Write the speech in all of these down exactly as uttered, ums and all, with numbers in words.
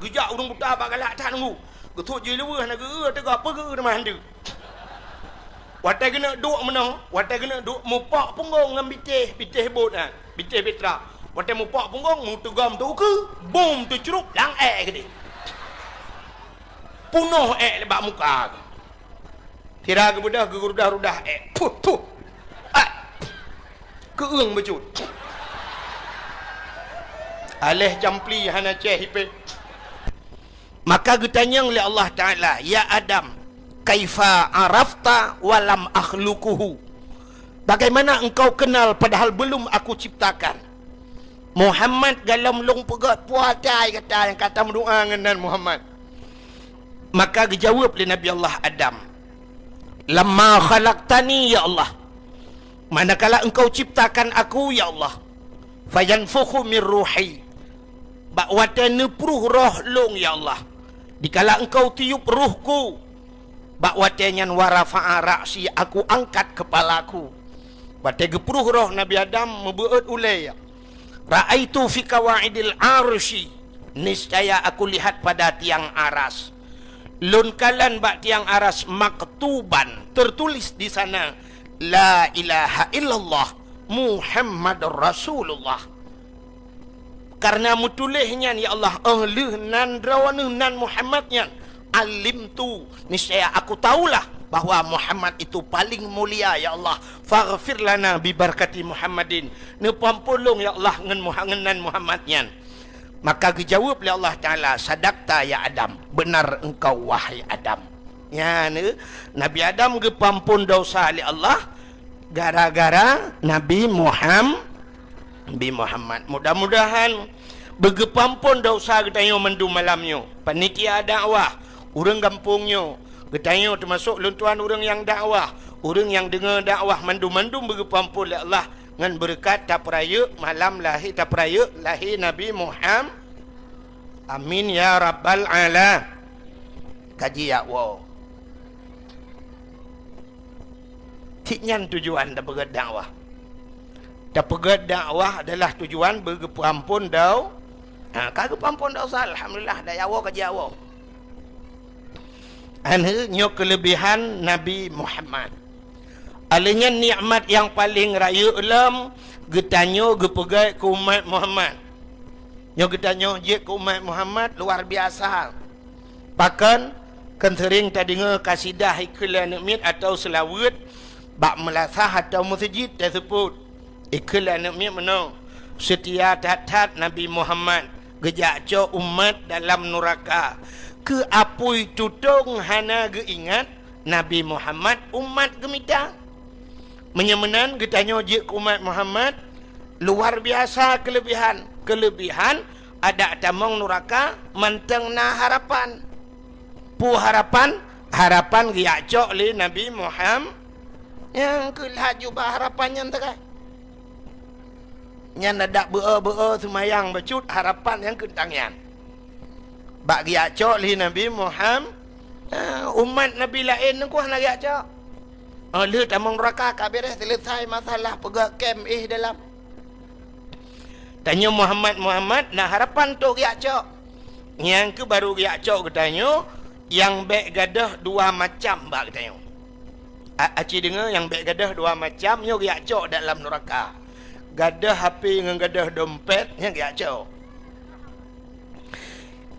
Geujak ureuëng buta bak galak that nunggu. Geusut jih leuweuh na geu-eu teuga peugeu teuma handeuk. Watée geuneuk duek meunoe, watée geuneuk duek mupok punggong ngon bitéh, bitéh bot nyan, bitéh petra. Watée mupok punggong, meuteugom teukeue, bum teucrup lam ék keudeh. Punoh ék bak muka. Sira geubeudôh geurudah-rudah ék. Puh, puh. Ai. Keueung bacut. Aléh campli hana céh ipéh. Maka geutanyong lé Allah Taala, "Ya Adam, kaifa arafta wa lam akhluquhu?" Bagaimana engkau kenal padahal belum aku ciptakan? Muhammad, galom lôn peugét puatai gata nyang ka tameudoá ngon nan Muhammad. Maka geujaweueb lé Nabi Allah Adam, "Lamma khalaqtani, ya Allah, manakala Engkau ciptakan aku, ya Allah, fayanfukhu mir ruhi, bak watée neupruh roh lôn, ya Allah, dikala Engkau tiup ruhku, bak watée nyan wa rafa'a ra'si, aku angkat keupalaku." Watée geuprôh roh Nabi Adam, meubeuet ulée, "Ra'aitu fi qawaidil arsy, niscaya aku lihat pada tiang aras. Lôn kalon bak tiang aras maktuban, tertulis di sana, 'La ilaha illallah Muhammadur Rasulullah.'" Kareuna meutuléh nyan, ya Allah, óh lheueh nan Droeneuh nan Muhammad nyan, alimtu, niscaya aku taulah bahwa Muhammad itu paling mulia, ya Allah. Faghfir lana bi barakati Muhammadin. Neupeuampôn lôn, ya Allah, ngon Muha-, ngon nan Muhammad nyan. Maka geujaweueb lé Allah Taala, "Sadaqta ya Adam, benar engkau wahai Adam." Nyan, eh, Nabi Adam geupeuampôn desya lé Allah gara-gara Nabi Muham-, Nabi Muhammad. Mudah-mudahan beugeupeuampôn desya geutanyoe mandum malam nyoe. Panitia dakwah, ureuëng gampông nyoe, geutanyoe teumasok lôn tuan ureuëng nyang dakwah, ureuëng nyang deungoe dakwah, mandum-mandum beugeupeuampôn lé Allah ngon beureukat tapeurayeuk malam lahé, tapeurayeuk lahé Nabi Muham-, amin ya rabbal ala-, kaji ya Allah. Cit nyan tujuan tapeugét dakwah. Tapeugét dakwah adalah tujuan beugeupeuampôn dau-, ha, ka geupeuampôn desya, alhamdulillah, dah ya Allah, kaji ya Allah. Aneuëk nyoe keuleubehan Nabi Muhammad. Alheuh nyan nikmat nyang paleng rayeuk lom geutanyoe geupeugét keu umat Muhammad. Nyoe geutanyoe jeuet keu umat Muhammad luar biasa. Pakon? Kan seuring tadeungoe kasidah ikheun lé aneuëk miet atawa seulaweuet bak meulasah atawa meuseujid taseupôt. Ikheun lé aneuëk miet meunoe, "Seutia that-that Nabi Muhammad geujak cok umat dalam nuraka. Keu apui tutong hana geuingat, Nabi Muhammad umat geumita." Meunyoe meunan geutanyoe jeuet keu umat Muhammad, luar biasa keuleubehan. Keuleubehan adak tamong nuraka mantong na harapan. Peue harapan? Harapan geujak cok lé Nabi Muham-, nyang keu lhaju bak harapan nyan teuka. Nyan adak beu-o-beu-o seumayang bacut harapan nyang keuntang nyan. Bak geujak cok lé Nabi Muham-, eh, umat Nabi laén nyan ku hana geujak cok. Oh, lheueh tamong nuraka ka beres, selesai masalah, peugah kem éh dalam. Tanyoe Muhammad, Muhammad, na harapan untuk geujak cok. Nyang keu baru geujak cok geutanyoe, nyang bék gadôh dua macam bak geutanyoe. A-, aci deungoe, nyang bék gadôh dua macam nyoe geujak cok dalam nuraka. Gadôh H P ngon gadôh dompet, nyan geujak cok.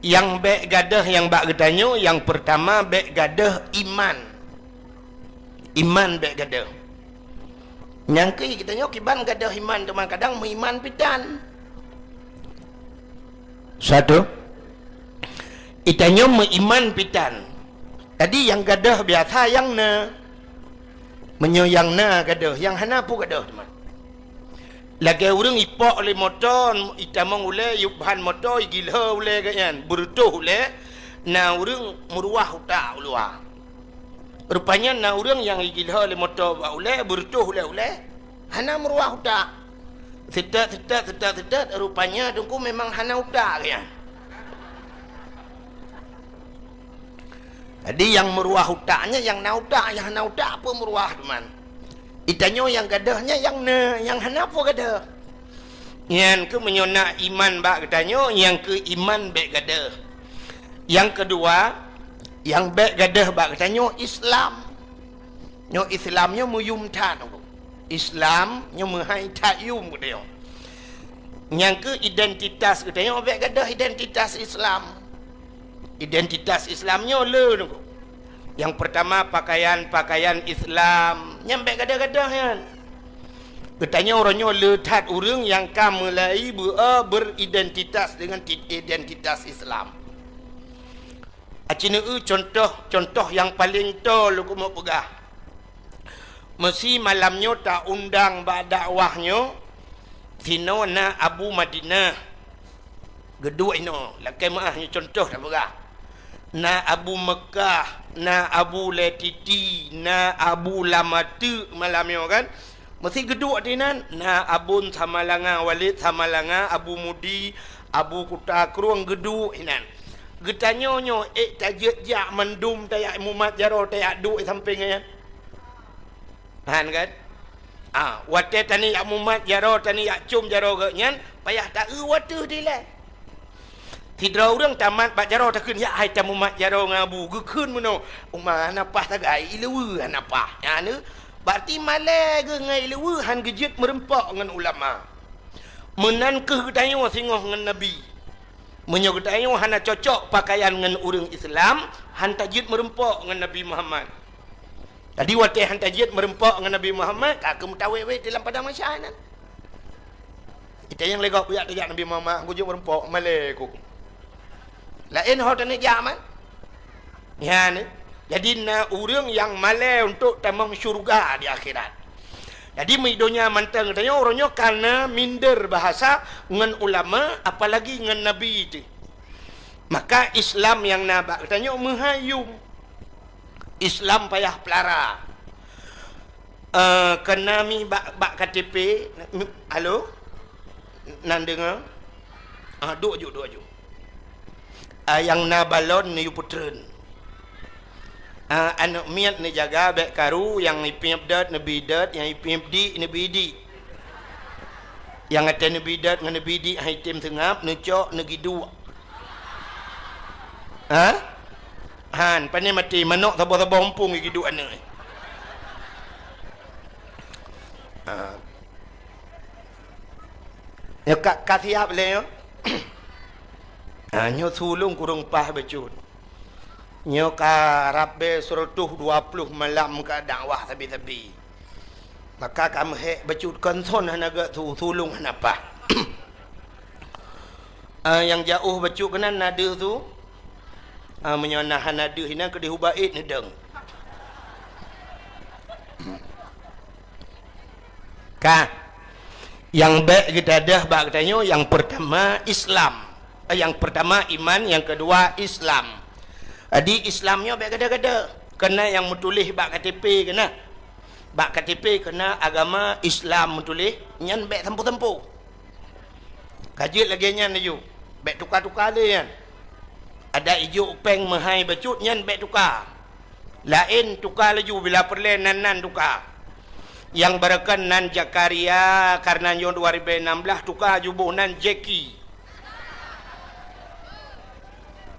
Nyang bék gadôh nyang bak geutanyoe, nyang peurtama bék gadôh iman. Iman bék gadôh. Nyang keu geutanyoe kiban gadôh iman teuma kadang meuiman pitan. Satu. Geutanyoe meuiman pitan. Jadi nyang gadôh biasa nyang na. Meunyoe nyang na gadôh, nyang hana peue gadôh teuma. Lagée ureuëng ipok lé moto, itamong ulée, iyueb ban moto, igilho ulée geuh nyan, beureutoh ulée, na ureuëng meuruwah utak u luwa. Rupanya na ureuëng nyang igilho lé moto bak ulée, beureutoh ulée-ulée, hana meuruwah utak. Seutôt, seutôt, seutôt, seutôt, rupanya teungku memang hana utak geuh nyan. Jadi nyang meuruwah utak nyan nyang na utak, nyang hana utak peue meuruwah teuma. Geutanyoe nyang gadôh nyan nyang na, nyang hana peue gadôh. Nyan keuh meunyoe na iman bak geutanyoe, nyang keu iman bék gadôh. Nyang keudua, nyang bék gadôh bak geutanyoe Islam. Nyoe Islam nyoe meuyum that. Islam nyoe meuhai that yum geutanyoe. Nyang keu identitas geutanyoe bék gadôh identitas Islam. Identitas Islam nyoe le nunggu. Nyang peurtama pakaian-pakaian Islam, nyan bék gadôh-gadôh nyan. Geutanyoe uroe nyoe le that ureuëng nyang ka mulai beu-, eh, beridentitas dengan ti-, identitas Islam. Aci neueu contoh, contoh nyang paleng toe lôn keumeung peugah. Meusi malam nyoe ta-undang bak dakwah nyoe, sinoe na Abu Madinah. Geuduek inoe, lakée meuáh nyoe contoh tapeugah. Na Abu Meukah, na Abu Letiti, na Abu Lamateuk malam nyoe kan. Meusi geuduek di nan, na Abon Samalanga, Walid Samalanga, Abu Mudi, Abu Kuta Krueng geuduek inan. Geutanyoe nyoe ék tajeuet jak mandum tajak mumat jaroe tajak duek sampéng nyan. Paham kan? Ah, watée tani jak mumat jaroe, tani jak com jaroe geuh nyan, payah taeu wateuh dilée. Sidroe ureuëng tamat bak jaroe takheun, "Yak hai tamumat jaroe ngon Abu," geukheun meunoe, "Uma hana paih sagai, ileue hana paih." Nyan, berarti malée geuh ngon ileue han geujeuet meureumpok ngon ulama. Meunan kheueh geutanyoe singoh ngon Nabi. Meunyoe geutanyoe hana cocok pakaian ngon ureuëng Islam, han tajeuet meureumpok ngon Nabi Muhammad. Jadi watée han tajeuet meureumpok ngon Nabi Muhammad, ka keuh meutawét-wét di lam padang mahsyar nyan. Ita nyang lé gob kujak tajak Nabi Muhammad, kujak meureumpok, malée ku. Laén ho taneuk jak man. Nyan, jadi na ureuëng nyang malée untuk tamong syurga di akhirat. Jadi meudonya mantong tanyoe uroe nyoe kana minder bahasa ngon ulama, apalagi ngon Nabi teuh. Maka Islam nyang na bak geutanyoe meuhai yum. Islam payah peulara. Eh, keu na mi bak, bak K T P, halo? Nan deungoe? Ah, duek ju, duek ju. Ah, nyang na balon neuyue peutreun. Ah, aneuk miet neujaga bék karu, nyang ipiep dot neubi dot, nyang ipiep dik neubi dik. Nyang até neubi dot ngon neubi dik hai tem seungab, neucok neugiduek. Ha? Han, pane maté manok saboh-saboh umpung giduek aneuk. Ha. Nyoe ka, ka siap lé nyoe. Ha, nyoe sulong kureueng paih bacut. Nyoe ka rabe seratus dua puluh malam ka dakwah sabe-sabe. Maka ka meuhek bacut konson hana geusu, sulong hana paih. Ah, nyang jaoh bacut keunan na deuh su. Ah, meunyoe na hana deuh inan keudeh ubak ék neudong. Ka. Nyang bék geudadah bak geutanyoe, nyang peurtama Islam. Eh, nyang peurtama iman, nyang keudua Islam. Jadi Islam nyoe bék gada-gada. Keunan nyang meutuléh bak K T P keunan. Bak K T P keunan agama Islam meutuléh, nyan bék sampoe-sampoe. Ka jeuet lagée nyan laju, bék tuka-tuka lé nyan. Adak ijok péng meuhai bacut nyan bék tuka. Laén tuka laju bila peureulée nan-nan tuka. Nyang baroekon nan Zakaria, kareuna nyoe dua ribée nam blaih tuka laju boh nan Jeki.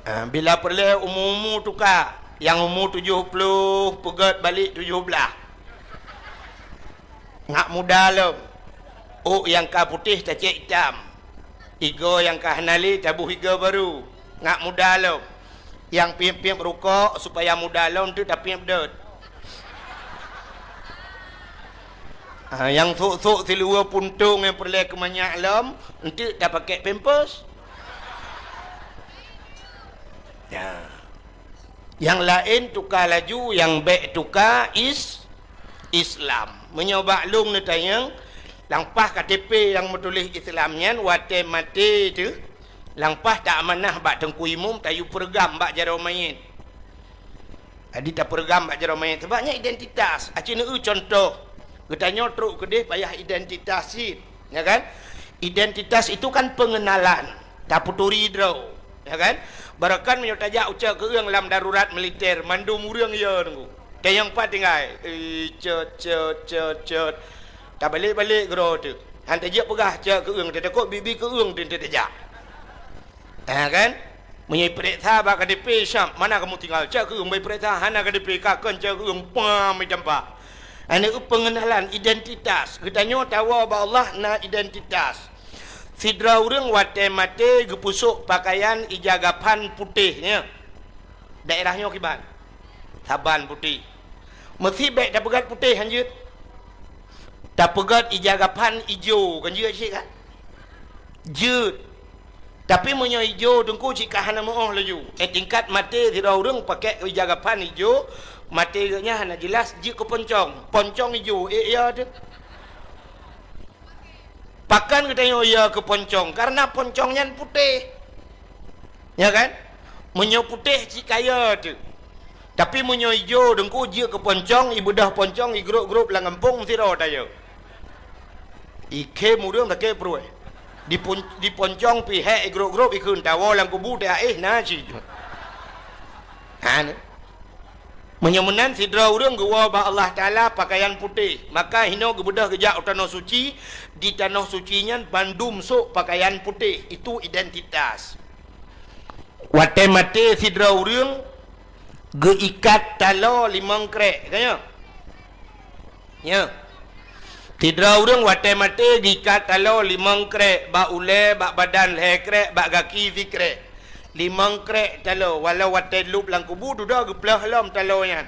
Ah, bila peureulée umu-umu tuka, nyang umu tujoh ploh peugét balék tujoh blaih. Ngat muda lom. Ôk nyang ka putéh tacék itam. Igoe nyang ka hana lé taboh igoe barô. Ngat muda lom. Nyang piep-piep rukok supaya muda lom teuk tapiep dot. Ha, nyang sôk-sôk siluweue puntông nyang peureulée keu manyak lom, enteuk tapakék pampers. Ya. Nyang laén tuka laju, nyang bék tuka is Islam. Meunyoe bak lôn neutanyong, lam paih K T P nyang meutuléh Islam nyan watée maté teuh, lam paih ta amanah bak teungku imum tayue peureugam bak jaroe manyét. Jadi tapeureugam bak jaroe manyét, sabab nyan identitas. Aci neueu contoh, geutanyoe trok keudeh payah identitas cit, ya kan? Identitas itu kan pengenalan, tapeuturi droe, ya kan? Baroekon meunyoe tajak ucok keueung lam darurat militer, mandum ureuëng yo nunggu. Dan nyang pat tinggai, eh, cot, cot, cot, cot. Tabalek-balek keudroe teuh. Han tajak peugah cok keueung, tatakot bibi keueung teuh tajak. Ha kan? Meunyoe ipeuriksa bak K T P, siap, mana kamu tinggal? Cakeueng, bak ipeuriksa, hana K T P, ka kon cakeueng, pam, itampa. Hana pengenalan identitas. Geutanyoe tawoe bak Allah na identitas. Sidroe ureuëng watée maté geupeusok pakaian ija gaban putéh, nyan. Daerah nyoe kiban? Saban putéh. Meusi bék tapeugét putéh, han jeuet. Tapeugét ija gaban ijo, kan jeuet cit kan? Jeuet. Tapi meunyoe ijo teungku cit ka hana meuoh laju. Eh, tingkat maté sidroe ureuëng pakai ija gaban ijo, maté geuh nyan hana jeulaih, jeuet keu poncong. Poncong ijo, eh, ya teuh. Pakon geutanyoe ya keu poncong? Karena poncong nyan putéh. Ya kan? Meunyoe putéh cit ka ya teuh. Tapi meunyoe ijo teungku jeuet keu poncong, ibeudôh poncong, igrôp-grôp lam gampông sidroe taya. Ikhém ureuëng sakét pruet. Dipon-, diponcong pih hék igrôp-grôp ikheun tawoe lam kubu teuh éh na cit. Ha, ni. Meunyoe meunan sidroe ureuëng geuwoe bak Allah Taala pakaian putéh, maka hinoe geubeudôh geujak u tanoh suci, di tanoh suci nyan bandum sôk pakaian putéh, itu identitas. Watée maté sidroe ureuëng geuikat taloe limong krék, ka nyoe? Nyoe. Sidroe ureuëng watée maté geuikat taloe limong krék, bak ulée, bak badan lhée krék, bak gaki sikrek. Limong krék taloe, walau watée lôb lam kubu dudoe geuplôh lom taloe nyan.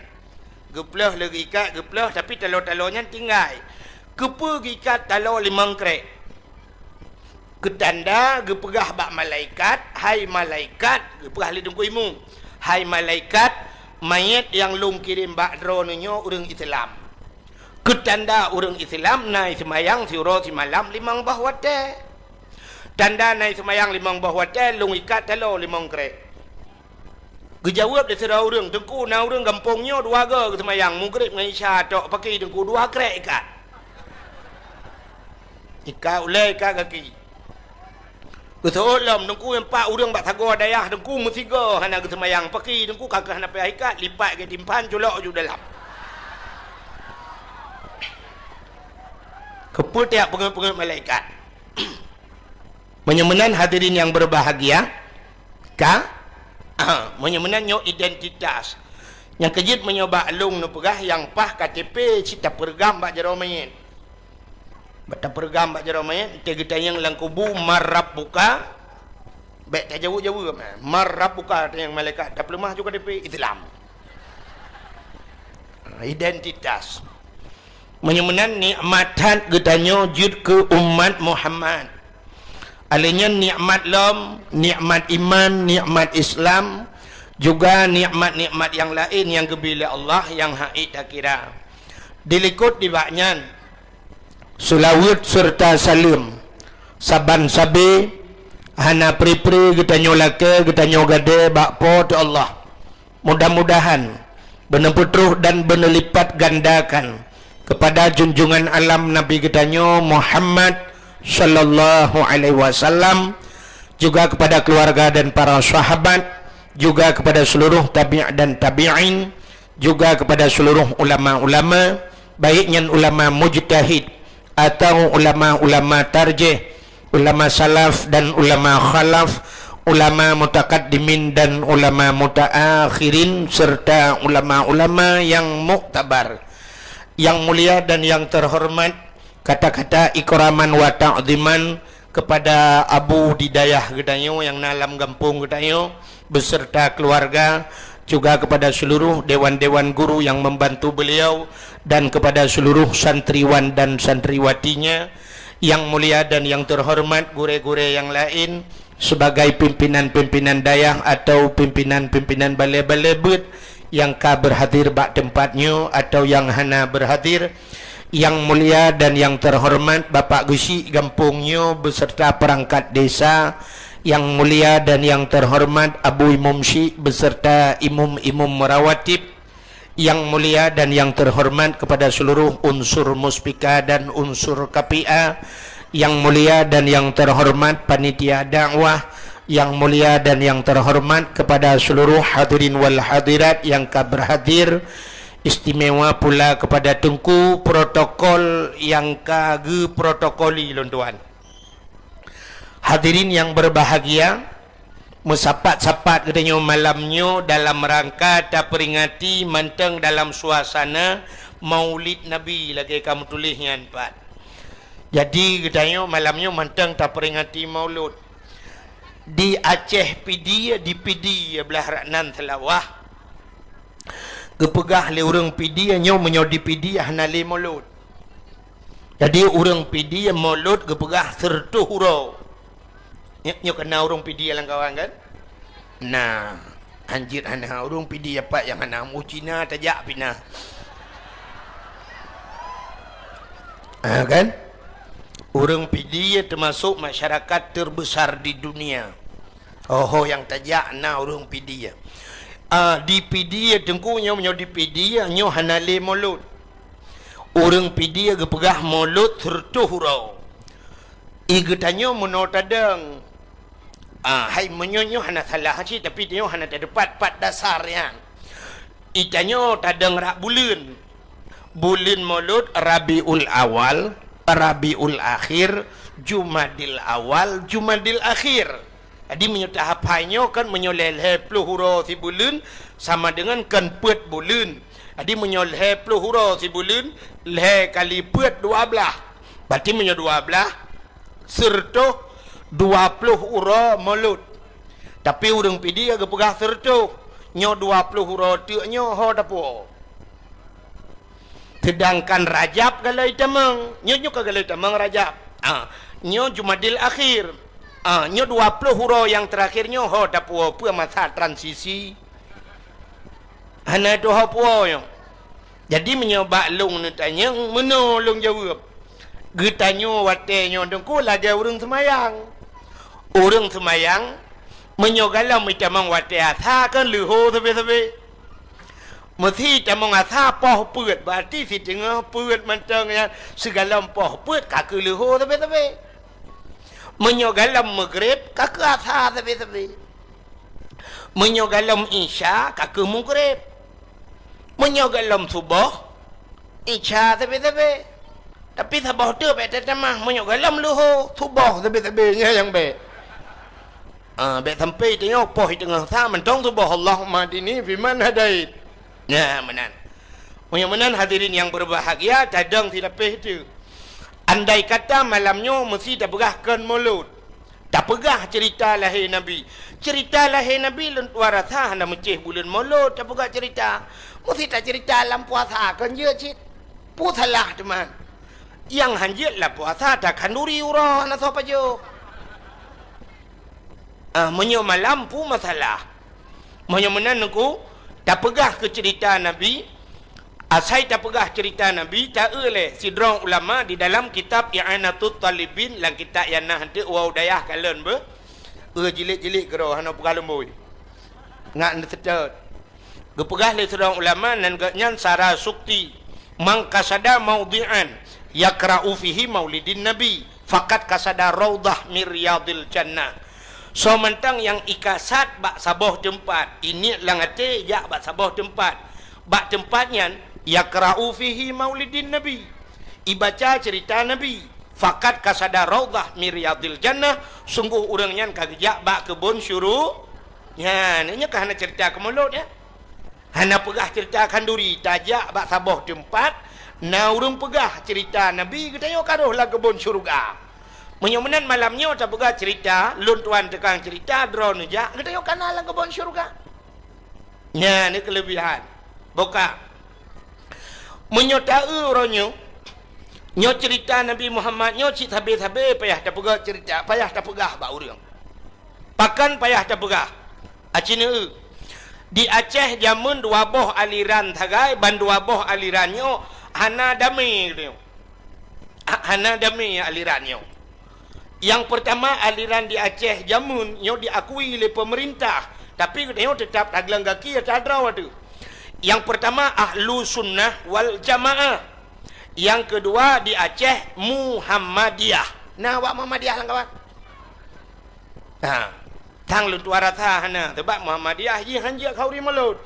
Geuplôh lé geuikat, geuplôh, tapi taloe-taloe nyan tinggai. Keupeue geuikat taloe limong krék? Keutanda geupeugah bak malaikat, "Hai malaikat," geupeugah lé Teungku Imum, "Hai malaikat, manyét nyang lôn kirém bak droeneuh nyoe ureuëng Islam." Keutanda ureuëng Islam na seumayang siuroe simalam limong boh watée. Tanda na seumayang limong boh watée lôn ikat taloe limong krék. Geujaweueb lé sidroe ureuëng, "Teungku, na ureuëng gampông nyoe dua goe geuseumayang, Maghrib ngon Isya tok, pakri Teungku dua krék ikat." Ikat ulée, ikat gaki. Geuseuôt lom, "Teungku, empat ureuëng bak sagoe dayah, Teungku, meusigoe hana geuseumayang, pakri Teungku ka keuh hana payah ikat, lipat geutimpan, culok ju dalam." Keupeue tajak peungeuet-peungeuet malaikat? Meunyoe meunan hadirin nyang berbahagia, ka? Ah, meunyoe meunan nyoe identitas. Nyang keujeuet meunyoe bak lôn neupeugah nyang paih K T P cit tapeureugam bak jaroe manyét. Bak tapeureugam bak jaroe manyét, teuh geutanyong lam kubu, "Man rabbuka?" Bék tajaweueb-jaweueb, "Man rabbuka?" Tanyong malaikat, tapeuleumah ju K T P Islam. Identitas. Meunyoe meunan nikmat that geutanyoe jeuet keu umat Muhammad. Alèh nyan nikmat lom, nikmat iman, nikmat Islam, juga nikmat-nikmat nyang laén nyang geubri lé Allah nyang hana ék takira. Dilikot nibak nyan, seulaweuet seureuta saleuem saban sabe hana pri-pri geutanyoe lakèe, geutanyoe gadée bak Po teu Allah. Mudah-mudahan beuneupeutroh dan beuneulipat gandakan keupada junjungan alam Nabi geutanyoe Muhammad sallallahu alaihi wasallam, juga keupada keuluwarga dan para sahabat, juga keupada seuluruh tabi' dan tabi'in, juga keupada seuluruh ulama-ulama, baik nyan ulama mujtahid, atau ulama-ulama tarjih, ulama salaf dan ulama khalaf, ulama mutakaddimin dan ulama mutaakhirin, serta ulama-ulama nyang muktabar. Yang mulia dan yang terhormat, kata-kata ikraman wa ta'ziman kepada abu di dayah geutanyoe nyang na lam gampông geutanyoe, beserta keluarga, juga kepada seluruh dewan-dewan guru yang membantu beliau, dan kepada seluruh santriwan dan santriwatinya, yang mulia dan yang terhormat gurée-gurée yang lain, sebagai pimpinan-pimpinan dayah atau pimpinan-pimpinan balée-balée beuet yang ka berhadir bak tempat nyoe atau yang hana berhadir, yang mulia dan yang terhormat Bapak Geuchik gampông nyoe beserta perangkat desa, yang mulia dan yang terhormat Abu Imum Syik beserta imum-imum rawatib, yang mulia dan yang terhormat kepada seluruh unsur muspika dan unsur K P A, yang mulia dan yang terhormat panitia dakwah, yang mulia dan yang terhormat kepada seluruh hadirin wal hadirat yang ka berhadir, istimewa pula kepada Teungku protokol yang ka geuprotokoli lôn tuan. Hadirin yang berbahagia, Meusapat-sapat geutanyoe malam nyoe dalam rangka taperingati mantong dalam suasana Maulid Nabi, lagée ka meutuléh nyan pat. Jadi geutanyoe malam nyoe mantong taperingati Maulud. Di Aceh Pidie, di Pidie blah nan Seulawah, geupeugah lé ureuëng Pidie nyoe, meunyoe di Pidie hana lé Maulud. Jadi ureuëng Pidie Maulud geupeugah sireutoh uroe. Nyoe, nyoe keunan ureuëng Pidie lam kawan kan? Nah, hanjeuet hana ureuëng Pidie pat nyang hana mu Cina tajak pih na. Ha, kan? Ureuëng Pidie termasuk masyarakat terbesar di dunia. Ho-ho nyang tajak na ureuëng Pidie. Ah, di Pidie Teungku nyoe, nyoe di Pidie nyoe hana lé Maulud. Ureuëng Pidie geupeugah Maulud sireutoh uroe. I geutanyoe meunoe tadong. Ah, hai meunyoe nyoe hana salah cit, tapi tanyoe hana teupat pat dasar nyan. I tanyoe tadong rak buleuen. Buleuen Maulud Rabiul Awal, Rabiul Akhir, Jumadil Awal, Jumadil Akhir. Jadi meunyoe tahafai nyoe kan meunyoe lhée-lhée ploh uroe sibuleuen sama dengan kan peuet buleuen. Jadi meunyoe lhée ploh uroe sibuleuen, lhée kali peuet dua blaih. Berarti meunyoe dua blaih, sireutoh dua ploh uroe Maulud. Tapi ureuëng Pidie geupeugah sireutoh, nyoe dua ploh uroe teuk nyoe ho tapuwoe. Seudangkan Rajab galai tamong, nyoe, nyoe ka galai tamong Rajab. Ah, nyoe Jumadil Akhir. Ah, nyoe dua ploh uroe nyang teurakhir nyoe ho tapuwoe, peue masa transisi. Hana tuho puwoe nyoe. Jadi meunyoe bak lôn neutanyong, meunoe lôn jaweueb. Geutanyoe watée nyoe Teungku lagée ureuëng seumayang. Ureuëng seumayang, meunyoe galom itamong watée asa kan leuho sabe-sabe. Meusi tamong asa poh peuet, berarti siteungoh peuet mantong nyan sigalom poh peuet ka keu leuho sabe-sabe. Meunyoe galom meugreb ka keu asa sabe-sabe. Meunyoe galom isya ka keu meugreb. Meunyoe galom suboh, isya sabe-sabe. Tapi saboh teuk bék tatamah, meunyoe galom leuho, suboh sabe-sabe nyan nyang bék. Ah, bék sampai tanyoe poh teungoh sa mantong suboh, Allahumma hdini fiman hadait. Nah, meunan. Meunyoe meunan hadirin yang berbahagia, tadong silapeh teuk. Andai kata malam nyoe meusi tapeugah kon Maulud. Tapeugah ceurita lahé Nabi. Ceurita lahé Nabi lôn tuan rasa hana meucéh buleuen Maulud tapeugah ceurita. Meusi taceurita lam puasa kon jeuet cit. Peue salah teuma? Nyang hanjeuet lam puasa takhanduri uroe hana soe pajoh. Ah, meunyoe malam peue masalah? Meunyoe meunan Teungku, tapeugah keu ceurita Nabi, asai tapeugah ceurita Nabi, ta-eu lé sidroe ulama di dalam kitab I'anatut Talibin, lam kitab nyang na hanteuk woe u dayah kalon beuh, eu jilid-jilid keudroe hana peugah lumbôi. Ngat neuseutôt. Geupeugah lé sidroe ulama nan geuhnyan Sarasukti, "Man qasada maudhi'an yakra'u fihi maulidin Nabi, faqad qasada raudhah min riyadil jannah." Soe mantong nyang ikasad bak saboh teumpat, iniet lam até jak bak saboh teumpat, bak teumpat nyan yakra'u fihi maulidin Nabi, ibaca ceurita Nabi, faqad qasada raudhah min riyadil jannah, sunggoh ureuëng nyan ka geujak bak keubon syuru-, nyan, nyoe ka hana ceurita keu Maulud, ya. Hana peugah ceurita khanduri, tajak bak saboh teumpat, na ureuëng peugah ceurita Nabi, geutanyoe ka rhoh lam keubon syeuruga. Meunyoe meunan malam nyoe tapeugah ceurita, lôn tuan tukang ceurita, droeneuh jak, geutanyoe ka na lam keubon syeuruga. Nyan ni keuleubihan. Boh ka. Meunyoe ta-eu uroe nyoe, nyoe ceurita Nabi Muhammad nyoe cit sabe-sabe payah tapeugah ceurita, payah tapeugah bak ureuëng. Pakon payah tapeugah? Aci neu-eu. Di Aceh jameun dua boh aliran sagai, ban dua boh aliran nyoe hana damé geutanyoe. Ha-, hana damé aliran nyoe. Nyang peurtama, aliran di Aceh jameun nyoe diakui lé peumeurintah, tapi geutanyoe teutap tagleng gaki ata droe teuh. Nyang peurtama, Ahlu Sunnah wal Jamaah. Nyang keudua, di Aceh, Muhammadiyah. Na awak Muhammadiyah lam kawan? Ha. Tang lôn tuan rasa hana, sabab Muhammadiyah jih hanjeuet khanduri Maulud.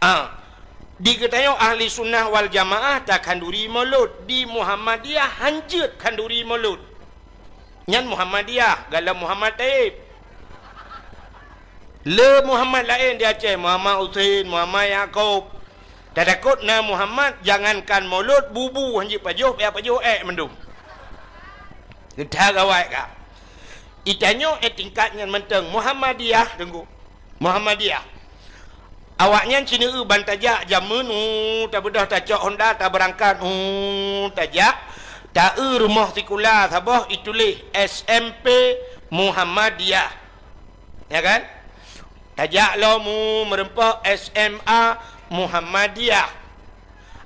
Ha. Di geutanyoe Ahli Sunnah wal Jamaah takhanduri Maulud, di Muhammadiyah hanjeuet khanduri Maulud. Nyan Muhammadiyah, galom Muhammad Taib. Le Muhammad laén di Aceh, Muhammad Husein, Muhammad Yakub. Tatakot na Muhammad, jangankan mulod, bubu hana jipajoh, payah pajoh ék mandum. Geutanyoe gawai ka. Itanyoe ék tingkat nyan mantong Muhammadiyah, Teungku. Muhammadiyah. Awaknyan cineue ban tajak jameun, uh, tabeudôh tacok honda, tabeurangkat, uh, tajak, taeu rumoh sikula saboh ituléh S M P Muhammadiyah. Ya kan? Tajak lom, uh, meureumpok S M A Muhammadiyah.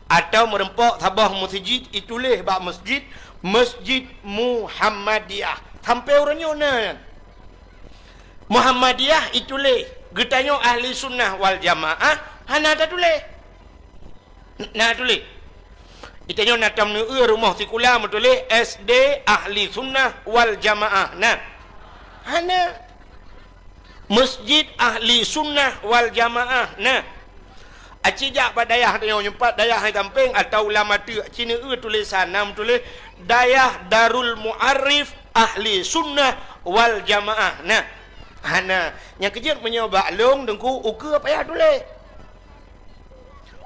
Atau meureumpok saboh meuseujid ituléh bak meuseujid, Masjid Muhammadiyah. Sampoe uroe nyoe na nyan. Muhammadiyah ituléh, geutanyoe Ahli Sunnah wal Jamaah hana tatuléh. Na tuléh. Itanyoe na tam neueu rumoh sikula meutuléh S D Ahli Sunnah wal Jamaah. Na. Hana. Masjid Ahli Sunnah wal Jamaah. Na. Aci jak bak dayah tanyoe, nyoe pat dayah hai sampéng atawa lam ateueh, ci neueu tulésan, na meutuléh Dayah Darul Muarif Ahli Sunnah wal Jamaah. Na. Hana. Nyang keujeuet meunyoe bak lôn, Teungku, ukeue payah tuléh.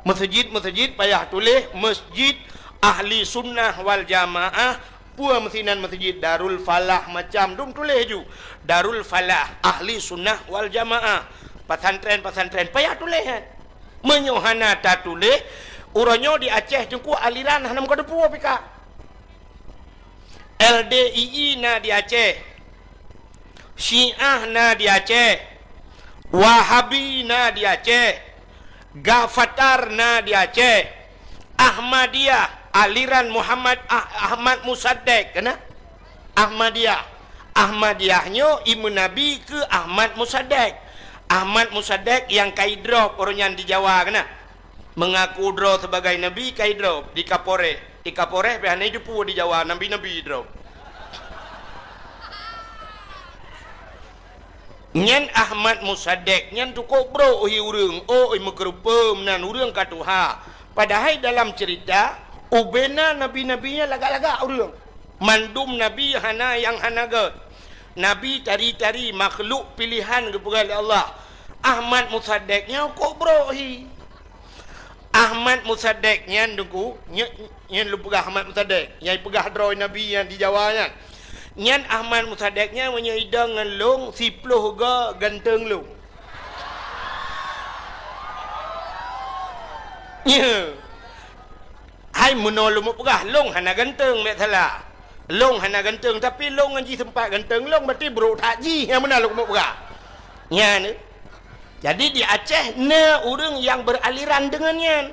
Meuseujid-meuseujid payah tuléh Masjid Ahli Sunnah wal Jamaah, peue meusinan meuseujid Darul Falah macam dum tuléh ju. Darul Falah Ahli Sunnah wal Jamaah. Pesantren-pesantren payah tuléh, eh. Meunyoe hana tatuléh, uroe nyoe di Aceh Teungku aliran hana meukateupue pih ka. L D I I na di Aceh. Syiah na di Aceh. Wahabi na di Aceh. Gafatar na di Aceh. Ahmadiyah, aliran Muhammad Ah-, Ahmad Musaddiq, kena? Ahmadiyah. Ahmadiyah nyoe imeunabi keu Ahmad Musaddiq. Ahmad Musaddiq nyang ka idrop uroe nyan di Jawa, kena? Mengaku droe sebagai nabi ka idrop di Kapolres. Di Kapolres pih hana jiteupeue di Jawa nabi-nabi droe. Nyan Ahmad Musaddiq nyan cukôp brok hi ureuëng, oi meukeureupeue meunan ureuëng ka tuha. Padahai dalam ceurita, ubena nabi-nabi nyan lagak-lagak ureuëng. Mandum nabi hana nyang hana gét. Nabi tari-tari makhluk pilihan geupeugah lé Allah. Ahmad Musaddiq nyan cukôp brok hi. Ahmad Musaddiq nyan Teungku, nyan, nyan lôn peugah Ahmad Musaddiq, nyang peugah droe nabi nyan di Jawa nyan. Nyan Ahmad Musaddiq nyan meunyoe idong ngon lôn, siploh goe ganteng lôn. Nyo. Hai meunoe lôn peugah, lôn hana ganteng, bék salah. Lôn hana ganteng, tapi lôn ngon jih seumpat ganteng lôn, berarti brok that jih nyang meunan lôn peugah. Nyan. Jadi di Aceh na ureuëng nyang beraliran deungon nyan.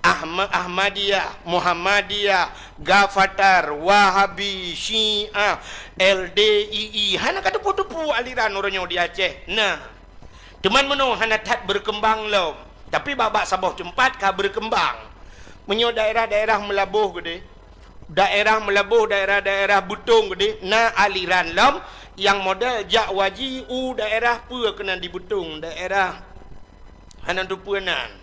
Ahma-, Ahmadiyah, Muhammadiyah, Gafatar, Wahabi, Syiah, L D I I. Hana ka teupeue-teupeue aliran uroe nyoe di Aceh. Na. Teuma meunoe hana that berkembang lom. Tapi bak-bak saboh teumpat ka berkembang. Meunyoe daerah-daerah Meulaboh keudeh, daerah Meulaboh, daerah-daerah Beutong keudeh, na aliran lom nyang model jak waji u daerah peue keunan di Beutong, daerah hana teupeue nan.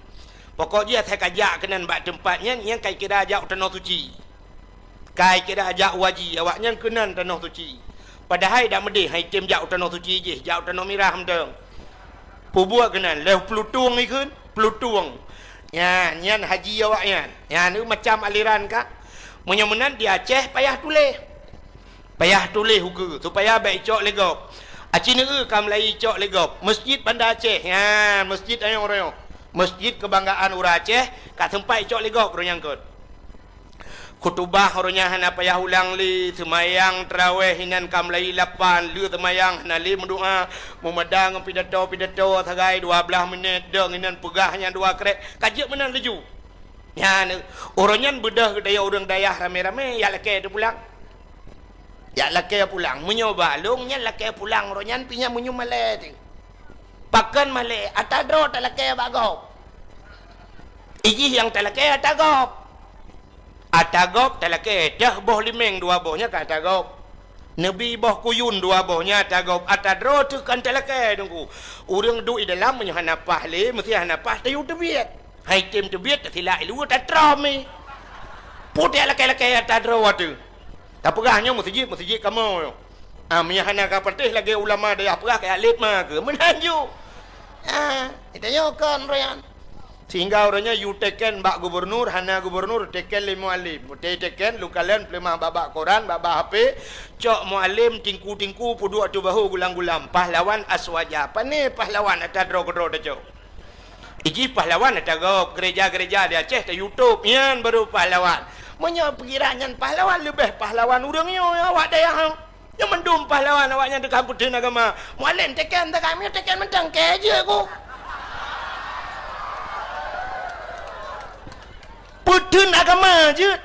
Pokok jih asai ka jak keunan bak teumpat nyan, nyan ka kira jak u Tanoh Suci. Ka kira jak waji, awaknyan keunan Tanoh Suci. Padahai dak meudeh hai tem jak u Tanoh Suci jih, jak u Tanoh Mirah mantong. Peubuet keunan, lheueh Peulutong ikheun, Peulutong. Nyan, nyan haji awaknyan. Nyan, macam aliran ka. Meunyoe meunan di Aceh payah tuléh. Payah tuléh ukeue, supaya bék icok lé gob. Aci neueu ka meulayeue icok lé gob. Masjid Banda Aceh, nyan, masjid ayong royoh. Masjid keubanggaan ureuëng Aceh, ka seumpat icok lé gob uroe nyan kot. Khutubah uroe nyan hana payah ulang lé, seumayang taraweh inan ka meulayeue lapan, le seumayang hana lé meudoá, meumada ngon pidato-pidato sagai dua blaih minét, dong inan peugah nyang dua krek, ka jeuet meunan laju. Nyan, uroe nyan beudôh geutanyoe ureuëng dayah ramé-ramé, jak lakée teupulang. Jak lakée pulang. Meunyoe bak lôn nyan lakée pulang uroe nyan pih nyan meunyoe malée teuh. Pakon malée, ata droe talakée bak gob. Ijih nyang talakée ata gob. Ata gob talakée dah boh limeng dua boh nyan ka ata gob. Neubi boh kuyun dua boh nyan ata gob. Ata droe teuh kan talakée Teungku. Ureuëng duek di dalam meunyoe hana paih lé, meusti hana paih tayue teubiet. Hai tem teubiet tasilak i luwa tatrom i. Putéh lakée-lakée ata droe teuh. Tapeugah nyoe meuseujid, meuseujid kamoe nyoe. Ah, meunyo hana ka patéh lagèe ulama dayah peugah, keu alet ma keu? Meunan ju. Ah, tanyoe kon royan. Sehingga uroe nyoe yue teken bak gubernur, hana gubernur, teken lé mualem. Meuté teken, lôn kalon peuleumah bak-bak koran, bak-bak H P, cok mualem tingku-tingku peuduek ateueh bahô gulam-gulam. Pahlawan aswaja. Pané pahlawan ata droe keudroe tacok. Iji pahlawan ata gob, gereja-gereja di Aceh ta YouTube, nyan baru pahlawan. Meunyoe pikiran nyan pahlawan, leubeh pahlawan ureueng nyoe awak dayah. Nyoe mandum pahlawan awaknyan teuka peutheun agama. Mualem teken teuka, meunyoe teken mantong keu jeuet ku. Peutheun agama jeuet.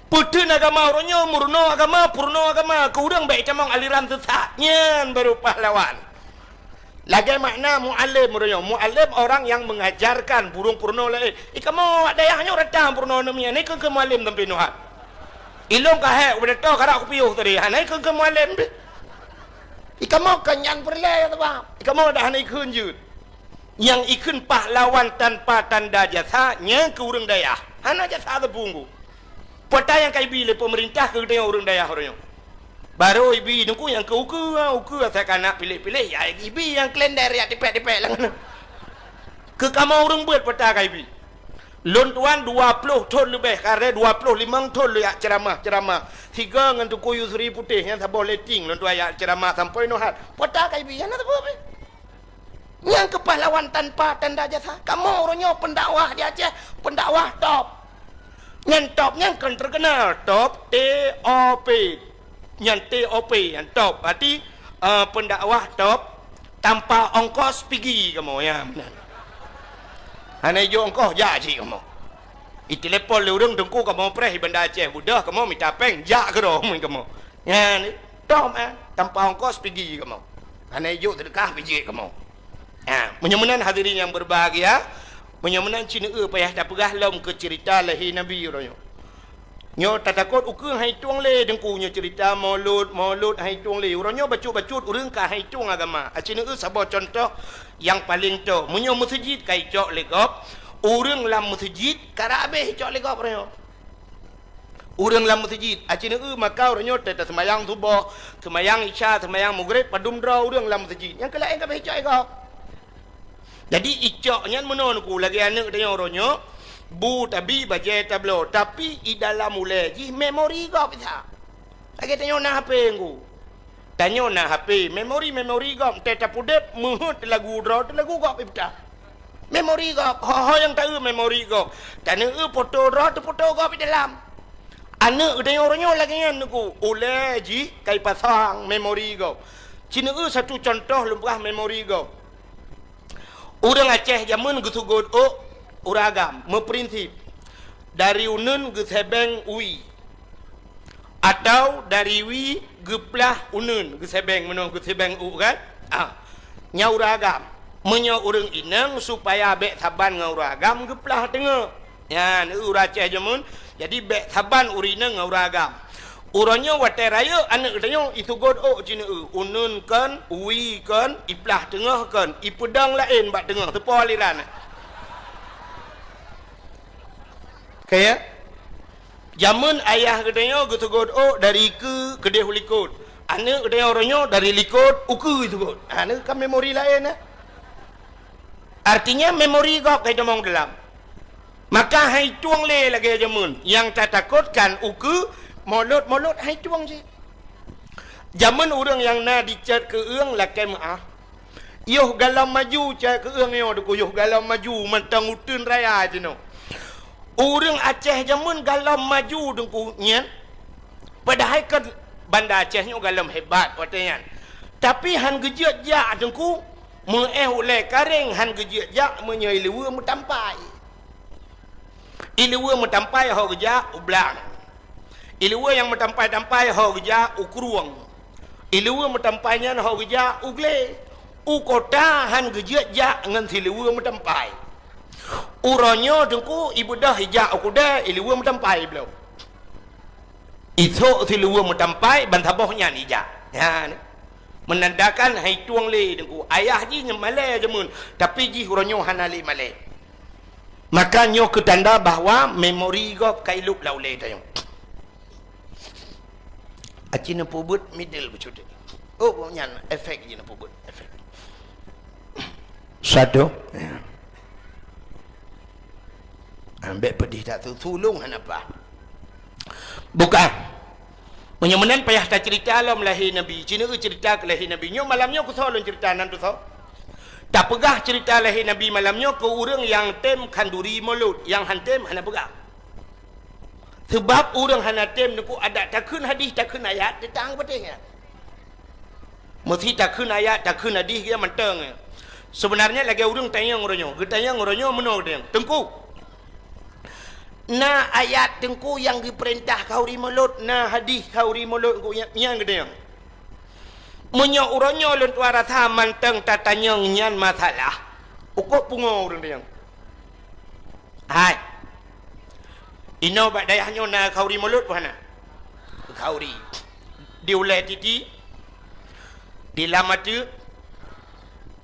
Peutheun agama uroe nyoe, meurunoe agama, peurunoe agama, keu ureueng bèk itamong aliran sesat. Nyan baru pahlawan. Lagèe makna mualem uroe nyoe. Mualem orang yang mengajarkan, burung peurunoe laén. Ikamoe awak dayah nyoe rata peurunoe namiet, hana ikheun-kheun mualem sampoe nyoe. Ilôn ka hék ubé toh karap kupiôh tadi, hana ikheun-kheun mualem pih. Ikamoe kon nyan peureulèe ya sabab. Ikamoe dah hana ikheun jeuet. Nyang ikheun pahlawan tanpa tanda jasa, nyan keu ureueng dayah. Hana jasa teupeu. Peue ata nyang ka ibi lé peumeurintah keu geutanyoe ureueng dayah uroe nyoe? Barô ibi teungku nyang keu ukeue, ha, ukeue asai ka na piléh-piléh, ya ibi nyang kalender ya tipék-tipék lam. Keu kamoe ureueng beuet peue ata ka ibi. Lôn tuan dua ploh thon leubeh, karè dua ploh limong thon lôn jak ceuramah-ceuramah. Sigoe ngon Teungku Yusri Putéh nyang saboh leteng lôn tuan jak ceuramah sampoe nyoe hat. Peue ata ka ibi, hana sapeue pih. Nyang keu pahlawan tanpa tanda jasa. Kamoe uroe nyoe pendakwah di Aceh, pendakwah top. Nyan top nyan kon terkenal, top, T O P. Nyan T O P, nyan top. Berarti, eh, pendakwah top, tanpa ongkos pigi kamoe, ya, meunan. Hana ijok ongkos, jak cit kamoe. Itelepon lé ureueng, "Teungku, kamoe preh di Banda Aceh Budoh, kamoe mita péng, jak keudroe," mun kamoe. Nyan, tom, eh, tanpa ongkos pigi kamoe. Hana ijok seudeukah pih jeuet kamoe. Ha, meunyoe meunan hadirin nyang berbahagia, meunyoe meunan ci neueu payah tapeugah lom keu ceurita lahé Nabi uroe nyoe. Nyoe tatakot ukeue han itueng lé teungku nyoe ceurita Maulud, Maulud han itueng lé. Uroe nyoe bacut-bacut ureueng ka han itueng agama. Aci neueu saboh cuntoh nyang paleng toe. Meunyoe meuseujid ka icok lé gob, ureueng lam meuseujid karap habéh icok lé gob uroe nyoe. Ureueng lam meuseujid, aci neueu maka uroe nyoe teuh taseumayang suboh, seumayang isya, seumayang mugreb, padum droe ureueng lam meuseujid. Nyang keu laén ka beh icok lé gob. Jadi icok nyan meunoe teungku, lagèe aneuk tanyoe uroe nyoe, bu tabi, bajèe tabloe, tapi i dalam ulèe jih memori gob that. Lagèe tanyoe na H P teungku. Tanyoe na H P, memori-memori gob, teuh tapeudeb, meuheuet lagu droe teuh lagu gob ipeugah. Memori gob, ho-ho nyang taeu memori gob. Taneueu foto droe teuh foto gob i dalam. Aneuk tanyoe uroe nyoe lagèe nyan teungku, ulèe jih ka ipasang memori gob. Ci neueu satu cuntoh lôn peugah memori gob. Ureueng Aceh jameun geuseugot ôk ureueng agam, meuprinsip dari uneun geusèbeng u wie, atau dari wie geuplah uneun, geusèbeng meunoe geusèbeng ôk kan? Ah, nyan ureueng agam. Meunyoe ureueng inong supaya bèk saban ngon ureueng agam geuplah teungoh. Nyan ureueng Aceh jameun, jadi bèk saban ureueng inong ngon ureueng agam. Uroe nyoe watèe rayeuk aneuk tanyoe iseugot ôk ci neueu, uneun kon, wie kon, iplah teungoh kon, ipeudong laén bak teungoh, teupo aliran. Ka ya? Jameun ayah geutanyoe geuseugot ôk dari keue keudéh u likot. Aneuk geutanyoe uroe nyoe dari likot u keue iseugot. Ha, nyoe kan memori laén, eh? Artinya memori gob ka itamong dalam. Maka han itueng lé lagèe jameun. Nyang tatakotkan ukeue, molot-molot han itueng cit. Jameun ureueng nyang na dicèt keueung lakèe meu'ah. Yoh galom maju cèt keueung nyoe teungku, yoh galom maju mantong uteuen raya jinoe. Ureueng Aceh jameun galom maju teungku nyan. Padahai kan Banda Aceh nyoe galom hebat watèe nyan. Tapi han geujeuet jak teungku, meu'éh ulèe karéng han geujeuet jak meunyoe ileue meutampai. Ileue meutampai ho geujak u blang. Ileue nyang meutampai-tampai ho geujak u krueng. Ileue meutampai nyan ho geujak u glé. U kota han geujeuet jak ngon sileue meutampai. Uroe nyoe teungku ibeudôh ijak u keudè ileue meutampai bloe. Isok sileue meutampai ban saboh nyan ijak. Nyan. Menandakan han itueng lé teungku. Ayah jih nyan malèe jameun, tapi jih uroe nyoe hana lé malèe. Maka nyoe keu tanda bahwa memori gob ka ilop lam ulèe tanyoe. Aci neupeubuet middle beucut. Oh, nyan efek jih na peubuet, efek. Satu. Ya. Ambek pedih tak tu, tulung hana apa. Bukan. Meunyoe meunan payah tacerita lom lahé Nabi. Cina cerita keu lahé Nabi. Nyoe malam nyoe kusoe lôn cerita nan tusoe. Tapeugah cerita lahé Nabi malam nyoe keu ureuëng nyang tem khanduri mulod, nyang han tem hana peugah. Sabab ureuëng hana tem neukuk adat takheun hadis, takheun ayat, teutang peuteh nyan. Meusti takheun ayat, takheun hadis, geuh mantong. Seubeunarnya lagée ureuëng tanyong uroe nyoe, geutanyong uroe nyoe meunoe geutanyong, "Teungku, na ayat Teungku nyang geupeurintah khanduri mulod, na hadis khanduri mulod Teungku nyan?" Nyan geutanyong. Meunyoe uroe nyoe lôn tuan rasa mantong tatanyong nyan masalah, ukok pungo ureuëng tanyong. Hai. Inoe bak dayah nyoe na khanduri mulod peu hana? Khanduri. Di ulée titi, di lam ateuk,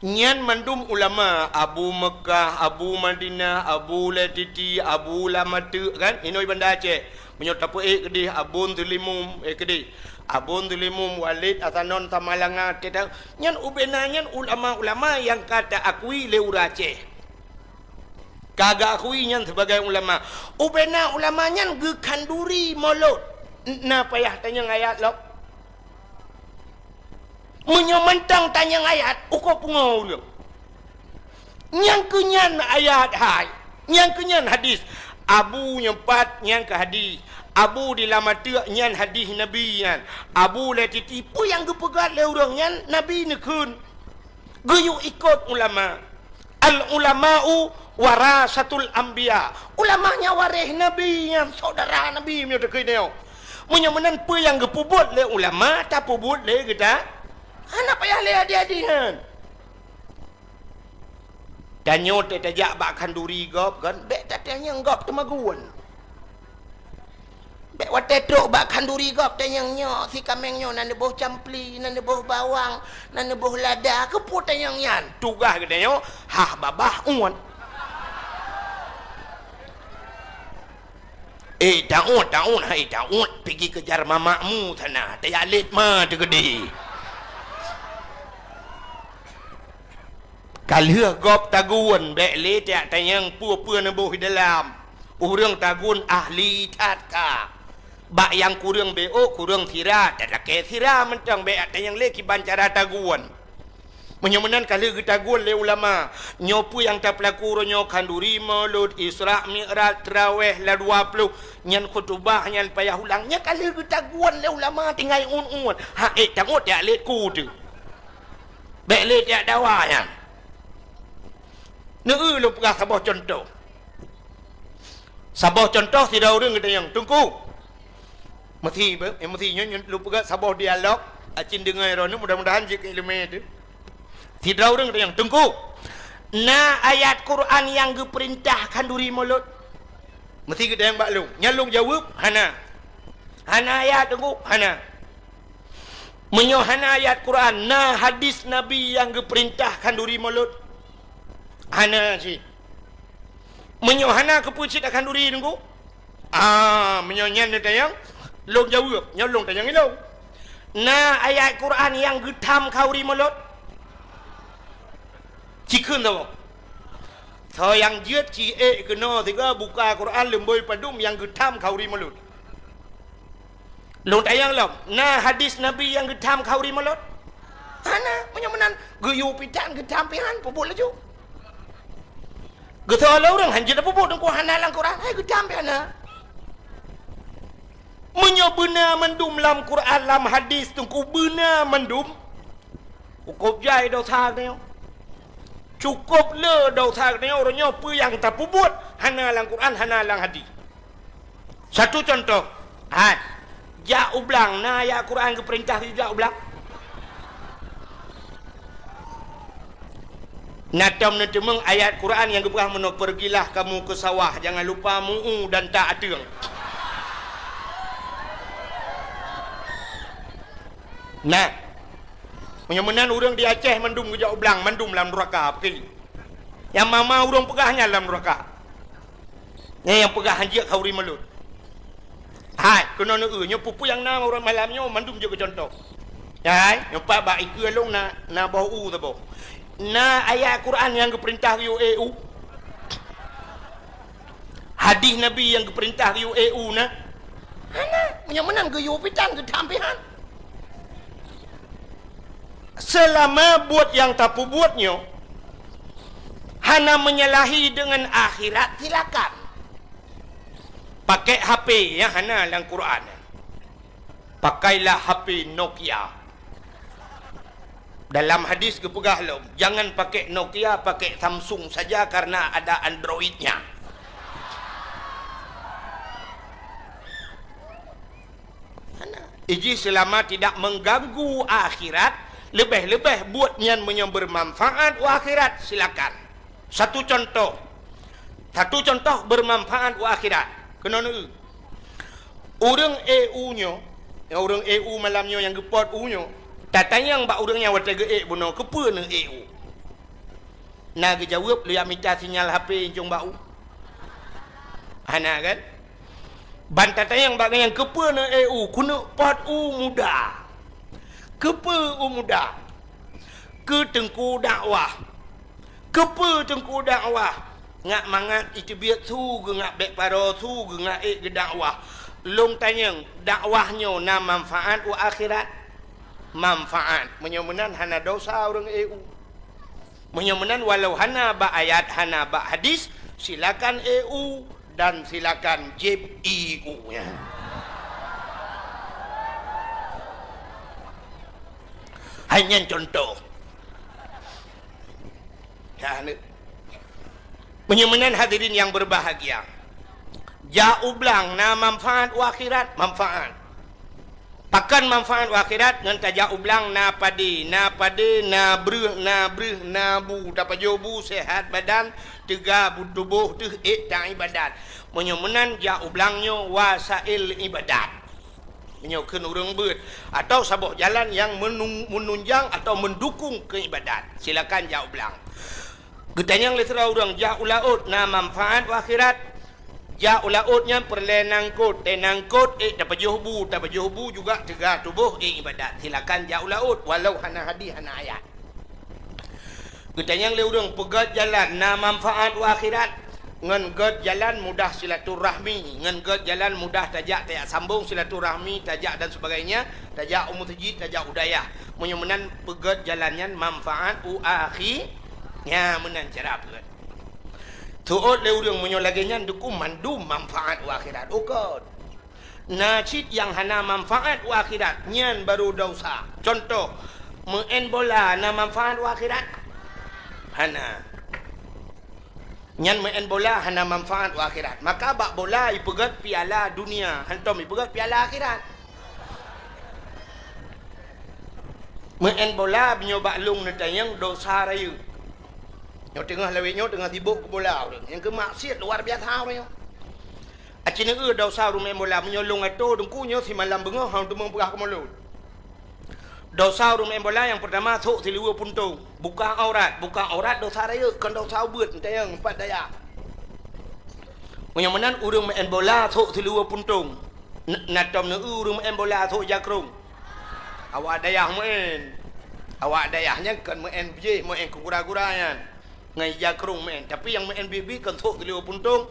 nyan mandum ulama, Abu Meukah, Abu Madinah, Abu Ulée Titi, Abu Lam Ateuk, kan? Inoe Banda Aceh. Meunyoe tapeuék keudeh Abon Teulimum, eh, keudeh. Abon Teulimum, Walid Hasanon Samalanga, teuta-, nyan ubena nyan ulama-ulama nyang ka taakui lé ureuëng Aceh. Ka geuakui nyan sibagai ulama. Ubena ulama nyan geukhanduri mulod. N-, na payah tanyong ayat lom. Meunyoe mantong tanyong ayat, uko pungo ureuëng. Nyang keu nyan ayat hai, nyang keu nyan hadis. Abu nyoe pat nyan keu hadis. Abu di Lam Ateuk nyan hadis Nabi nyan. Abu Ulée Titi peue nyang geupeugah lé ureuëng nyan Nabi neukheun. Geuyue ikot ulama. Al-ulama'u warasatul anbiya. Ulama nyan waréh Nabi, nyan syedara Nabi meunyoe takheun nyoe. Meunyoe meunan peue nyang geupeubuet lé ulama, tapeubuet lé geutanyoe. Hana payah lé adi-adi nyan. Tanyoe teuh tajak bak khanduri gob kan, bék tatanyong gob teumagun. Bék watée trok bak khanduri gob tanyong nyoe, si kaméng nyoe na neuboh campli, na neuboh bawang, na neuboh lada, keupeue tanyong nyan? Tugaih geutanyoe hah babah uet. Eh, taôt, taôt, hai taôt, pigi keujar mamakmu sana, tajak lét ma teukeudi. Ka lheueh gob tagun, bék lé tajak tanyong peue-peue neuboh di dalam. Ureuëng tagun ahli that ka. Bak nyang kureueng bék, kureueng sira, talakée sira mantong, bék tanyong lé kiban cara tagun. Meunyoe meunan ka lheueh geutagun lé ulama, nyoe peue nyang tapeulaku uroe nyoe, khanduri, mulod, Isra, Mi'raj, Traweh, la dua ploh, nyan khutubah, nyan payah ulang, nyan ka lheueh geutagun lé ulama tinggai uet-uet. Ha, eh, tangut jak lét ku teuh. Bék lé jak dawa nyan. Neu-eu lôn peugah saboh cuntoh. Saboh cuntoh sidroe ureuëng geutanyong, "Teungku." Meusi, eh, meusi nyoe, nyoe lôn peugah saboh dialog, acin deungoe droeneuh, mudah-mudahan jeuet keu iéleumé teuh. Sidroe ureuëng geutanyong, "Teungku, na ayat Quran nyang geupeurintah khanduri mulod?" Meusi geutanyong bak lôn. Nyan lôn jaweueb, "Hana." "Hana ayat, Teungku?" "Hana." "Meunyoe hana ayat Quran, na hadis Nabi nyang geupeurintah khanduri mulod?" "Hana cit." "Meunyoe hana, keupeue cit takhanduri, Teungku?" Ah, meunyoe nyan neutanyong, lôn jaweueb, nyoe lôn tanyong ilôn. Na ayat Quran nyang geutham khanduri mulod? Cikheun saboh. Soe nyang jeuet ci ék keunoe sigoe buka Quran leumbôi padum nyang geutham khanduri mulod. Lôn tanyong lom, na hadis Nabi nyang geutham khanduri mulod? Hana, meunyoe meunan geuyue pitan geutham pihan, peubuet laju. Geusoe lé ureuëng hanjeuet peubuet Teungku hana lam Quran, hai geutham pih hana. Meunyoe beuna mandum lam Quran, lam hadis Teungku beuna mandum, cukôp jai desya geutanyoe. Cukôp le desya geutanyoe, uroe nyoe peue nyang tapeubuet hana lam Quran, hana lam hadis. Satu contoh, hai, jak u blang, na ayat Quran geupeurintah jak u blang? Na tom neuteumeung ayat Quran nyang geupeugah meunoe, "Pergilah kamu ke sawah, jangan lupa mu'u dan tak ateueng." Nah, meunyoe meunan ureuëng di Aceh mandum geujak u blang, mandum lam nuraka, pakri. Nyang mama ureuëng peugah nyan lam nuraka. Nyan nyang peugah hanjeuet khanduri mulod. Hai, keunoe neu-eu, nyoe peue-peue nyang na ureuëng malam nyoe mandum jeuet keu contoh. Hai, nyoe pat bak ikeue lôn na, na boh u saboh. Na ayat Quran nyang geupeurintah geuyue ék u? Hadis Nabi nyang geupeurintah geuyue ék u na? Hana. Meunyoe meunan geuyue pitan geutam pihan. Seulama buet nyang tapeubuet nyoe hana menyalahi deungon akhirat, silakan. Pakai H P nyang hana lam Quran. Pakailah H P Nokia. Dalam hadis geupeugah lom, "Jangan pakai Nokia, pakai Samsung saja karena ada Android-nya." Hana. Iji selama tidak mengganggu akhirat, lebih-lebih buet nyan meunyoe bermanfaat u akhirat, silakan. Satu contoh. Satu contoh bermanfaat u akhirat. Keunoe neu. Ureuëng ék u nyoe, nyang ureuëng ék u malam nyoe nyang geupot u nyoe, tatanyong bak ureuëng nyang watée geuék bunoe, "Keupeue neuék u?" Na geujaweueb, "Lôn jak mita sinyal H P incong bak u." Hana kan? Ban tatanyong bak gobnyan, "Keupeue neuék u?" "Keuneuk pot u muda." "Keupeue u muda?" "Keu teungku dakwah." "Keupeue teungku dakwah?" "Ngat mangat iteubiet su geungat bék paroe su geungat ék geudakwah." "Lôn tanyong, dakwah nyoe na manfaat u akhirat?" "Manfaat." Meunyoe meunan hana desya ureuëng ék u. Meunyoe meunan walau hana bak ayat, hana bak hadis, silakan ék u dan silakan jieb ie u nyan. Hai nyan contoh. Ya, ni. Meunyoe meunan hadirin nyang berbahagia, jak u blang na manfaat u akhirat, manfaat. Pakon manfaat u akhirat? Ngon tajak u blang na padé, na padé, na breueh, na breueh, na bu, tapajoh bu, sehat badan, teuga bu tuboh teuh ék taibadat. Meunyoe meunan jak u blang nyoe wasail ibadat. Meunyoe kheun ureuëng beuet, atau saboh jalan nyang menung-, menunjang atau mendukung keu ibadat, silakan jak u blang. Geutanyong lé sidroe ureuëng, jak u laôt na manfaat u akhirat? Jak u laôt nyan peureulée nangkot, tée nangkot ék tapajoh bu, tapajoh bu juga teuga tuboh ék ibadat. Silakan jak u laôt walau hana hadis hana ayat. Geutanyong lé ureuëng, peugét jalan na manfaat u akhirat? Ngon gét jalan mudah silaturahmi, ngon gét jalan mudah tajak, tajak sambong silaturahmi, tajak dan sebagainya, tajak u meuseujid, tajak u dayah. Meunyoe meunan peugét jalan nyan manfaat u akhi-, nya meunan cara peugét. Seuôt lé ureuëng, meunyoe lagée nyan dukung mandum manfaat u akhirat. Ukot. Na cit nyang hana manfaat u akhirat, nyan baru desya. Contoh, meu'en bola na manfaat u akhirat? Hana. Nyan meu'en bola hana manfaat u akhirat. Maka bak bola ipeugét piala dunia, hantom ipeugét piala akhirat. Meu'en bola meunyoe bak lông neutanyong desya rayeuk. Nyoe teungoh lawét nyoe teungoh sibok keu bola ureuëng. Nyang keu maksiat luar biasa ureuëng nyoe. Aci neueu desya ureuëng meu'en bola, meunyoe lông atô teungku nyoe simalam beungoh hana teumé peugah keu mulod. Desya ureuëng meu'en bola nyang peurtama sôk siluweue puntông, buka aurat, buka aurat desya rayeuk, kon desya ubeut, neutanyong pat dayah. Meunyoe meunan ureuëng meu'en bola sôk siluweue puntông, n-, na tom neueu ureuëng meu'en bola sôk jakrong. Awak dayah meu'en. Awak dayah nyan kon meu'en biéh, meu'en keu gura-gura nyan. Ngon ija krông meu'en. Tapi nyang meu'en bibi kon sôk siluweue puntông.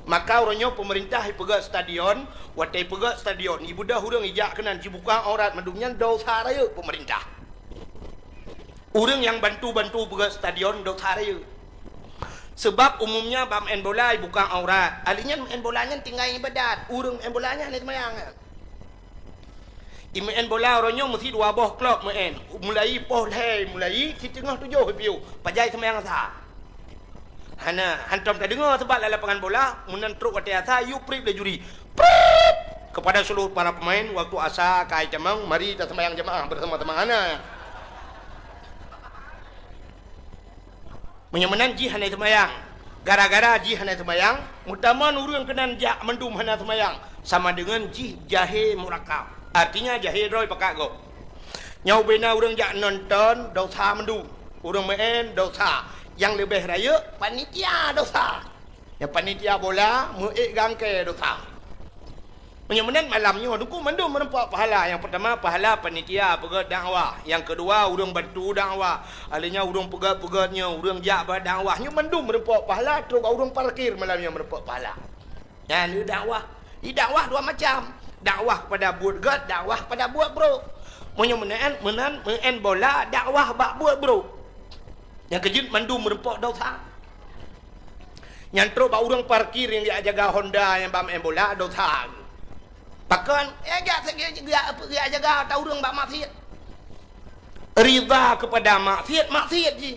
Maka uroe nyoe peumeurintah ipeugét stadion, watée ipeugét stadion, ibeudôh ureuëng ijak keunan jibuka aurat mandum nyan desya rayeuk peumeurintah. Ureuëng nyang bantu-bantu peugét stadion desya rayeuk. Seubab umumnya bak meu'en bola ibuka aurat. Ahli nyan meu'en bola nyan tinggai ibadat. Ureuëng meu'en bola nyan hana seumayang nyan. Imeu'en bola uroe nyoe meusi dua boh klok meu'en. Mulai poh lhée, mulai siteungoh tujoh ipiôh. Pajai seumayang sa. Hana, hantom tadeungoe seubab lam lapangan bola, meunan trok watée asa, yue prip lé juri. Prip! Kepada seluruh para pemain, waktu asa ka itamong, mari taseumayang jamaah bersama-sama. Hana. Meunyoe meunan jih hana seumayang. Gara-gara jih hana seumayang, meutamong ureuëng keunan jak mandum hana seumayang, sama deungon jih jahé murakab. Artinya jahé droe pakat gob. Nyoe ubena ureuëng jak nonton, desya mandum. Ureuëng meu'en, desya. Nyang leubeh rayeuk, panitia desya. Nyang panitia bola, meu'ék gangkée desya. Meunyoe meunan malam nyoe, Teungku, mandum meureumpok pahala. Nyang peurtama, pahala panitia peugét dakwah. Nyang keudua, ureuëng bantu dakwah. Alèh nyan ureuëng peugét-peugét nyoe, ureuëng jak bak dakwah. Nyoe mandum meureumpok pahala, trok bak ureuëng parkir malam nyoe meureumpok pahala. Nyan dakwah. Di dakwah dua macam. Dakwah kepada buet gét, dakwah kepada buet brok. Meunyoe meunan, meunan meu'en bola, dakwah bak buet brok. Nyang keujeuet mandum meureumpok dosa. Nyang trok bak ureuëng parkir nyang jak jaga Honda nyang bak meu'en bola, dosa. Pakon? Ya, jak, jak, jak, jak jaga ata ureuëng bak maksiat. Ridha kepada maksiat, maksiat jih.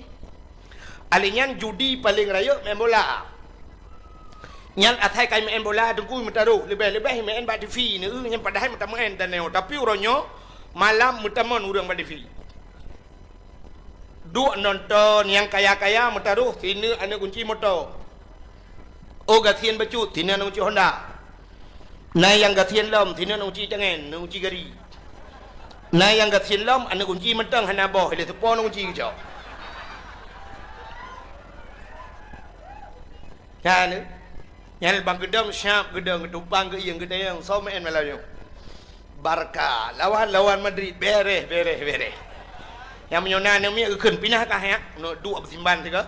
Alèh nyan judi paleng rayeuk meu'en bola. Nyan asai kai meu'en bola, Teungku, meutaroh, leubeh-leubeh meu'en bak T V neu, nyan padahai meutameu'en dan nyoe. Tapi uroe nyoe malam meutamon ureuëng bak T V. Duek nonton, nyang kaya-kaya meutaroh, sineuk aneuk gunci moto. Oh, gasien bacut, sineuk aneuk gunci Honda. Na nyang gasien lom, sineuk aneuk gunci tangen, aneuk gunci gari. Na nyang gasien lom, aneuk gunci mantong hana boh, ilèe seupôt aneuk gunci geucok. Nyan, nyan bang geudong siap, geudong geutupang, geuieng, geutanyong, soe meu'en malam nyoe. Barca lawan, lawan Madrid, bereh, bereh, bereh. Nyang meunyoe na aneuk miet geukheun pinah kah nyak, neuk duek beusimban sigoe.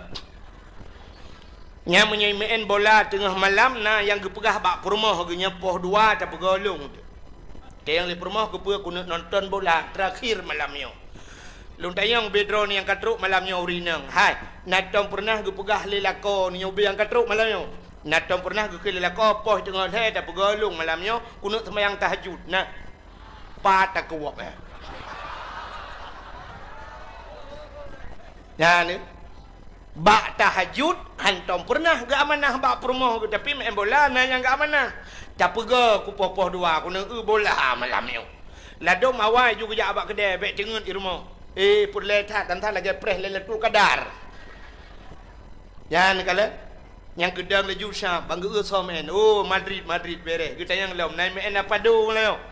Nyang meunyoe meu'en bola teungoh malam na nyang geupeugah bak peurumoh geuh nyoe poh dua tapeugolong. Tanyong lé peurumoh keupeue keuneuk nonton bola terakhir malam nyoe. Lôn tanyong bak droeneuh nyang ka trok malam nyoe ureueng inong. Hai, na tom peureunah geupeugah lé lakoe nyoe ubé nyang ka trok malam nyoe? Na tom peureunah geukheun lé lakoe poh teungoh lhèe tapeugolong malam nyoe keuneuk seumayang tahajud? Nah, pat takuwok, eh. Nyan, eh. Bak tahajud, hantom peureunah geuamanah bak peurumoh geuh, tapi meu'en bola na nyang geuamanah. Tapeugah keu poh-poh dua, keuneuk eu bola malam nyoe. Ladôm awai ju geujak bak keudè, bèk teungeut di rumoh. Eh, peureulèe that, dan that lagèe preh Lailatul Qadar. Nyan kalon, nyang geudong laju sab, bang geu-eu soe meu'en. Oh, Madrid, Madrid bereh. Geutanyong lom, na meu'en Apado nyoe.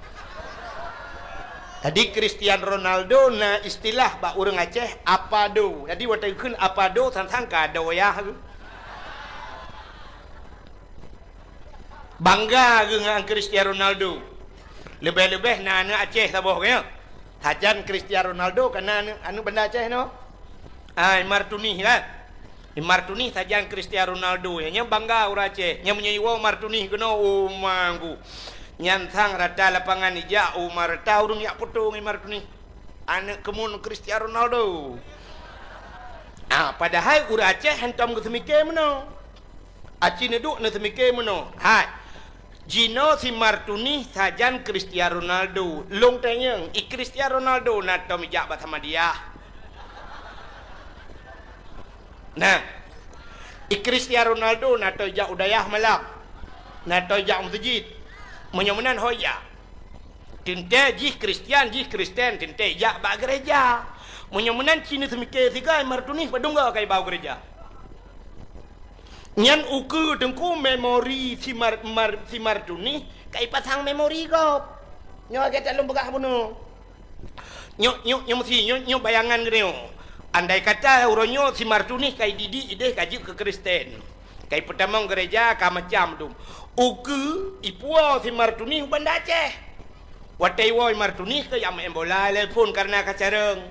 Jadi, Cristiano Ronaldo na istilah bak ureueng Aceh, Apado. Jadi, watèe geukheun Apado, sang-sang ka doyah geuh. Bangga geuh ngon Cristiano Ronaldo. Leubeh-leubeh na aneuk Aceh saboh, kan? Sajan Cristiano Ronaldo ka na aneuk, aneuk Banda Aceh nyoe. Ah, Imar Tunih, kan? Imar Tunih sajan Cristiano Ronaldo. Nyan bangga ureueng Aceh. Nyan meunyoe iwoe Imar Tunih keunoe, oh, manggu. Nyan sang rata lapangan ijak, oh, ma rata ureueng jak poto ngon Imar Tunih. Aneuk keumun Cristiano Ronaldo. Ah, padahai ureueng Aceh hantom geuseumike meunoe. Aci neuduek neuseumiké meunoe, hai, jinoe si Martunih sajan Cristiano Ronaldo. Lôn tanyong, i Cristiano Ronaldo na tom ijak bak Samadiyah? Nah, i Cristiano Ronaldo na tom ijak u dayah malam? Na tom ijak u meuseujid? Meunyoe meunan ho ijak. Teuntèe jih Kristian, jih Kristen, teuntèe ijak bak gereja. Meunyoe meunan ci neuseumiké sigoe Martunih padum goe ka iba u gereja. Nyan ukeue teungku memori si Mar-, Mar-, si Martunih ka ipasang memori gob. Nyoe lagèe that lôn peugah bunoe. Nyoe, nyoe, nyoe meusi, nyoe, nyoe bayangan geutanyoe. Andai kata uroe nyoe si Martunih ka ididik idéh ka jeuet keu Kristen. Ka ipeutamong gereja ka macam dum. Ukeue ipuwoe si Martunih u Banda Aceh. Watèe iwoe Martunih ka ijak meu'en bola lé phôn kareuna ka carông.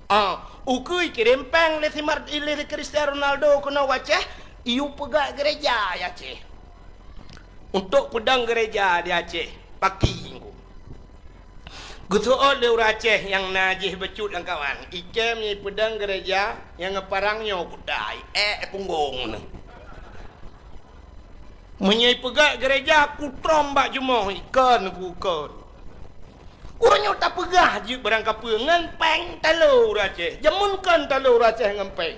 Ah, ukeue ikirém péng lé si Mar-, lé Cristiano Ronaldo keunoe u Aceh, iyue peugah gereja di Aceh. Untuk peudong gereja di Aceh, paki. Geuseuôt lé ureueng Aceh nyang na jih bacut lam kawan, ikém nyan ipeudong gereja nyang geuparang nyoe kutai, ék punggong neuh. Meunyoe ipeugah gereja kutrom bak jumoh, ikon ku kon. Uroe nyoe tapeugah jeuet barang kapeue ngon péng talo ureueng Aceh. Jameun kon talo ureueng Aceh ngon péng.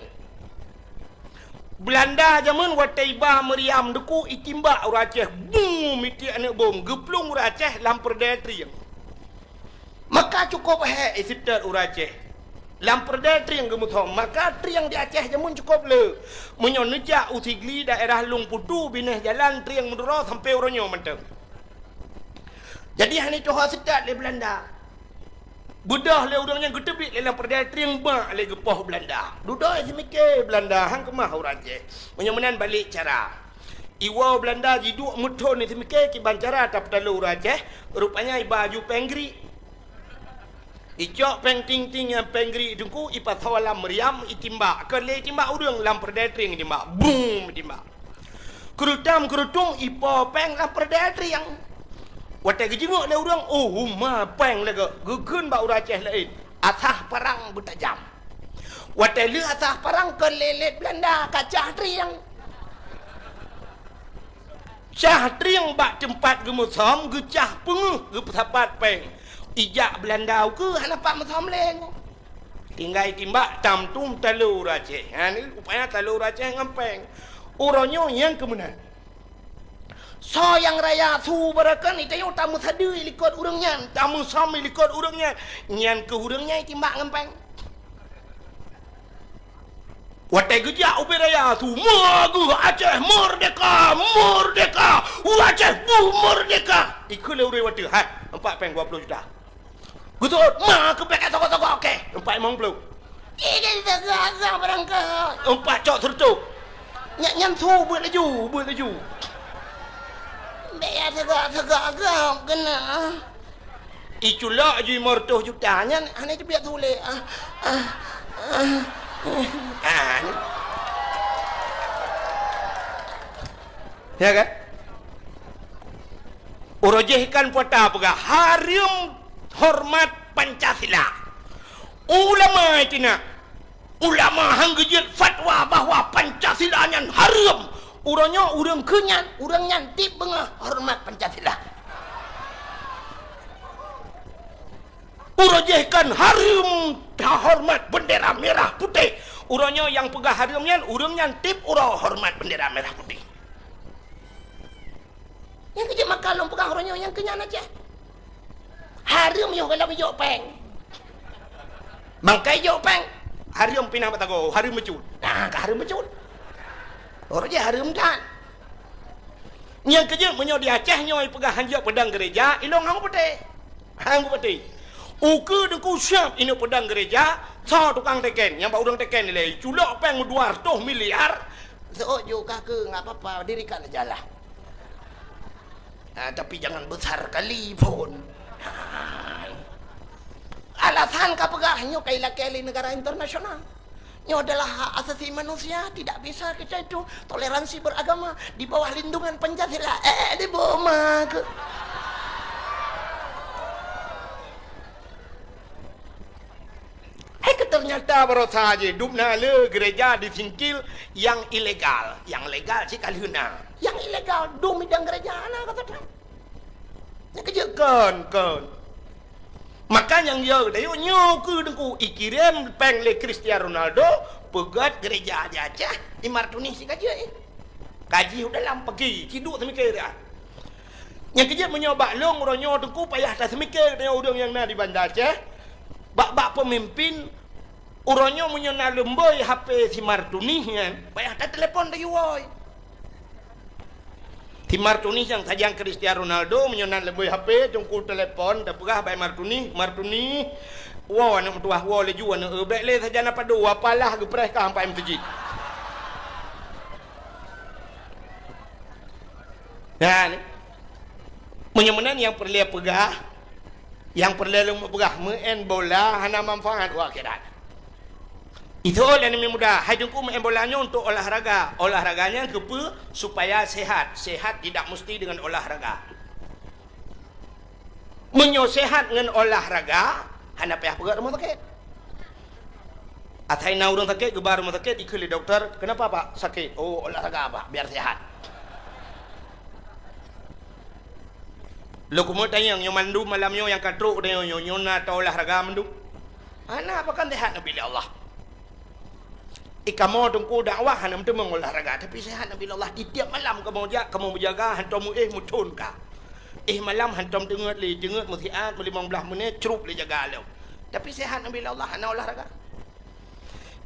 Beulanda jameun watèe iba meuriam deuku itimbak ureueng Aceh, bum, mitiek aneuk bom, geuplueng ureueng Aceh lam peureudèe trieng. Maka cukôp hék iseutôt ureueng Aceh. Lam peureudèe trieng geumeusom, maka trieng di Aceh jameun cukôp le. Meunyoe neujak u Sigli daerah Lueng Putu binéh jalan trieng meuduro sampoe uroe nyoe mantong. Jadi hana tuha seutôt lé Beulanda. Beudôh lé ureueng nyan geuteubiet lé lam peureudèe trieng bak lé geupoh Beulanda. Dudoe seumiké Beulanda han keumah ureueng Aceh. Meunyoe meunan balek cara. Iwoe Beulanda jiduek meuthon, iseumiké kiban cara tapeutaloe ureuëng Aceh, rupanya iba aju péng grik. Icok péng ting-ting nyang péng grik teungku, ipasoe lam meuriam, itimbak. Kon lé itimbak ureuëng, lam peureudèe trieng itimbak. Bum, itimbak. Keurutam-keurutung ipo péng lam peureudèe trieng. Watèe geujingok lé ureuëng, oh, huma péng lagèe geukheun bak ureuëng Aceh laén. Asah parang beutajam. Watèe lheueh asah parang kon lé lét Beulanda, kacah trieng. Cah trieng bak teumpat geumeusom, geucah peungeuh, geupeusapat péng. Ijak Beulanda ukeue hana pat meusom lé nyoe. Tinggai timbak tam tum taloe ureuëng Aceh. Ha, ni rupanya taloe ureuëng Aceh ngon péng. Uroe nyoe nyang keumeunan. Soe nyang raya su beureukan, ita nyoe tameusadeue likot ureuëng nyan, tameusom likot ureuëng nyan. Nyan keuh ureuëng nyan itimbak ngon péng. Watèe geujak ubé raya su, "Meugeue Aceh merdeka, merdeka, Aceh bu merdeka." Ikheun lé ureuëng watèe, "Hai, empat péng dua puluh juta." Geutot, ma keubiet ka toko-toko, oke, empat limong puluh. Ih, dia tega-tega barangkaho. Empat cok seureutôh. Nyak nyan su beuet laju, beuet laju. Bèk ya tega-tega agam keunan. Iculok aju limong reutôh juta nyan hana teubiet su lé. Ah, ah, ah, ah. Ah, ni. Ya kan? Uroe jéh kan puasa peugah, hareuem horeumat Pancasila. Ulama itina, ulama han geujeuet fatwa bahwa Pancasila nyan hareuem. Uroe nyoe ureuëng keu nyan, ureuëng nyan tieb beungoh horeumat Pancasila. Uroe jéh kan hareuem tahoreumat bendera merah putih. Uroe nyoe nyang peugah hareuem nyan, ureuëng nyan tieb uroe horeumat bendera merah putih. Nyang keuh jeuet maka lôn peugah uroe nyoe nyang keu nyan Aceh. Hareuem yoh galom ijok péng. Bangkai ijok péng. Hareuem pinah batago, hareuem meucut. Nah, ka hareuem meucut. Uroe jéh hareuem that. Nyang keuh jeuet meunyoe di Aceh nyoe ipeugah han jok peudong gereja, ilong han peuteh. Han geupeuteh. Ukeue teungku siab inong peudong gereja, soe tukang teken, nyang bak ureuëng teken ilèe, culok péng dua reutôh miliar. Seuôt ju kah keu, nggak apa-apa, dirikan aja lah. Ah, tapi jangan besar kali pun. Ah. Alasan ka peugah nyoe ka ilakèe lé negara internasional. Nyoe adalah hak asasi manusia, tidak bisa kita itu toleransi beragama di bawah lindungan Pancasila. Eh, di boma ke? Eh, ke ternyata barosa je, dubna le gereja di Singkil yang ilegal. Yang legal cit ka lheueh na. Yang ilegal, dum idang gereja na kata Trump. Nyang keuh jeuet kon, kon. Maka nyang yo tayue nyoe keuh teungku ikirém péng lé Cristiano Ronaldo, peugöt gereja di Aceh, i Martunih sikajeue. Kaji u dalam pagi, ciduek seumiké dah. Nyang keuh jeuet meunyoe bak lôn uroe nyoe teungku payah taseumiké teuh ureuëng nyang na di Banda Aceh, bak-bak peumimpin uroe nyoe meunyoe na leumboi H P si Martunih nyan, payah tatelepon tayue woe. Si Martunih nyang sajan Cristiano Ronaldo, meunyoe na leumboi H P, teungku telepon, tapeugah bak Martunih, "Martunih, woe aneuk meutuwah, woe laju aneuk eu, bèk lé sajan apa do, apalah geupreh ka ampai meuseujid." Nah, ni. Meunyoe meunan nyang peureulèe peugah, nyang peureulèe lôn peugah, meu'en bola hana manfaat u akhirat. Itu lé aneuk muda, hai teungku meu'en bola nyoe untuk olahraga. Olahraga nyan keupeue? Supaya sehat. Sehat tidak mesti dengan olahraga. Meunyoe sehat ngon olahraga, hana payah peugöt rumoh sakét. Asai na ureuëng sakét, geuba rumoh sakét, ikheun lé dokto, "Kenapa, Pak, sakit?" "Oh, olahraga, Pak, biar sehat." Lôn keumeung tanyong, nyoe mandum malam nyoe nyang ka trok tanyong nyoe, nyoe na taolahraga mandum? Hana, pakon sehat neubi lé Allah. Eh, kamoe teungku dakwah hana meuteumé olahraga, tapi sehat neubi lé Allah. Di tiep malam kamoe jak, kamoe meujaga, hantom meuéh meuthon ka. Éh malam hantom teungeut lé, teungeut meusiat, meulimong blaih menit, crup lé jaga lom. Tapi sehat neubi lé Allah, hana olahraga.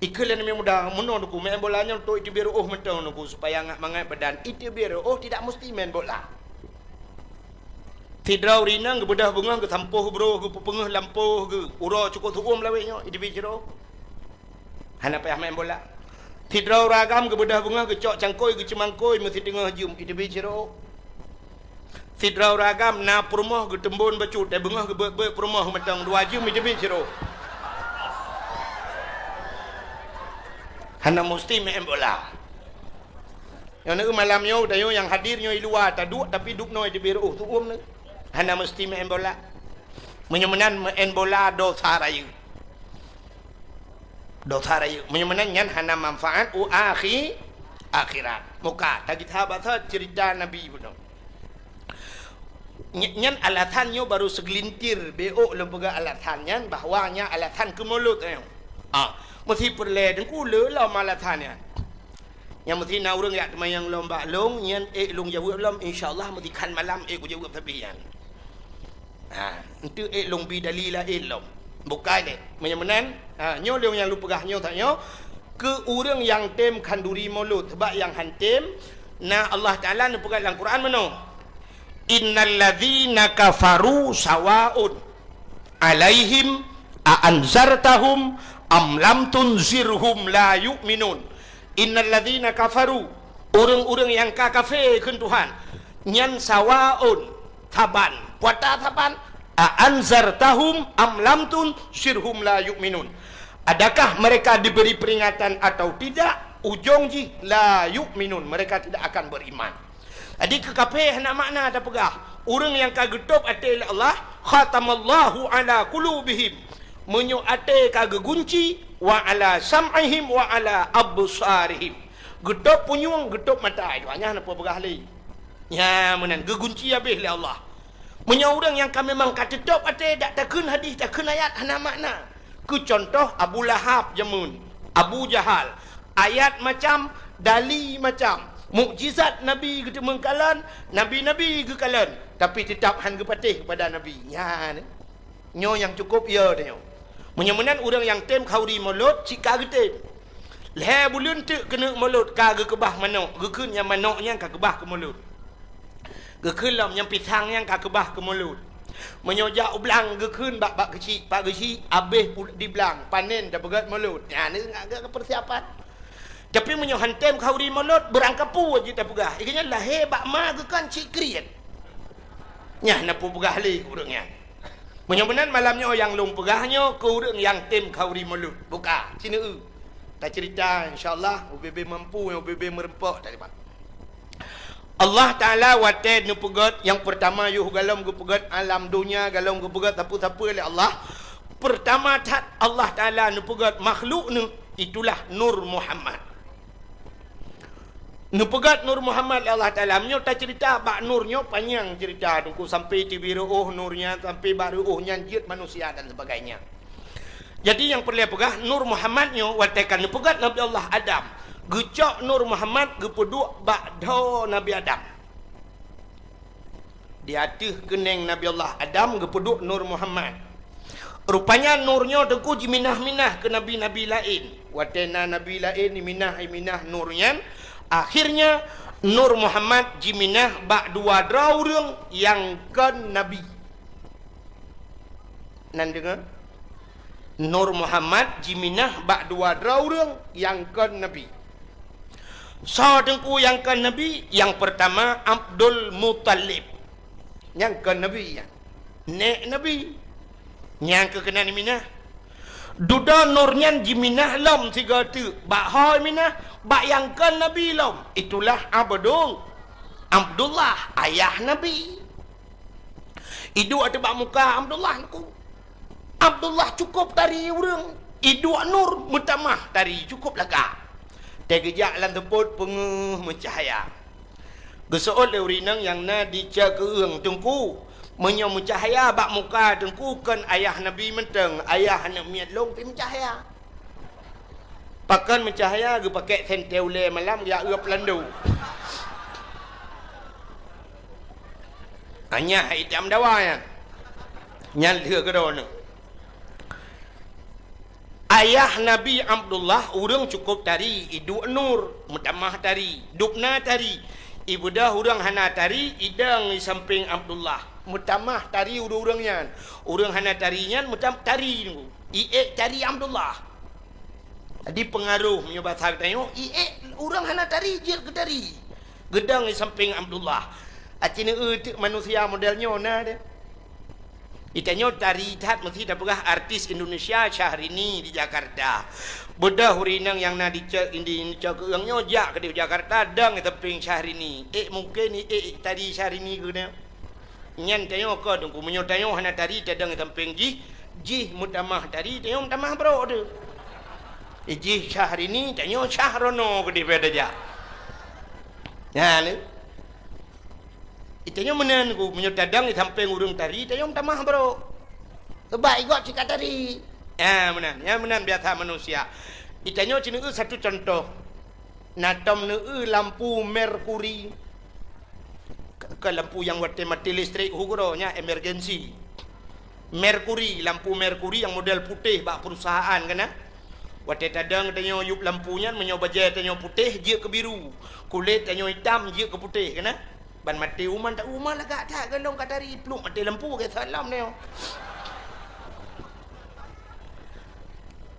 Ikheun lé aneuk muda, meunoe teungku, main bola nyoe untuk iteubiet reuôh mantong teungku, supaya ngat mangat badan. Iteubiet reuôh tidak mesti main bola. Sidroe ureuëng inong geubeudoh beungoh, geusampoh broh, geupeupeungeuh lampôh, geu-, uroe cukôp seuuem lawét nyoe, iteubiet sidroe. Hana payah main bola. Sidroe ureueng agam geubeudoh beungoh, geucok cangkôi, geuceumangkôi, meusiteungoh jeuem, iteubiet sidroe. Sidroe ureueng agam na peurumoh, geuteumbon bacut, dan beungoh geubeuet-beuet peurumoh mantong, dua jeuem, iteubiet sidroe. Hana musti meu'en bola. Nyoe na malam nyoe, tanyoe nyang hadir nyoe i luwa taduek, tapi dubnoe teubiet reu'oh, tu'uem na. Hana musti meu'en bola. Meunyoe meunan meu'en bola dosa rayeuk. Dosa rayeuk. Meunyoe meunan nyan hana manfaat u akhi-, akhirat. Muka, tagita basa cerita Nabi bunoe. Ny-, nyan alasan nyoe baru segelintir, beu'ok lôn peugah alasan nyan, bahwa nyan alasan keu mulod nyoe. Ah, meusi peureulée teungku le lom alasan nyan. Nyang meusi na ureueng jak teumayang lom bak lôn, nyan ék lôn jaweueb lom, insya Allah meusi khan malam ék kujaweueb sabe nyan. Ha, enteuk ék lôn bi dali laén lom. Bukai deh. Meunyoe meunan, ha, nyoe lôn nyang lôn peugah nyoe that nyoe, keu ureueng nyang tem khanduri mulod, sabab nyang han tem, na Allah Taala neupeugah lam Quran meunoe, "Innal ladzina kafaru sawaun alaihim a anzartahum am lam tunzirhum la yu'minun." Innal ladzina kafaru, ureueng-ureueng nyang ka kafé kheun Tuhan, nyan sawaun, saban, puata saban, a anzartahum am lam tunzirhum la yu'minun. Adakah mereka diberi peringatan atau tidak, ujong jih la yu'minun, mereka tidak akan beriman. Jadi keu kafé hana makna tapeugah. Ureueng nyang ka geutôb até lé Allah, khatamallahu ala qulubihim. Meunyoe até ka geugunci, wa ala sam'ihim wa ala absarihim. Geutôb punyueng, geutôb mata, itu hanya hana peugah lé. Nya meunan geugunci habéh lé Allah. Meunyoe ureueng nyang ka memang ka teutôb até, dak takheun hadis, takheun ayat, hana makna. Keu cuntoh Abu Lahab jameun, Abu Jahal, ayat macam, dali macam, mukjizat Nabi geuteumeung kalon, nabi-nabi geukalon, tapi teutap han geupatéh keupada Nabi. Nyan, nyoe nyang cukôp yo tanyoe. Meunyoe meunan ureueng nyang tem khanduri mulod, cit ka geutem. Lhée buleuen teuk keuneuk mulod ka geukeubah manok, geukheun nyang manok nyan ka keubah keu mulod. Geukheun lom nyang pisang nyan ka keubah keu mulod. Meunyoe jak u blang geukheun bak, bak geuchik, bak geuchik, abéh pu-, di blang, panen tapeugét mulod. Nyan ngat geuh persiapan. Tapi meunyoe han tem khanduri mulod, beurangkapeue jeuet tapeugah. Ié nyan lahé bak ma geukheun cit kriet. Nyan na peue peugah lé ureueng nyan. Meunyoe meunan malam nyoe nyang lôn peugah nyoe keu ureueng nyang tem khanduri mulod. Buka, sineuk. Tacerita, insya Allah, ubé-bé mampu, ubé-bé meureumpok tadi, Pak. Allah Taala watée neupeugét, nyang peurtama yoh galom geupeugét alam donya, galom geupeugét sapeue-sapeue lé Allah. Peurtama that Allah Taala neupeugét makhluk neuh, itulah Nur Muhammad. Neupeugét Nur Muhammad lé Allah Taala. Meunyoe tacerita bak Nur nyoe panyang cerita, teungku, sampai teubiet reu'oh Nur nyan, sampai bak reu'oh nyan jeuet manusia dan sebagainya. Jadi nyang peureulée peugah, Nur Muhammad nyoe watée ka neupeugét Nabi Allah Adam, geucok Nur Muhammad geupeuduek bak dhoe Nabi Adam. Di ateueh keuneng Nabi Allah Adam geupeuduek Nur Muhammad. Rupanya Nur nyoe teungku jiminah-minah keu nabi-nabi laén. Watée na nabi laén jiminah-minah Nur nyan, akhirnya Nur Muhammad jiminah bak dua droe ureueng nyang kon nabi. Nan deungoe? Nur Muhammad jiminah bak dua droe ureueng nyang kon nabi. Soe teungku nyang kon nabi? Nyang peurtama Abdul Muthalib. Nyang kon nabi nyan. Nék nabi. Nyang keu keunan minah. Dudoe Nur nyan jiminah lom sigoe teuk. Bak ho minah? Bak nyang kon nabi lom. Itulah Abdul, Abdullah, ayah nabi. Iduek ateueh bak muka Abdullah nyoe. Abdullah cukôp tari ureueng. Iduek Nur meutamah tari cukôp lagak. Teugeujak lam teupot peungeuh meucahya. Geuseuôt lé ureueng inong nyang na di ceue keueung, "Teungku, meunyoe meucahya bak muka Teungku kon ayah Nabi mantong, ayah aneuk miet lôn pih meucahya." Pakon meucahya geupakèk sentée ulée malam jak eu peulando. Anyah itam dawa nyan. Nyan lheueh keudroe nyoe. Ayah Nabi Abdullah ureueng cukôp tari, iduek Nur, meutamah tari, dubna tari. Ibeudôh ureueng hana tari, idong di sampéng Abdullah. Meutamah tari ureueng-ureueng nyan. Ureueng hana tari nyan meutam-, tari nunggu. Iék tari Abdullah. Jadi peungaroh meunyoe basa geutanyoe, i ék ureuëng hana tari jeuet keu tari. Geudong i sampéng Abdullah. Aci neueu teuk manusia model nyoe na deh. Itanyoe tari that meusti tapeugah artis Indonesia Syahrini di Jakarta. Beudôh ureuëng inong nyang na di cok, di, di cok keueung nyoe jak keudeh Jakarta dong i sampéng Syahrini. Ék mungken i ék tari Syahrini keunoe. Nyan tanyoe kon Teungku, meunyoe tanyoe hana tari tadong i sampéng jih, jih meutamah tari, tanyoe meutamah brok teuh. Jih Syahrini, tanyoe Syahrono keudeh pada jak. Nyan. Itanyoe meunan ku, meunyoe tadong i sampéng ureuëng tari, tanyoe meutamah brok. Sebab igob cit ka tari. Ah, meunan. Nyan meunan biasa manusia. Itanyoe ci neueu satu contoh. Na tom neueu lampu merkuri. Ke, ke lampu nyang watée maté listrik hu keudroe nyan emergency. Merkuri, lampu merkuri nyang model putéh bak perusahaan kana. Watée tadong tanyoe yup lampu nyan, meunyoe bajée tanyoe putéh jeuet keu biru, kulét tanyoe itam jeuet keu putéh kana. Ban maté uman tak uma lagak that golom ka tari pluek maté lampu ke salam nyoe.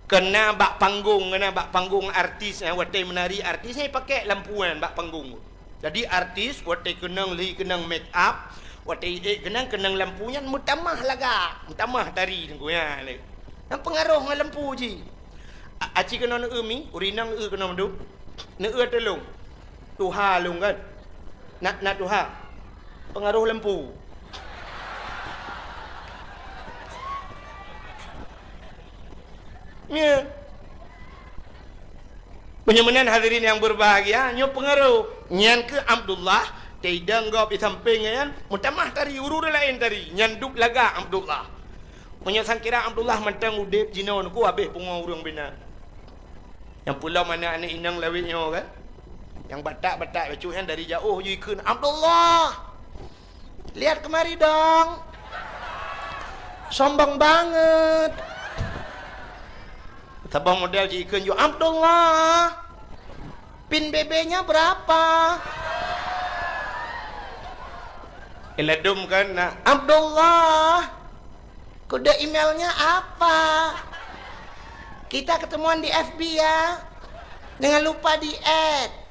Kena bak panggung, kena bak panggung artis, eh, watée meunari artis, eh, pakai lampu nyan bak panggung. Jadi artis watée keunong lhi keunong make up, watée ék keunong keunong lampu nyan meutamah lagak, meutamah tari Teungku nyan. Nyan peungaroh ngon lampu jih. A-, aci keunoe neueu mi, ureuëng inong neueu keunoe mandum. Neueu tulông. Tuha lôn kan. Nak, nak tuha. Peungaroh lampu. Ya. Meunyoe meunan hadirin nyang berbahagia, nyoe peungaroh. Nyan keuh Abdullah, teudong gob di sampéng nyan, meutamah tari, ureuëng laén tari. Nyan dup lagak Abdullah. Meunyoe sangkira Abdullah mantong udeb jinoe Teungku habéh pungo ureuëng binan. Nyang peulom aneuk-aneuk inong lawét nyoe kan. Nyang batak-batak bacut nyan dari jaoh jikheun, "Abdullah! Lihat kemari dong! Sombong banget!" Saboh model jikheun ju, "Abdullah! Pin B B-nya berapa?" Iladum kan, nah, "Abdullah! Kode emailnya apa? Kita ketemuan di F B ya. Jangan lupa di-add."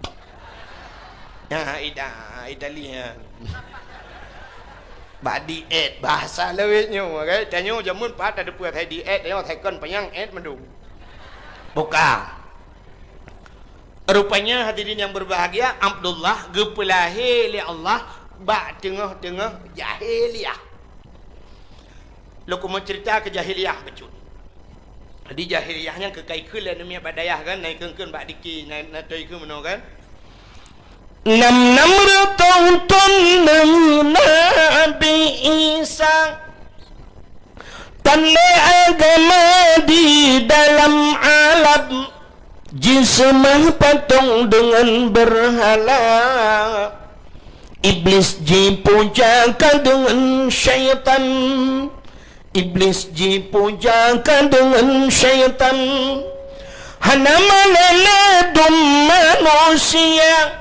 Ya, ida, Italian. Bak di-add, bahasa lawét nyoe, kan? Tanyoe jameun pat ada peue asai di-add, tanyoe asai kon panyang add mandum. Buka. Rupanya hadirin yang berbahagia, Abdullah geupeulahé lé Allah bak teungoh-teungoh jahiliyah. Lôn keumeung cerita keu jahiliyah bacut. Jadi jahiliyah nyan keu ka ikheun lé aneuk miet bak dayah kan, na ikheun-kheun bak diki, na, na toe ikheun meunoe kan. Nam-nam reutôh thôn neuh Nabi Isa, tan lé agama di dalam alam. Jiseumah patong deungon beurhala, Iblis jipuja ka deungon syaitan, Iblis jipuja ka deungon syaitan. Hana malée lé dum manusia,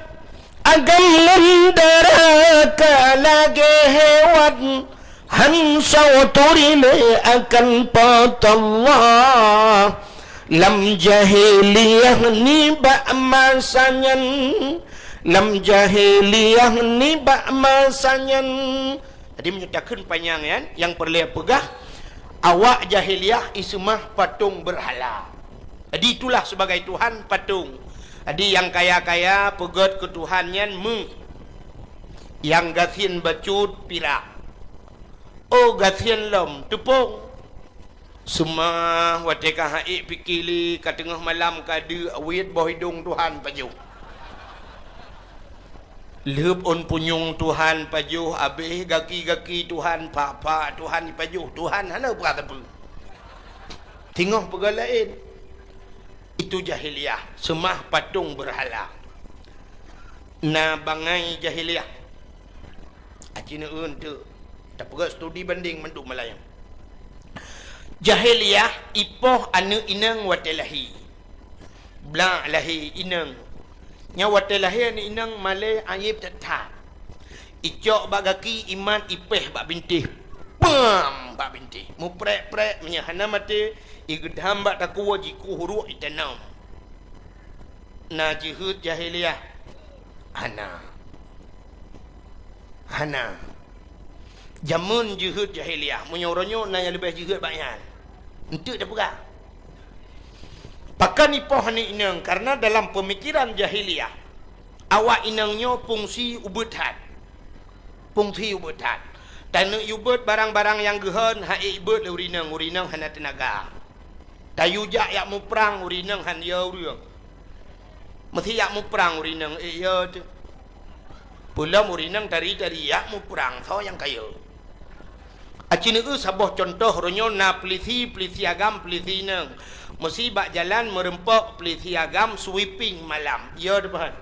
agam ngon dara ka lagée hewan. Han soe turi lé akan Po teu Allah. Lam jahiliyah nibak masa nyan, lam jahiliyah nibak masa nyan. Jadi meunyoe takheun panyang nyan, nyang peureulée peugah, awak jahiliyah iseumah patong beurhala. Jadi itulah sebagai tuhan patong. Jadi nyang kaya-kaya peugét keu tuhan nyan meu, nyang gasien bacut pirak. Oh gasien lom teupông. Seumah watée ka haiek pike lé ka teungoh malam ka deuk wiet boh idong tuhan pajoh. Lheueb ôn punyueng tuhan pajoh, abéh gaki-gaki tuhan, pak-pak tuhan ipajoh, tuhan hana peugah sapeue. Teungoh peugah laén. Itu jahiliyah, seumah patong beurhala. Na bangai jahiliyah. Aci neueu teuk, tapeugét studi banding mandum malam nyoe. Jahiliyah ipoh aneuk inong watée lahé. Blak lahé inong. Nyan watée lahé aneuk inong malée ayeb that-that. Icok bak gaki, imat, ipéh bak bintéh. Pam! Bak bintéh. Muprek-prek, meunyoe hana maté, igeudam bak takue, jikueh uruek, itanom. Na jeuheut jahiliyah? Hana. Hana. Jameun jeuheut jahiliyah, meunyoe uroe nyoe na nyang leubeh jeuheut bak nyan. Eunteuk tapeugah. Pakon ipoh aneuk inong? Karena dalam peumikiran jahiliyah, awak inong nyoe fungsi ubeut that. Fungsi ubeut that. Taneuk yue beuet barang-barang nyang geuhon, han ék beuet lé ureueng inong, ureueng inong hana teunaga. Tayue jak yak muprang, ureueng inong han yo ureueng. Meusé yak muprang ureueng inong, ék yo teuh. Peulom ureueng inong tari-tari yak muprang, soe nyang ka yo. Aci neueu saboh cuntoh, uroe nyoe na peulisi, peulisi agam, peulisi inong. Meusé bak jalan meureumpok peulisi agam sweeping malam. Yo teuh paham.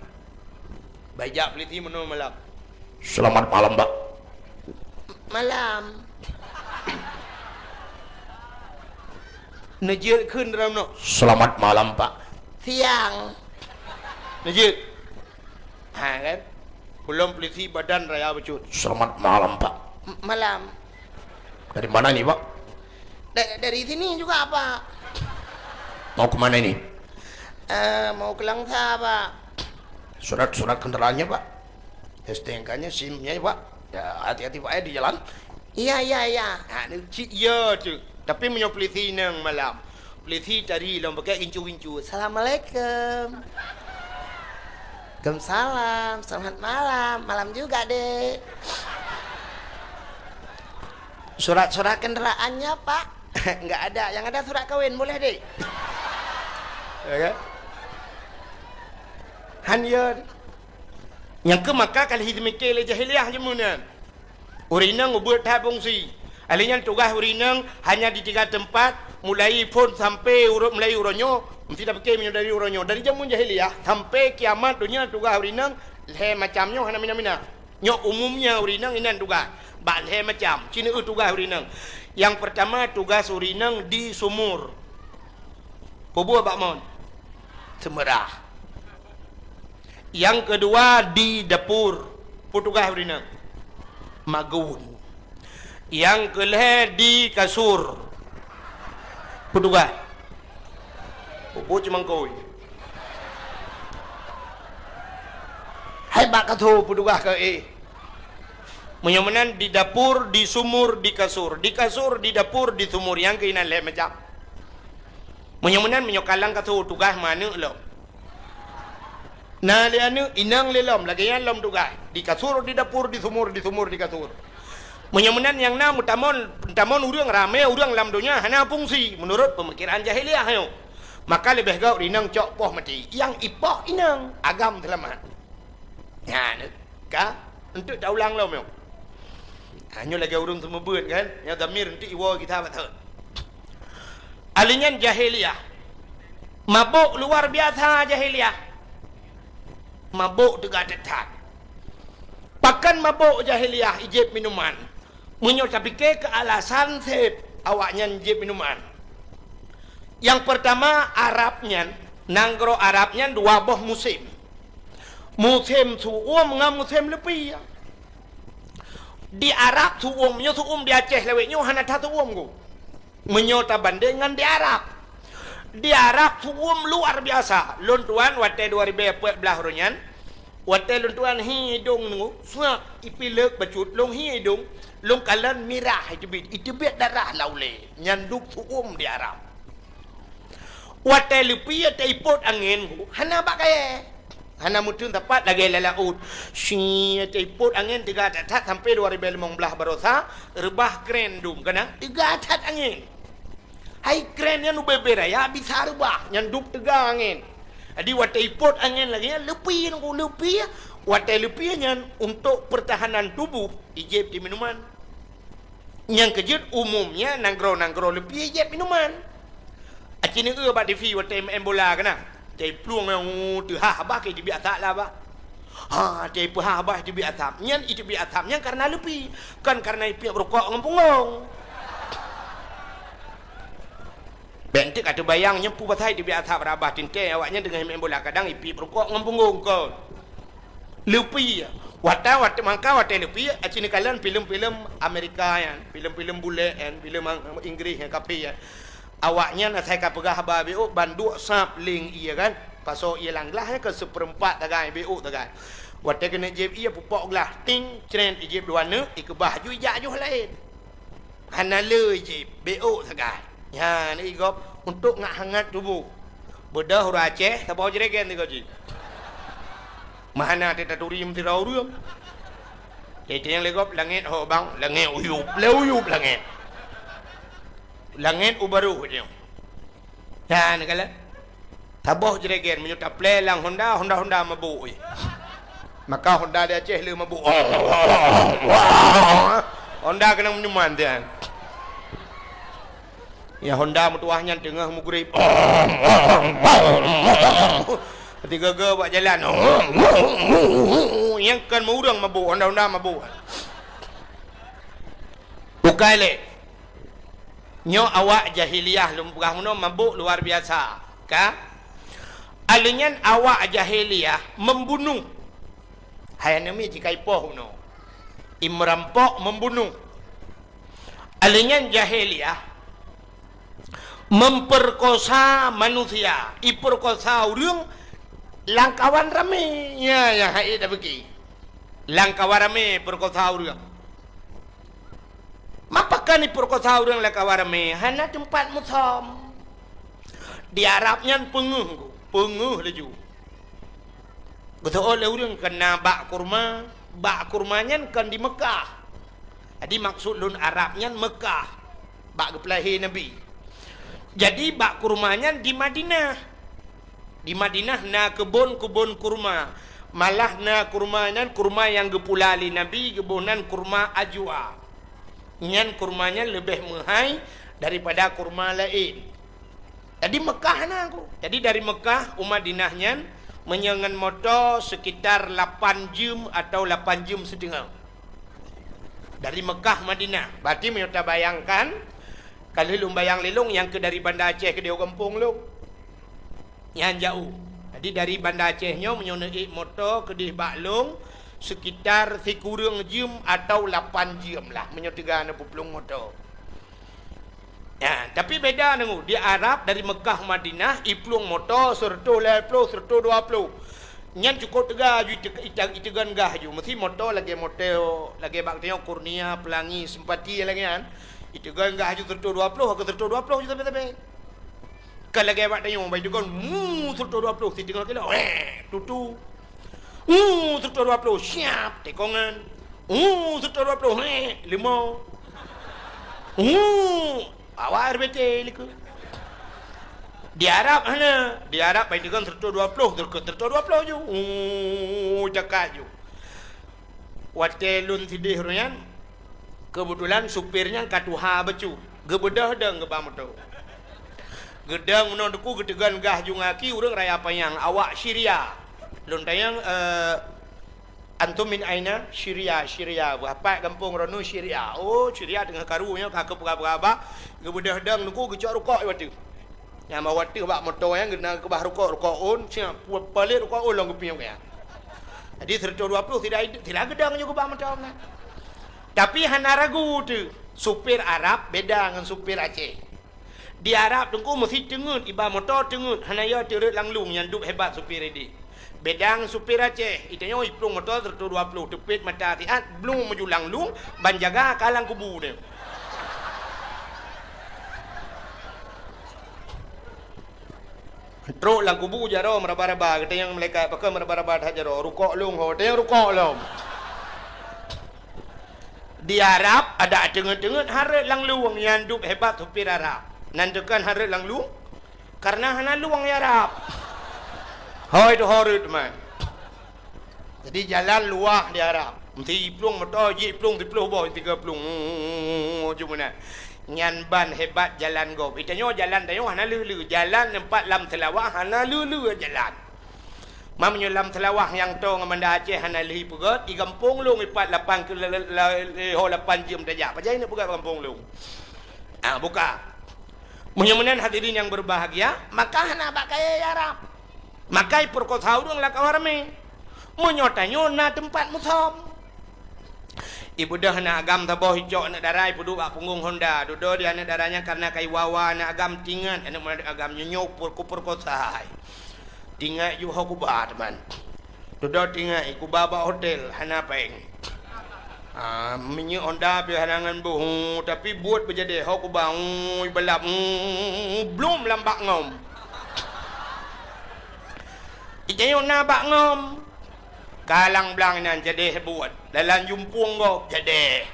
Bak jak peulisi meunoe malam. "Selamat malam, Pak." "Malam." Neujeuet kheun dalam nyoe. "Selamat malam, Pak." "Siang." Neujeuet. Ha kan? Peulom peulisi badan raya bacut. "Selamat malam, Pak." "M-, malam." "Dari mana ini, Pak?" "Da-, dari sini juga, Pak." "Mau ke mana ini?" "Eh, mau ke Langsa, Pak." "Surat-surat kendaraannya, Pak?" "S T N K-nya, SIM-nya, Pak. Ya, hati-hati, Pak, ya, di jalan." "Iya, iya, iya." Ha, ni cit ya tu. Tapi meunyoe peulisi inong malam, peulisi tari lom pakai gincu-gincu. "Assalamualaikum." "Waalaikumsalam. Selamat malam. Malam juga, Dek." "Surat-surat kendaraannya, Pak?" "Enggak ada. Yang ada surat kawin. Boleh, Dek?" Ya kan? Han ya. Nyang keu maka ka lheueh jimike lé jahiliyah jameun nyan. Ureueng inong ubeut that fungsi. Ahli nyan tugaih ureueng inong hanya di tiga teumpat, mulai phon sampai uroe, mulai uroe nyoe, meusti tapike meunyoe dari uroe nyoe. Dari jameun jahiliyah sampai kiamat donya tugaih ureueng inong lhèe macam nyoe hana mina-mina. Nyoe umumnya ureueng inong inan tugaih. Bak lhèe macam, ci neueu tugaih ureueng inong. Nyang peurtama tugaih ureueng inong di sumur. Peue buet bak mon? Seumeurah. Nyang keudua di dapur, peue tugaih ureueng inong? Magun. Nyang keulhèe di kasur, peue tugaih? Peue buet cumangkôi? Hai bak kasur, peue tugaih keu éh? Meunyoe meunan di dapur, di sumur, di kasur. Di kasur, di dapur, di sumur, nyang keuh inan lhèe macam. Meunyoe meunan, meunyoe ka lam kasur tugaih meuaneuk lom. Na lé aneuk, inong lé lom, lagèe nyan lom tugaih. Di kasur, di dapur, di sumur, di sumur, di kasur. Meunyoe meunan nyang na meutamon, meutamon ureueng ramè, ureueng lam donya hana fungsi meunurot peumikiran jahiliyah nyoe. Maka leubeh gèt inong cok poh maté. Nyang ipoh inong, agam seulamat. Nyan ka, eunteuk taulang lom nyoe. Ha, nyoe lagèe ureueng seumeubeuet kan, nyang dhamir eunteuk iwoe gita bak thon. Ahli nyan jahiliyah. Mabök luar biasa jahiliyah. Mabök teuga that-that. Pakon mabök jahiliyah ijieb minuman? Meunyoe tapike keu alasan seb awaknyan jieb minuman. Nyang peurtama, Arab nyan, nanggroe Arab nyan dua boh musém. Musém su'uem ngon musém leupie. Di Arab su'uem, meunyoe su'uem di Aceh lawét nyoe hana that su'uem ku. Meunyoe tabandeng ngon di Arab. Di Arab su'uem luar biasa. Lôn tuan watèe dua ribèe peuet blah uroe nyan, watèe lôn tuan hi idông nyoe, suak ipilek bacut, lôn hi idông, lôn kalon mirah iteubiet, iteubiet darah lam ulèe. Nyan dum su'uem di Arab. Watèe leupie taipot angén, hana bak kayèe. Hana meuteun sapat lagèe lam laôt. Shi, taipot angén teuga that-that sampoe dua ribèe limong blah baroesa, reubah kren dum, kana teuga that angén. Hai kren nyan ubé-bé raya bisa reubah, nyan dum teuga angén. Jadi watèe ipot angén lagèe nyan, leupie nyan, leupie. Watèe leupie nyan untuk pertahanan tubuh, ijieb di minuman. Nyang keujeuet umumnya nanggroe-nanggroe leupie jieb minuman. Aci neueu bak T V watèe meu'en bola keunan. Watèe plueng nyang teuhah bah keu iteubiet asap lah bah. Ha, watèe peuhah bah iteubiet asap. Nyan iteubiet asap nyan kareuna leupie, kon kareuna ipiep rukok ngon punggong. Bèk enteuk ka teubayang nyoe peue pasai iteubiet asap rabah teuntèe awaknyan teungoh meu'en bola kadang ipiep rukok ngon punggong kon. Leupie. Watèe, watèe mangka watèe leupie, aci neukalon filem-filem Amerika nyan, filem-filem bulèe nyan, filem Ang-, Inggris nyan, kafé nyan. Awaknyan asai ka peugah haba beuôt, bandum sab leng ie kan. Pasoe ié lam glah nyan keu seupeurempat sagai, bék ôk sagai. Watée keuneuk jieb ié pupok glah, ting, cret, ijieb dua neuk, ikeubah ju ijak joh laén. Hana le ijieb, bék ôk sagai. Nyan igob untuk ngat hangat tuboh. Beudôh ureuëng Aceh, saboh jregen sigoe jih. Meuhana teutaturi meusidroe ureuëng. Jadi nyang lé gob langét ho bang, langét uyup, lé uyup langét. Langét u barôh nyoe. Nyan kala. Saboh jregen meunyoe taplé lam Honda, Honda-Honda mabôk, eh. Maka Honda di Aceh le mabôk. Honda keunong meunyoman tian. Ya Honda meutuwah nyan teungoh mugrib. Tiga-ga bak jalan. Nyang kon meu ureuëng mabôk, Honda-Honda mabôk. Bukai lé. Nyoe awak jahiliyah lôn peugah meunoe mabôk luar biasa, ka? Aleuh nyan awak jahiliyah membunuh. Hai aneuk miet jikaipoh meunoe. Imerampok membunuh. Aleuh nyan jahiliyah memperkosa manusia, iperkosa ureuëng lam kawan ramé. Ya, ya, hai dak beuki. Lam kawan ramé perkosa ureuëng. Mapakon iperkosa ureuëng lam kawan ramé, hana teumpat musom. Di Arab nyan peungeuh, peungeuh laju. Geuseuôt lé ureuëng keu na bak kurma, bak kurma nyan kon di Meukah. Jadi maksud lôn Arab nyan Meukah, bak geupeulahé Nabi. Jadi bak kurma nyan di Madinah. Di Madinah na keubon-keubon kurma. Malah na kurma nyan kurma nyang geupula lé Nabi, geuboh nan kurma ajwa. Nyan kurma nyan leubeh meuhai daripada kurma laén. Jadi Meukah na ku. Jadi dari Meukah u Madinah nyan meunyoe ngon moto sekitar lapan jeuem atau lapan jeuem siteungoh. Dari Meukah Madinah. Berarti meunyoe tabayangkan, ka lheueh lôn bayang lé lôn nyang keu dari Banda Aceh keudéh u gampông lôn. Nyan jaoh. Jadi dari Banda Aceh nyoe meunyoe neuék moto keudéh bak lôn sekitar sikureueng jeuem atau lapan jeuem lah meunyoe teuga neupeuplong moto. Ya, tapi beda deungoe, di Arab dari Meukah Madinah iplueng moto seureutôh lhée ploh, seureutôh dua ploh. Nyan cukôp teuga ju ite-, ite-, iteugon gah ju. Meusti moto lagée moto, lagée bak tanyoe Kurnia, Pelangi, Sempati lagée nyan. Iteugon gah ju seureutôh dua ploh, ka seureutôh dua ploh ju sabe-sabe. Ka lagée bak tanyoe, bai iteugon mu seureutôh dua ploh, siteungoh kilo, weh, tutu. Mu seureutôh dua ploh, siap, tekongan. Mu seureutôh dua ploh, weh, limo. Mu Awak R B T likot. Di Arab hana. Di Arab bai teukon seureutôh dua ploh, teukon seureutôh dua ploh ju. Uh, cakak ju. Watée lôn sideh ureuëng nyan, keubeutulan supir nyan ka tuha bacut. Geubeudôh dong geuba moto. Geudong meunoe teungku geuteugon gah ju ngaki ureuëng Raya Panyang, awak Syria. Lôn tanyong, eh, "Antum min aina?" "Syria, Syria." "Beuapat gampông droeneuh?" "Syria." "Oh, Syria teungoh karu nyoe ka keupeugah-peugah." Geubeudôh dong teungku geucok rukok di ateueh. Nyang bak ateueh bak moto nyan geukeubah rukok, rukok ôn, siap pu-, palet rukok ôn lom geupiôh nyan. Jadi seureutôh dua ploh tidak, tidak geudong juga bak moto nyan. Tapi hana ragu teuh, supir Arab beda ngon supir Aceh. Di Arab teungku meusti teungeut, iba moto teungeut, hana yo teureuet lam lueng nyang duek hebat supir ideh. Beda ngon supir Aceh, itanyoe iplueng moto seureutôh dua ploh, teupet mata siat, blueng meuju lam lueng, ban jaga ka lam kubu nyan. Trok lam kubu jaroe meuraba-raba, geutanyong malaikat, "Pakon meuraba-raba that jaroe?" "Rukok lôn ho." Tanyong rukok lom. Di Arab, adak teungeut-teungeut hareuet lam lueng nyang duek hebat supir Arab. Nan teukon hareuet lam lueng, karena hana lueng di Arab. Hôi tu hareuet man. Jadi jalan luwah di Arab. Meusti iplueng moto, jiplueng siploh boh, tiga plueng. Cuma na. Nyan ban hebat jalan gob. Itanyoe jalan tanyoe hana leu-leu. Jalan teumpat lam seulawah hana leu-leu jalan. Meunyoe lam seulawah nyang toe ngon Banda Aceh hana lheueh peugét, di gampông lôn ipat lapan ke-, la-, la-, la-, ho lapan jeuem tajak. Pajan neuk peugét gampông lôn? Ah, buka. Meunyoe meunan hadirin yang berbahagia, maka hana bak kayée Arab. Maka ipeurkosa ureuëng lam kawan ramé. Meunyoe tanyoe na teumpat musom. Ibeudôh aneuk agam saboh icok aneuk dara ipeuduek bak punggong honda. Dudoe di aneuk dara nyan kareuna ka iwa-wa aneuk agam tingat aneuk agam nyoe nyoe per-, kupeurkosa hai. Tingat ju ho kuba teuma. Dudoe tingat kuba bak hotel hana péng. Ah, minyeuk Honda pih hana ngon boh, tapi buet beujadeh ho kuba, ui, balap, ui, blum lam bak ngom. Ijayong na bak ngom. Kalang blang inan jadeh buet. Dalam jumpung gob jadeh.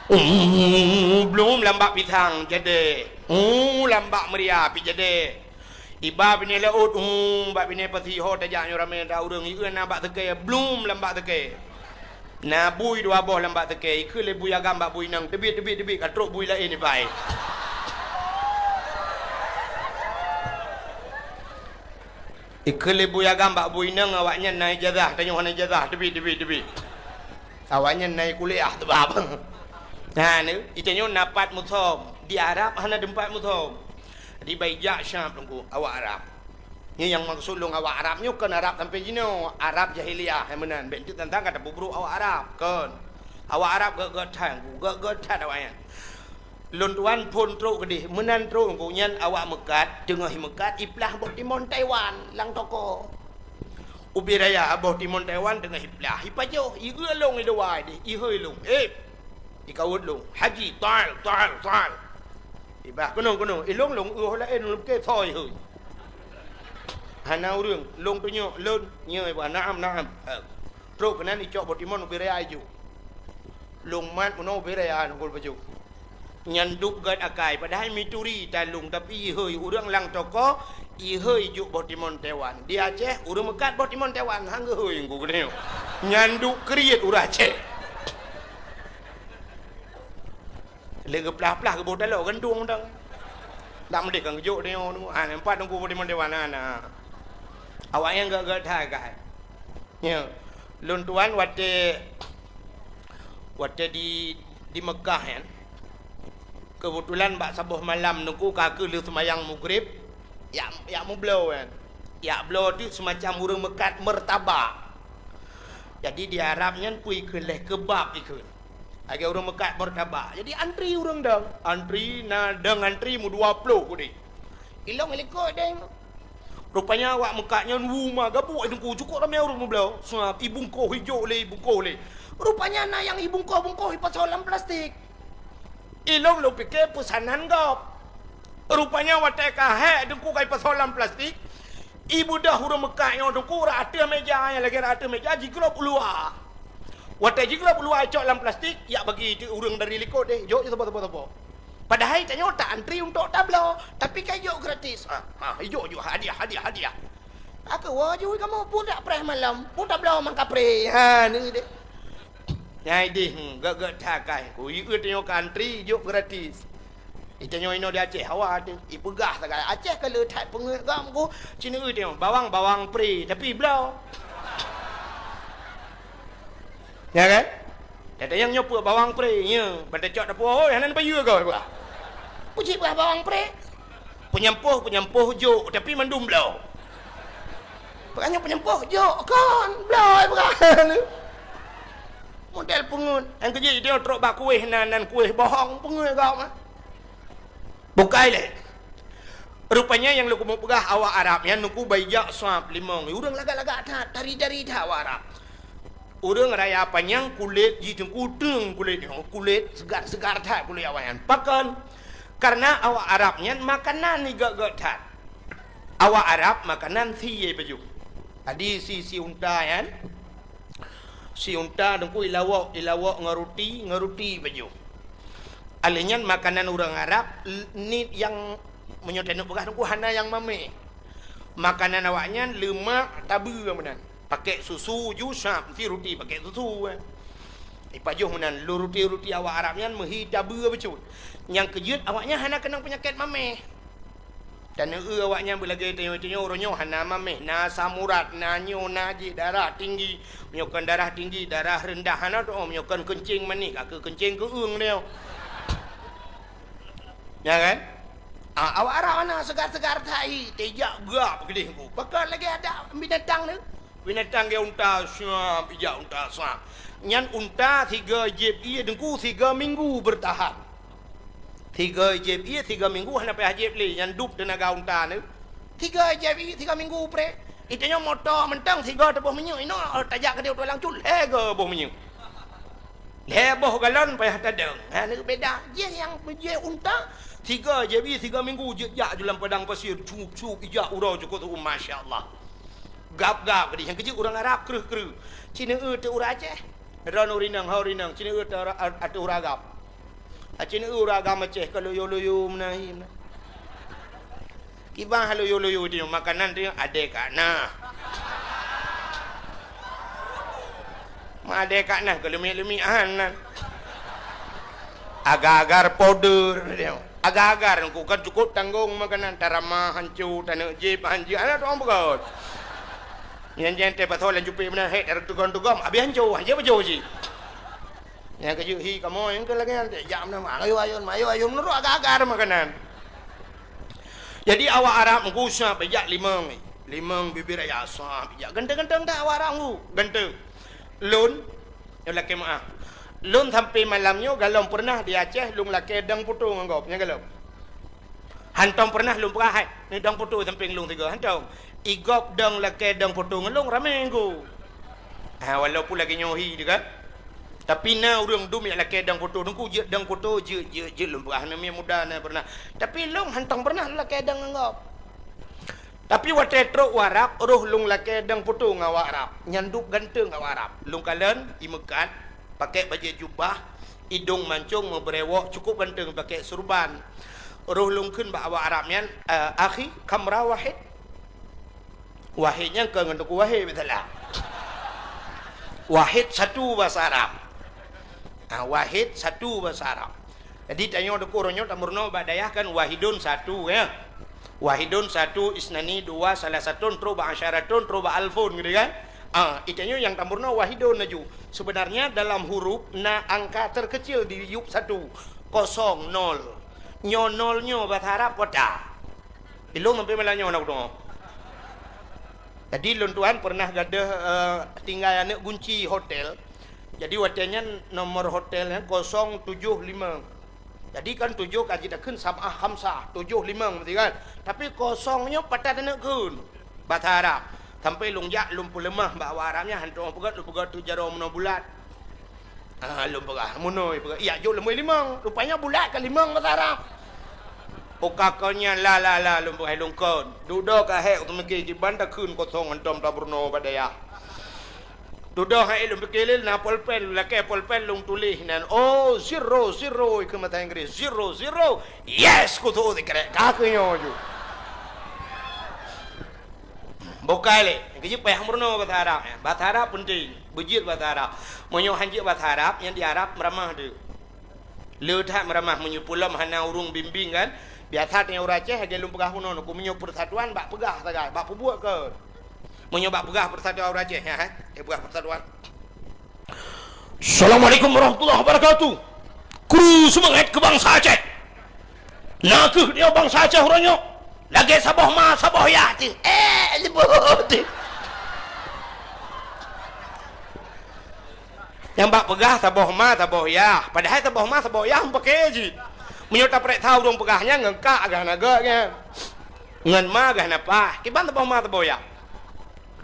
Ui, blum lam bak pisang jadeh. Ui, lam bak meuria pih jadeh. Iba binéh laôt, ui, bak binéh pasi ho tajak nyoe ramé that ureuëng, ié na bak seukée, blum lam bak seukée. Na bui dua boh lam bak seukée, ikheun lé bui agam bak bui inong, teubiet, teubiet, teubiet, ka trok bui laén ibai. Ikheun lé bui agam bak bui inong, awaknyan na ijazah, tanyoe hana ijazah, teubiet, teubiet, teubiet. Awaknyan na kuliah teubab. Nah, ni, itanyoe na pat musom, di Arab hana teumpat musom. Jadi, bai jak Syam teungku, awak Arab. Nyoe nyang maksud lôn awak Arab nyoe kon Arab sampai jinoe, Arab jahiliyah, hai meunan. Bék jeuet tantang ka tapeubrok awak Arab, kon. Awak Arab gét-gét that, gét-gét that awaknyan. Lôn tuan phôn trok keudeh, meunan trok teungku nyan awak meukat, teungoh meukat, iplah boh timon Taiwan, lam toko. Ubé raya boh timon Taiwan teungoh iplah, ipajoh, ié lôn i luwa deh, ihôi lôn, "Eh!" Ikawot lôn, "Haji, tal, tal, tal." Ibah, "Keunoe, keunoe." Ilong lôn, "Ueh laén lôn ke thoi hôi." Hana ureuëng, lôn tunyok, "Lôn." "Nyoe." Ibah, "Naam, naam." Eh, trok keunan icok boh timon ubé raya ijok. Lôn mat meunoe ubé raya nungkul pajoh. Nyan duek gét akai, padahai mituri talung, tapi ihôi ureuëng lam toko, ihôi jok boh timon Taiwan. Di Aceh, ureuëng meukat boh timon Taiwan, han geuhôi teungku keunoe. Nyan duek kriet ureuëng Aceh. Lé geuplah-plah geuboh taloe gantung dang. Dak meudeh kan geujok teungoh, ha, nampak teungku boh timon Taiwan, ha, na. Awaknyan gét-gét that akai. Nyoe, lôn tuan watée, watée di, di Mekah nyan, keubeutulan bak saboh malam teungku ka kheueh lheueh seumayang Maghrib, jak, jak meubloe nyan. Jak bloe teuk seumacam ureuëng meukat meurtabak. Jadi di Arab nyan peue ikheun lé keubab ikheun. Lagée ureuëng meukat meurtabak. Jadi antri ureuëng dong, antri na dong antri meudua ploh udeh. Ilong ilikot deh. Rupanya awak meukat nyan wu ma gabuk teungku, cukôp ramé ureuëng meubloe. Sab ibungkoh ijok lé, ibungkoh lé. Rupanya na nyang ibungkoh-bungkoh ipasoe lam plastik. Ilong lôn pike peusanan gob. Rupanya watée ka hék teungku ka ipasoe lam plastik, ibeudôh ureuëng meukat nyoe teungku rot ateueh méja, nyang lagée rot ateueh méja jiglôb u luwa. Watée jiglôb u luwa icok lam plastik, jak bagi teuk ureuëng dari likot deh, jok saboh-saboh. Padahai tanyoe ta antri untuk tabloe, tapi ka ijok gratis. Ha, ha, ijok, ijok, hadiah, hadiah, hadiah. Aku wajui kamu budak preh malam, budak bloe mangkapreh. Ha, ni deh. Nyai deh, hmm, gét-gét that akai. Ku ié teungoh ka antri, ijok gratis. Itanyoe inoe di Aceh, hawa teuh. Ipeugah sagai Aceh ka le that peungeuet gam ku. Cina teungoh bawang-bawang pre, tapi bloe. Ya kan? Teuntang nyang nyoe peue bawang pre, nya. Ban tacok dapur, "Oi, hana neupayeue kau," ipeugah. Puji peugah bawang pre. Peunyampôh, peunyampôh jok, tapi mandum bloe. Peugah nyoe peunyampôh jok, kon bloe ipeugah. Model peungeuet. Nyang keujeuet dia trok bak kueh nan, nan kueh bohong, peungeuet gau mah. Bukai lé. Rupanya nyang lôn keumeung peugah awak Arab nyan teungku bai jak sab limong. Ureuëng lagak-lagak that, tari-tari that awak Arab. Ureuëng raya panyang kulét jih teungku teung kulét nyoe, kulét seugar-seugar that kulét awak nyan. Pakon? Karena awak Arab nyan makanan igét-gét that. Awak Arab makanan sie pajoh. Jadi si, si unta nyan, si unta teungku ilawok, ilawok ngon ruti, ngon ruti pajoh. Alèh nyan makanan ureuëng Arab, l-, niet nyang meunyoe taneuk peugah teungku hana nyang mamèh. Makanan awaknyan leumak tabeue meunan. Pakèk susu ju sab, meusti ruti pakèk susu, eh. Ipajoh meunan, lôn ruti-ruti awak Arab nyan meuhi tabeue bacut. Nyang keujeuet awaknyan hana keunong peunyakét mamèh. Dan eu awaknyan beulagèe tanyoe-tanyoe uroe nyoe hana mamèh, na asam urat, na nyoe, na jih, darah tinggi. Meunyoe kon darah tinggi, darah reundah hana teu'oh, meunyoe kon keuncing manéh, ka keuh keuncing keu'eueng nyoe. Ya kan? Ah, awak Arab hana seugar-seugar that, tijak gak beugléh ku. Pakon lagèe adak binatang tu. Binatang gaya unta, siap, ijak unta, siap. Nyan unta sigoe jieb ié teungku sigoe minggu beurtahan. Sigoe jieb ié sigoe minggu hana payah jieb lé, nyan dub teunaga unta nyan. Tiga J B I, tiga minggu preh. Itanyoe moto mantong tiga teuboh minyeuk, inoe tajak keudeh u Tualang Cut, lhèe go boh minyeuk. Lhèe boh galon payah tadong. Ha, neu beda. Jih nyang jih unta, tiga J B I, tiga minggu jeuet jak ju lam padang pasir, cup-cup, ijak uroe cukôp tu'um, masya Allah. Gab-gab, keudeh nyang keujeuet ureueng Arab kreueh-kreueh. Ci neu-eu teuk ureueng Aceh. Droeneuh ureueng inong, ho ureueng inong, ci neu-eu teuk ateueh ureueng agam. Aci neu ureueng agam Aceh ka loyo-loyo meunan hi meunan. Kiban loyo-loyo teuh makanan teuh adé ka na. Ma adé ka na keu leumik-leumik han nan. Agar-agar powder teuh. Agar-agar ku kan cukôp tanggong makanan, tarama hanco, taneuk jép hanco, aneuk tuang beugöt. Nyan jén teuh pasoe lam cupék meunan, hék tareuteugom-teugom, abéh hanco, hanco beujô cit. Nyang keujeuet hi kamoe nyang keu lagèe nyan, jak meunan, ayun-ayun, ayun-ayun, meunurot agak-agak makanan. Jadi awak Arab meugusa pijak limong, limong bibir raya sah pijak. Ganteng-ganteng dak awak Arab meugu, ganteng. Lôn, nyoe lakèe meu'ah. Lôn sampai malam nyoe galom peureunah di Aceh lôn lakèe dong putôh ngon gob, nyan galom. Hántom peureunah lôn peugah hai, ni dong putôh sampéng lôn sigoe, hántom. I gob dong lakèe dong putôh ngon lôn ramé ngon. Ha, walaupun lagèe nyoe hi teuh kan. Tapi na ureueng dum nyang lakèe dong putôh, teungku jeuet dong putôh, jeuet, jeuet, jeuet lôn peugah, aneuk miet muda na peureunah. Tapi lôn hántom peureunah lôn lakèe dong ngon gob. Tapi watèe trok u Arab, roh lôn lakèe dong putôh ngon awak Arab. Nyan duek ganteng awak Arab. Lôn kalon, i meukat, pakèk bajèe jubah, idong mancong, meubeurèwok, cukôp ganteng, pakèk surban. Roh lôn kheun bak awak Arab nyan, "Eh, akhi, kam ra wahid?" Wahid nyan kon ngon Teungku Wahid, biasalah. Wahid satu bahasa Arab. Ah, wahid satu bahasa Arab. Jadi, tanyoe Teungku, uroe nyoe tameurunoe bak dayah kan wahidun satu, ya. Wahidun satu, isnani dua, salasatun, trok bak asyaratun, trok bak alfun, gitu kan. Ah, itanyoe nyang tameurunoe wahidun laju. Sebenarnya dalam huruf na angka terkecil di yup satu. Kosong, nol. Nyoe nol nyoe bahasa Arab kota. Ilôn sampai malam nyoe na kudeungoe. Jadi lôn tuan pernah gadoh, eh, tinggai aneuk gunci hotel. Jadi watèe nyan nomor hotel nyan kosong tujoh limong. Jadi kan tujoh ka jitakheun sab'ah khamsah, tujoh limong berarti kan. Tapi kosong nyoe pat that aneuk kheun. Bahasa Arab. Sampai lôn jak lôn peuleumah bak awak Arab nyan, hantom peugah lôn peugah tu jaroe meunoe bulat. Ah, lôn peugah, meunoe peugah. Iya, jok lôn bri limong. Rupanya bulat ka limong bahasa Arab. Uka kon nyan la, la, la, lôn peugah lôn kon. Dudoe ka hék, teumiki kiban takheun kosong hantom tameurunoe bak dayah. Dudoe hai lôn pike lé na polpen, lakèe polpen lôn tuléh nan, "Oh, zero, zero," keu mata Inggris, "Zero, zero, yes," kutu sikrek, ka keu nyoe ju. Bukai lé, keujeuet payah meurunoe bahasa Arab, ya. Bahasa Arab penting, beujeuet bahasa Arab. Meunyoe han jeuet bahasa Arab, nyang di Arab meuramah tu. Le that meuramah meunyoe peulom hana ureueng bimbing kan. Biasa teuh ureueng Aceh lagèe lôn peugah bunoe, ku meunyoe persatuan bak peugah sagai, bak peubuet kon. Meunyoe bak peugah persatuan ureueng Aceh, ha, eh, peugah persatuan. Assalamualaikum warahmatullahi wabarakatuh. Kru seumangat keu bansa Aceh. Na kheueh nyoe bansa Aceh uroe nyoe. Lagèe saboh ma, saboh yah teuh. Eh, leubeh teuh. Nyang bak peugah saboh ma, saboh yah. Padahai saboh ma, saboh yah meupaké jih. Meunyoe tapareksa ureueng peugah nyan ngon kak gah na gèt nyan. Ngon ma gah na pah. Kiban saboh ma, saboh yah.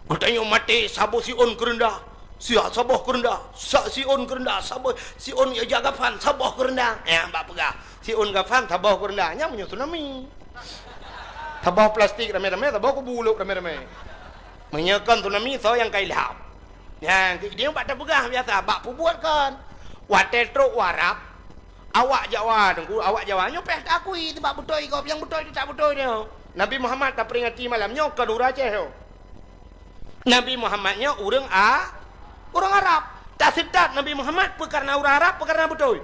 Geutanyoe maté saboh siôn keureundah, siat saboh keureundah, sa siôn keureundah, saboh siôn ija gafan saboh keureundah. Nyang bak peugah, siôn gafan saboh keureundah. Nyan meunyoe tsunami. Saboh plastik ramé-ramé, saboh kubu lôk ramé-ramé. Meunyoe kon tsunami, soe nyang ka ilham? Nyan, keu idéh bak tapeugah biasa, bak peubuet kon. Watèe trok u Arab, awak Jawa, Teungku, awak Jawa nyoe payah taakui, teuma beutôi gob, nyang beutôi teutab beutôi nyoe. Nabi Muhammad taperingati malam nyoe kon ureueng Aceh nyoe. Nabi Muhammad nyoe ureueng A-, ureueng Arab. Taseutôt Nabi Muhammad peu kareuna ureueng Arab, peu kareuna beutôi?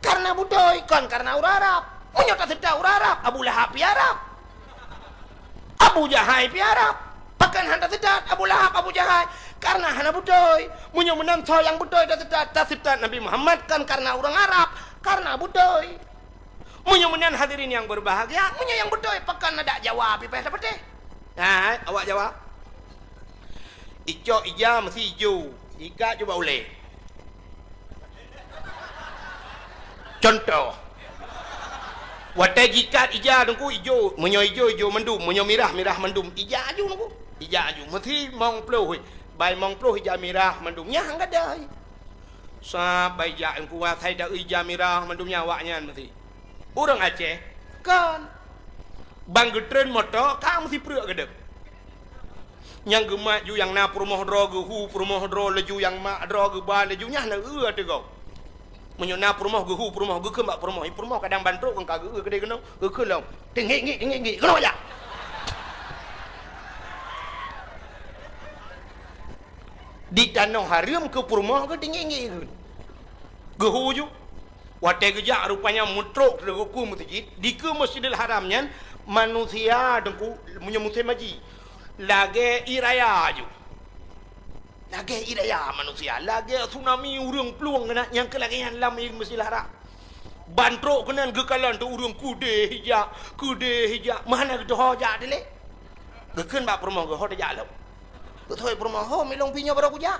Kareuna beutôi, kon kareuna ureueng Arab. Meunyoe taseutôt ureueng Arab, Abu Lahab pih Arab. Abu Jahai pih Arab. Pakon hana taseutôt Abu Lahab, Abu Jahai? Kareuna hana beutôi. Meunyoe meunan soe nyang beutôi taseutôt, taseutôt Nabi Muhammad kon kareuna ureueng Arab, kareuna beutôi. Meunyoe meunan hadirin nyang berbahagia, meunyoe nyang beutôi, pakon adak Jawa pih payah tapatéh? Hai, awak Jawa. Icok ija meusi ijo, ikat ju bak ulèe. Contoh. Watèe jikat ija Teungku, ijo. Meunyoe ijo, ijo mandum. Meunyoe mirah, mirah mandum. Ija aju Teungku. Ija aju. Meusi mong ploh, bai mong ploh ija mirah mandum. Nyang gadai. Sab bai jak Teungku, asai da ija mirah mandum nyan awaknyan meusi. Ureueng Aceh, kon. Ban geutreun moto, ka meusi preuk geudeb. Nyang geumat ju nyang na peurumoh droe, geuhu peurumoh droe laju, nyang mak droe geuba laju, nyan na eu ateueh gob. Meunyoe na peurumoh, geuhu peurumoh, geukheun bak peurumoh, "Ih, peurumoh, kadang ban trok kon ka geu-eu keudeh keunoe, geukheun lom, 'Teunggik-nggik, teunggik-nggik, keunoe jak!'" Di tanoh hareuem keu peurumoh keu teunggik-nggik kheun. Geuhu ju. Watèe geujak rupanya meutrok teungku meuseujid, dikeue Masjidil Haram nyan manusia Teungku, meunyoe musém haji, lagèe ié raya ju. Lagèe ié raya manusia, lagèe tsunami ureueng plueng keunan nyang keu lagèe nyan lam Masjidil Haram. Ban trok keunan geukalon teuk ureueng keudeh ijak, keudeh ijak, meuhana geuteuho jak dilèe. Geukheun bak peurumoh geuh, "Ho tajak lom." Geuteuho peurumoh, "Ho, milong pih nyoe barô kujak."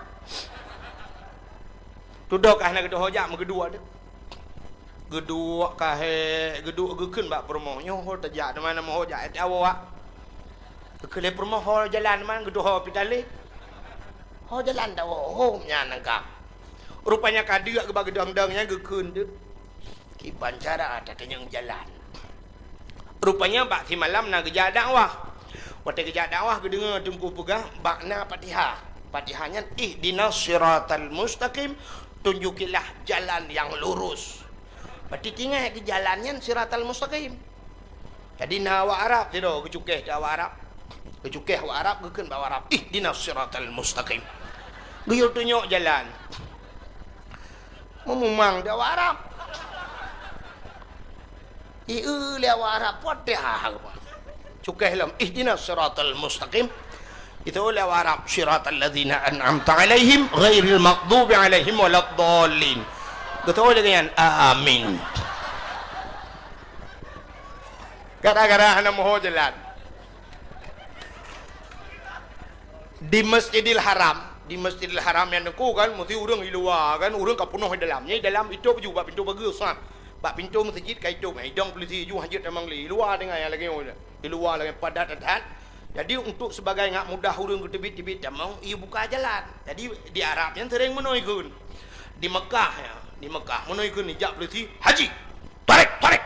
Tudok ka hana geuteuho jak, meugeuduek teuk. Geuduek ka hék, geuduek geukheun bak peurumoh, "Nyoe ho tajak, teuma na meuho jak, eh, tawoe, ah." Geukheun lé peurumoh, "Ho jalan man geuteuho pih talé." "Ho jalan tawoe, ho nyan ka." Rupanya ka deuk geuba geudong-dong nyan geukheun teuk. Kiban cara tatanyong jalan. Rupanya bak simalam na geujak dakwah. Watèe geujak dakwah geudeungoe Teungku peugah bak na Fatihah. Fatihah nyan, "Ihdinas siratal mustaqim, tunjukilah jalan yang lurus." Berarti tinggai keu jalan nyan siratal mustaqim. Jadi na awak Arab sidroe geucukèh keu awak Arab. Geucukèh awak Arab, geukheun bak awak Arab, "Ihdinas siratal mustaqim." Geuyue tunyok jalan. Meumumang di awak Arab. Ié lé awak Arab, Fatihah. Cukèh lom, "Ihdinas siratal mustaqim." Itu lé awak Arab, "Siratal ladzina an'amta 'alaihim, ghairil maghdubi 'alaihim waladdallin." Beutôi lagèe nyan, "Amin." Gara-gara hana meuho jalan. Di Masjidil Haram, di Masjidil Haram nyan Teungku kan, meusti ureueng i luwa kan, ureueng ka peunoh i dalam. Nyan i dalam itôb ju bak pintoe pageue, sat. Bak pintoe meuseujid ka itôb, idong peulisi ju hanjeuet tamong lé. I luwa tinggai nyang lagèe nyoe, i luwa lagèe padat that. Jadi, untuk sebagai ngak mudah ureueng geuteubiet-teubiet tamong, ibuka jalan. Jadi, di Arab nyan sering meunoe ikheun. Di Mekah, ya, di Mekah, meunoe ikheun, ijak peulisi, "Haji, tarek, tarek,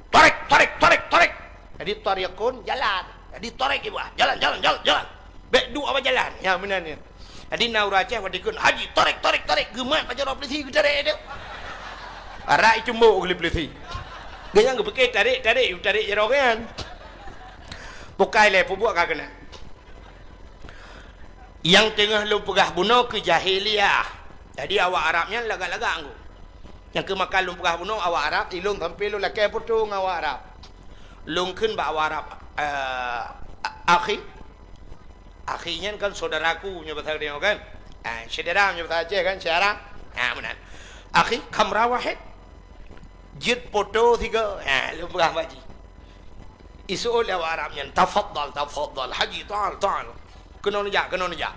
tarek, tarek, tarek, tarek." Jadi, tariqun, jalan. Jadi, tarek ibu, ah, jalan, jalan, jalan, jalan. Bèk duek bak jalan. Ya, meunan nyan. Jadi, na ureueng Aceh watèe ikheun, "Haji, tarek, tarek, tarek." Geumat bak jaroe peulisi geutarek teuk. Arak icumbok lé peulisi. Geuh nyang geupike tarek, tarek, tarek jaroe nyan. Bukai lé, peubuet ka keunan. Nyang teungoh lôn peugah bunoe keu jahiliyah. Jadi, awak Arab nyan lagak-lagak anggô. Nyang keu maka lôn peugah bunoe awak Arab, ilôn sampoe lôn lakèe photo ngon awak Arab. Lôn kheun bak awak Arab, eh, a-, akhi. Akhi nyan kan saudaraku nyoe basa Aceh kan? Ah, syedara nyoe basa Aceh kan, syedara? Ah, meunan. "Akhi, kamera wahid." Jeuet photo sigoe. Ah, lôn peugah bak jih. Iseuôt lé awak Arab nyan, "Tafadhal, tafadhal, Haji, ta'al, ta'al." Keunoe neujak, keunoe neujak.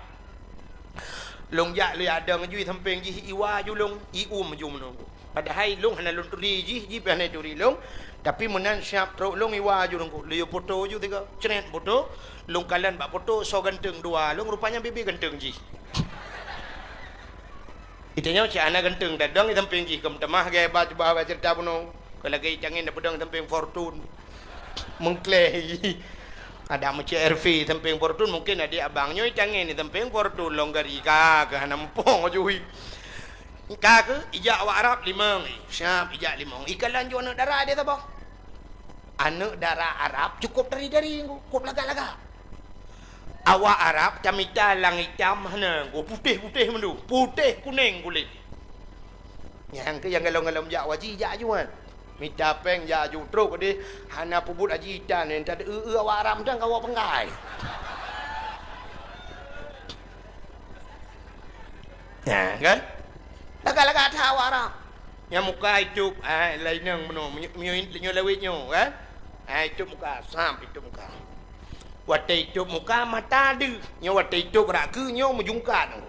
Lôn jak, lôn jak dong ju i sampéng jih, iwa ju lôn, ium ju meunoe. Padahai lôn hana lôn turi jih, jih pih hana turi lôn. Tapi meunan siap trok lôn iwa ju lôn, lôn yue foto ju tiga. Cret foto, lôn kalon bak foto soe ganteng dua lôn, rupanya bibi ganteng jih. Itanyoe cit hana ganteng, tadong i sampéng jih, keu meutamah gaya ba cuba ba ceurita bunoe. Keu lagèe i tangen na peudong i sampéng Fortune. Meukleh. Ada meucék R V sampéng Fortune, mungken adik abang nyoe i tangen i sampéng Fortune lôn gari ka, keu hana muphom aju. Ka keu ijak awak Arab limong, siap ijak limong. Ikalon ju aneuk dara di saboh. Aneuk dara Arab cukup dari-dari, cukup lagak-lagak. Awak Arab tamita lang itam hana, putéh-putéh mandum, putéh kunéng kulét. Nyang keu nyang galom-galom jak waji jak aju nyan. Mita péng jak aju trok deh, hana peubuet aji itan nyan, tadeu-eu awak Arab mantong ka awak peunggai. Nah, kan? Lagak-lagak that awak Arab. Nyang muka itôb, ah, laineng bunoe, meunyo-, meunyo-, nyoe lawét nyoe, kan? Ah, itôb muka, sam itôb muka. Watèe itôb muka, mata deuh. Nyoe watèe itôb rak keu nyoe meujungkat.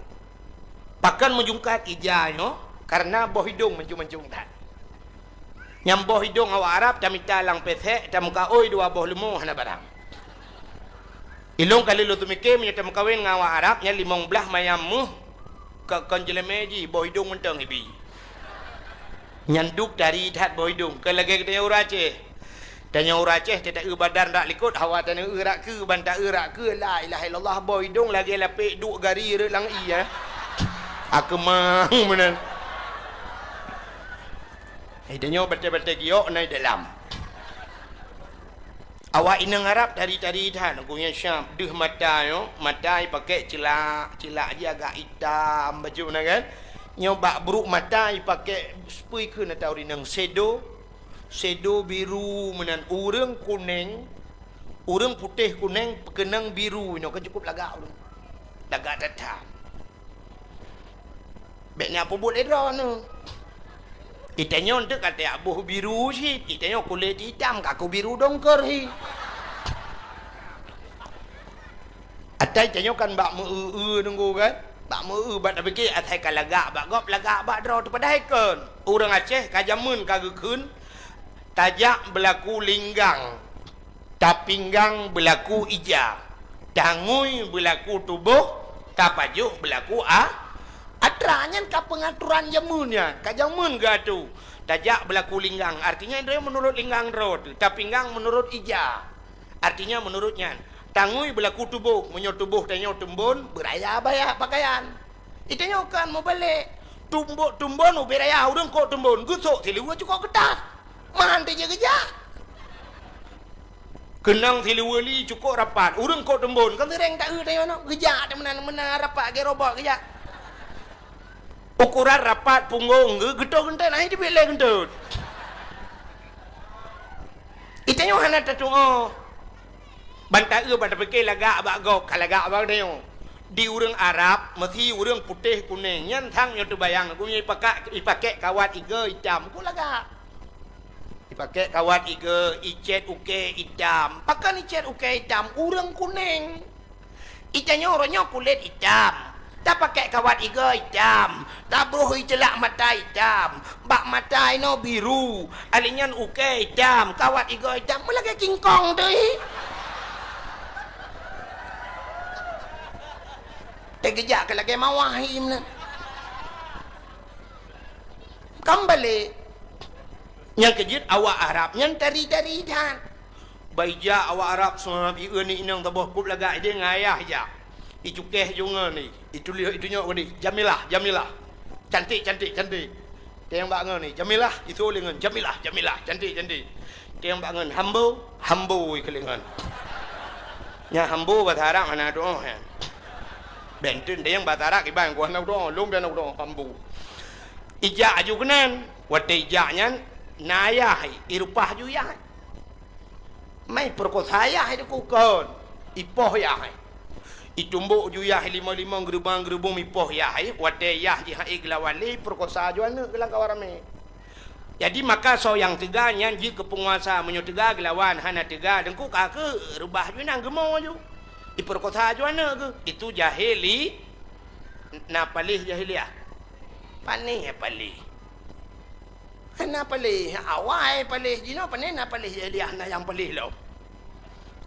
Pakon meujungkat ija nyoe, karena boh idông mancung-mancung that. Nyang boh idong awak Arab tamita lam pesek, tameukaôi dua boh leumo hana barang. Ilong ka lheueh lôn teumike meunyoe tameukawen ngon awak Arab nyan limong blaih mayam méuh ka kon jeulemé jih boh idong mantong ibi. Nyan duek tari that boh idong, kon lagée geutanyoe ureuëng Aceh. Tanyoe ureuëng Aceh teuta eu badan rak likot, hawa tanyoe eu rak keue, ban ta eu rak keue, la ilaha illallah, boh idong lagée lapek duek gari rot lam ié. Akeumang meunan. Hai tanyoe batée-batée giok na i dalam. Awak inong Arab tari-tari that, gobnyan syab deuh mata nyoe, mata ipakek cilak, cilak jih agak itam baju na kan. Nyoe bak brok mata ipakek spui keu na tau rinong sedo, sedo biru meunan ureuëng kuneng, ureuëng putéh kuneng peukeunong biru nyoe kan cukup lagak ureuëng. Lagak that-that. Bék na peubuet lé droeneuh. Itanyoe teuk ka teuak boh biru cit, itanyoe kulét itam ka kubiru dongker hi. Atai tanyoe kan bak meu-eu-eu nunggu kan? Bak meu-eu bak tapike asai ka lagak bak gob lagak bak droe teupadahai kon. Ureuëng Aceh ka jameun ka geukheun tajak beulaku linggang. Tapinggang beulaku ija, tangui beulaku tuboh, tapajoh beulaku a-, atra. Nyan ka peungaturan jameun nyan, ka jameun geuatô. Tajak beulaku linggang, artinya droe meunurot linggang droe teuh, tapinggang meunurot ija, artinya meunurot nyan. Tangui beulaku tuboh, meunyoe tuboh tanyoe teumbon, beuraya baya pakaian. Itanyoe kan meubalek, tumbok teumbon ubé raya ureuëng kok teumbon, geusok siluweue cukok keutat. Meuhan teujeuet geujak. Keunong siluweue li cukok rapat, ureuëng kok teumbon, kan seuréng ta-eu tanyoe nyoe, geujak teuh meunan-meunan rapat lagée robot geujak. Ukuran rapat punggong geu-, geutot geuntot, nah, itu bileh geuntot. Itanyoe hana tatuoh. Ban ta-eu ban tapike lagak bak gob, ka lagak bak tanyoe. Di ureuëng Arab, meusi ureuëng putéh kuneng, nyan sang nyoe teubayang, gobnyan ipakak, ipakek kawat igoe itam, kok lagak. Ipakek kawat igoe, icet ukée itam. Pakon icet ukée itam? Ureuëng kuneng. Itanyoe uroe nyoe kulét itam. Tapakek kawat igoe itam. Tabroh iceulak mata itam. Bak mata inoe biru. Alinyan ukée itam, kawat igoe itam. Meulagée kingkong teuh hi. Teugeujak keu lagée mawah hi meunan. Kan balek. Nyang keujeuet awak Arab nyan tari-tari that. Baija awak Arab seuhab ieu ni inong saboh kup lagak ideh ngon ayah ija. Icukeh ju ngon ni. Ituléh itunyok geude. Jamilah, Jamilah. Cantik, cantik, cantik. Teueng bak ngon ni. Jamilah, itu lé ngon. Jamilah, Jamilah. Cantik, cantik. Teueng bak ngon. Hambo, Hambo ikeu lé ngon. Nya Hambo bahasa Arab hana tuoh nyan. Benten teueng bahasa Arab iban ku hana tuoh. Lom pian tuoh Hambo. Ijak aju keunan. Watée ijak nyan na ayah irupah ju yah. Mai peurekosa yah hai deuku kon. Ipoh yah hai. Itumbok ju yah limong-limong geurubong-geurubong ipoh yah hai. Watée yah jih hai geulawan lé peurekosa ju aneuëk geulang kawan ramé. Jadi maka soe nyang teuga nyan jeuet keu peunguasa, meunyoe teuga geulawan, hana teuga deungku ka keu reubah ju nang geumo ju. Ipeurekosa ju aneuëk geuh. Itu jahili na paléh jahiliah. Panéh paléh. Hana paléh, awai paléh jinoe, pané na paléh jahiliah na nyang paléh lom.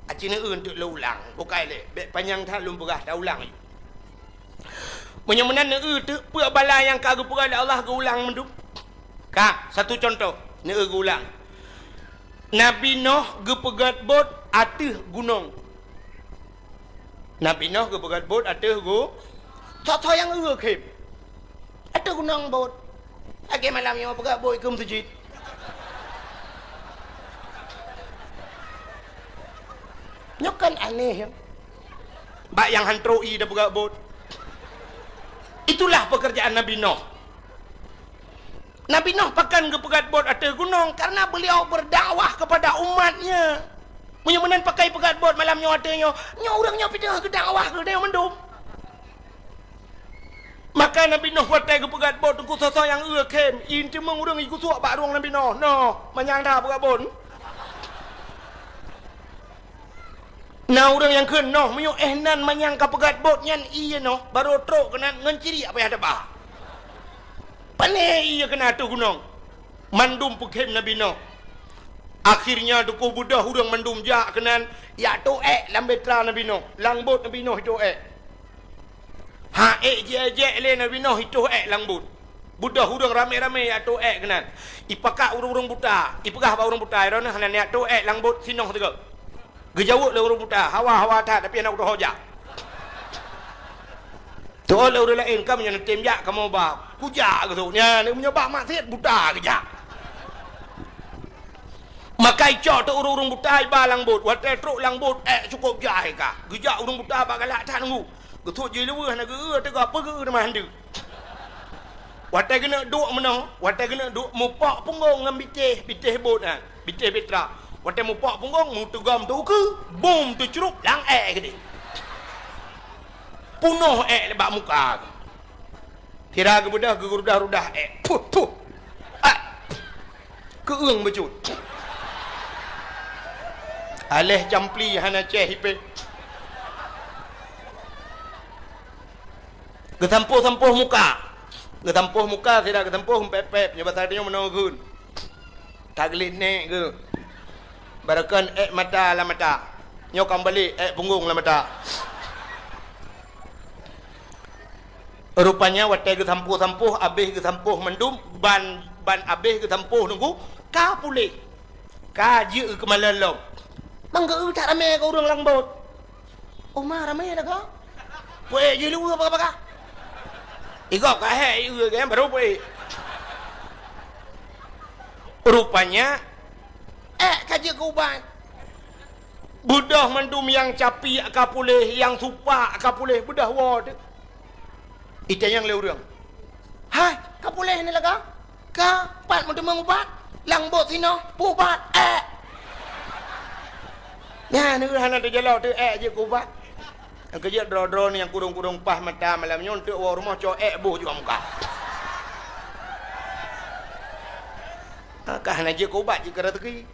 Aci neueu teuk lôn ulang, bukai lé, bék panyang that lôn peugah ta ulang. Meunyoe meunan neueu teuk peue bala nyang ka geupeugah lé Allah geuulang mandum. Ka, satu contoh, neueu geuulang. Nabi Noh geupeugét bot ateueh gunong. Nabi Noh geupeugét bot ateueh gu-, soe-soe nyang eu khém. Ateueh gunong bot. Lagée malam nyoe peugét bot ikeue meuseujid. Nyoe kan aneh, ya. Bak nyang han trok ie tapeugét bot. Itulah pekerjaan Nabi Noh. Nabi Noh pakon geupeugét bot ateueh gunong? Karena beliau berdakwah kepada umatnya. Meunyoe meunan pakon peugét bot malam nyoe ateueh nyoe, nyoe ureuëng nyoe pih teungoh geudakwah keu geutanyoe mandum. Maka Nabi Noh watée geupeugét bot teungku soe-soe nyang eu khém, ie teumeung ureuëng igusuek bak rueng Nabi Noh. Noh, manyang that peugét bot. Na ureuëng nyang kheun noh, meunyoe éh nan manyang ka peugét bot nyan ie noh, barô trok keunan ngon ciriek payah teuba. Pané ie keunan ateueh gunong. Mandum peukhém Nabi Noh. Akhirnya teungku beudôh ureuëng mandum jak keunan, jak tôk ék lam bahtera Nabi Noh, lam bot Nabi Noh tôk ék. Ha ék jijak lé Nabi Noh itôh ék lam bot. Beudôh ureuëng ramé-ramé jak tôk ék keunan. Ipakak ureuëng-ureuëng buta, ipeugah bak ureuëng buta, "Droeneuh hana neujak tôk ék lam bot sinoh sigoe." Geujaweueb lé ureuëng buta, "Hawa, hawa that, tapi hana kutoh jak." Teuôt lé ureuëng laén, "Kamoe nyoe neutem jak, kamoe ba kujak geusut." Nyan, meunyoe bak maksiat buta geujak. Maka icok teuk ureuëng-ureuëng buta iba lam bot. Watée trok lam bot, ék cukôp jai ka. Geujak ureuëng buta bak galak that nunggu. Geusut jih leuweuh na geu-eu teuga peugeu teuma handeuk. Watée geuneuk duek meunoe, watée geuneuk duek mupok punggong ngon bitéh, bitéh bot nyan, bitéh bahtera. Watée mupok punggong, meuteugom teukeue, bum teucrup lam ék keudeh. Punoh ék bak muka. Sira geubeudôh geurudah-rudah ék. Puh, puh. Ah. Keueung beujeuet. Aléh campli hana céh ipéh. Geusampôh-sampôh muka. Geusampôh muka sira geusampôh pép-pép nyoe basa tanyoe meunoe geun. Tagleh nék geuh. Barokon ék mata lam mata. Nyoe ka meubalek ék punggong lam mata. Rupanya watée geusampôh-sampôh, abéh geusampôh mandum, ban, ban abéh geusampôh nunggu, ka puléh. Ka jeuet keumalon lom. Mang geu-eu that ramé keu ureuëng lam bot. Oma ramé lagoe. Puék jih leuweue baka-baka. Igob ka hék ieu kan baru puék. Rupanya ék ka jeuet keu ubat. Beudôh mandum nyang capiek ka puléh, nyang supak ka puléh, beudôh woe teuk. Itanyong lé ureuëng, "Hai, ka puléh ni lagoe? Ka pat meuteumé ubat? Lam bot sinoe, peuubat ék." Nyan hana teujalok teuk ék jeuet keu ubat. Nyang keujeuet droe-droe nyang kurong-kurong paih mata malam nyoe teuk woe rumoh cok ék boh juga muka. Ka hana jeuet keu ubat jeuet keu raseuki.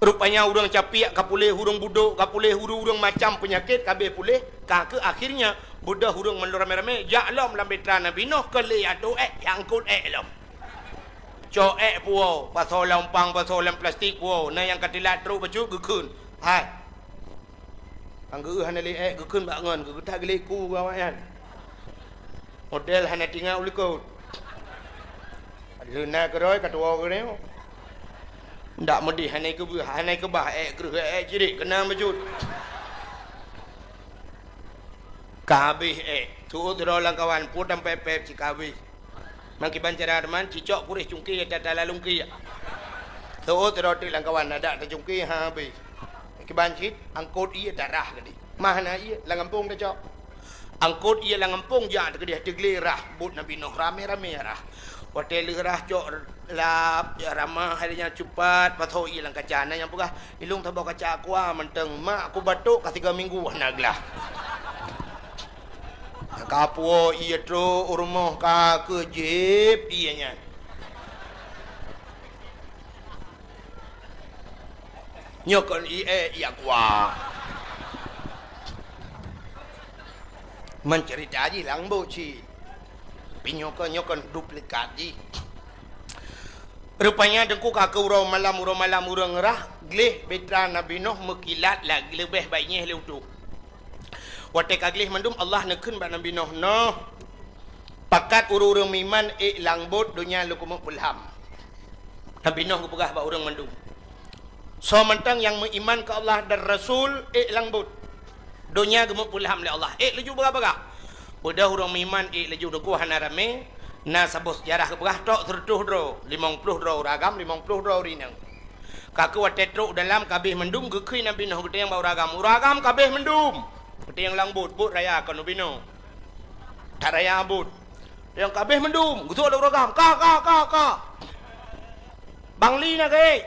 Rupanya ureuëng capiek ka puléh, ureuëng budok ka puléh, ureuëng-ureuëng macam peunyakét ka abéh puléh, ka keuh akhirnya beudôh ureuëng mandum ramé-ramé jak lom lam bahtera Nabi Noh keu lé atô ék, jak eungkot ék lom. Cok ék puwoe, pasoe lam umpang, pasoe lam plastik puwoe, na nyang ka teulat trok bacut geukheun. Hai. Nyang geu-eu hana lé ék geukheun bak ngon, geugeutak geulék ku gawat nyan. Model hana tinggai u likot. Leuna keudroe ka tuwoe keudroe. Ndak meudeh hana keubah, hana keubah ék kreueh ék cirik keunan bacut. Ka habéh ék, tuôt sidroe lam kawan, pue tampéb-péb cit ka habéh. Meukiban cara teuma, cicok puréh cungké ata-ata lalungké. Tuôt sidroe teuk lam kawan, adak tacungké ha habéh. Meukiban cit, angkot ié tarah geude. Mah na ié, lam gampông tacok. Angkot ié lam gampông jak teukeudeh teuglé rah, bot Nabi Nuh ramé-ramé rah. Watée lheueh rah cok lap, jak ramah, hai nyan cupat, pasoe ié lam kaca. Na nyang peugah, "Ilong saboh kaca aqua mantong, mak, kubatok ka sigoe minggu hana glah." Ka puwoe ié trok u rumoh ka keuh jieb ié nyan. Nyoe kon ié, ié aqua. Meuceurita jih lam bot cit. Tapi nyoe kon, nyoe kon duplikat jih. Rupanya teungku ka keuh uroe malam, uroe malam ureuëng rah, gleh bahtera Nabi Nuh meukilat lagée leubeh bak inyeh lé utoe. Watée ka gleh mandum, Allah neukheun bak Nabi Nuh, "Noh, pakat ureuëng-ureuëng meuiman ék lam bot donya lôn keumeung peulham." Nabi Nuh geupeugah bak ureuëng mandum, "Soe mantong nyang meuiman keu Allah dan Rasul, ék lam bot. Donya geumeupeulham lé Allah." Ék laju bagah-bagah. Beudôh ureuëng meuiman ék laju, teungku hana ramé, na saboh seujarah geupeugah trok seureutôh droe, limong ploh droe ureuëng agam, limong ploh droe ureuëng inong. Ka keuh watée trok u dalam ka abéh mandum, geukheun Nabi Nuh geutanyong bak ureuëng agam, "Ureuëng agam ka abéh mandum?" Geutanyong lam bot, bot raya kon ubinoe. That raya bot. Nyang ka abéh mandum, geusok lé ureuëng agam, "Ka, ka, ka, ka." "Bang Li na geuék?"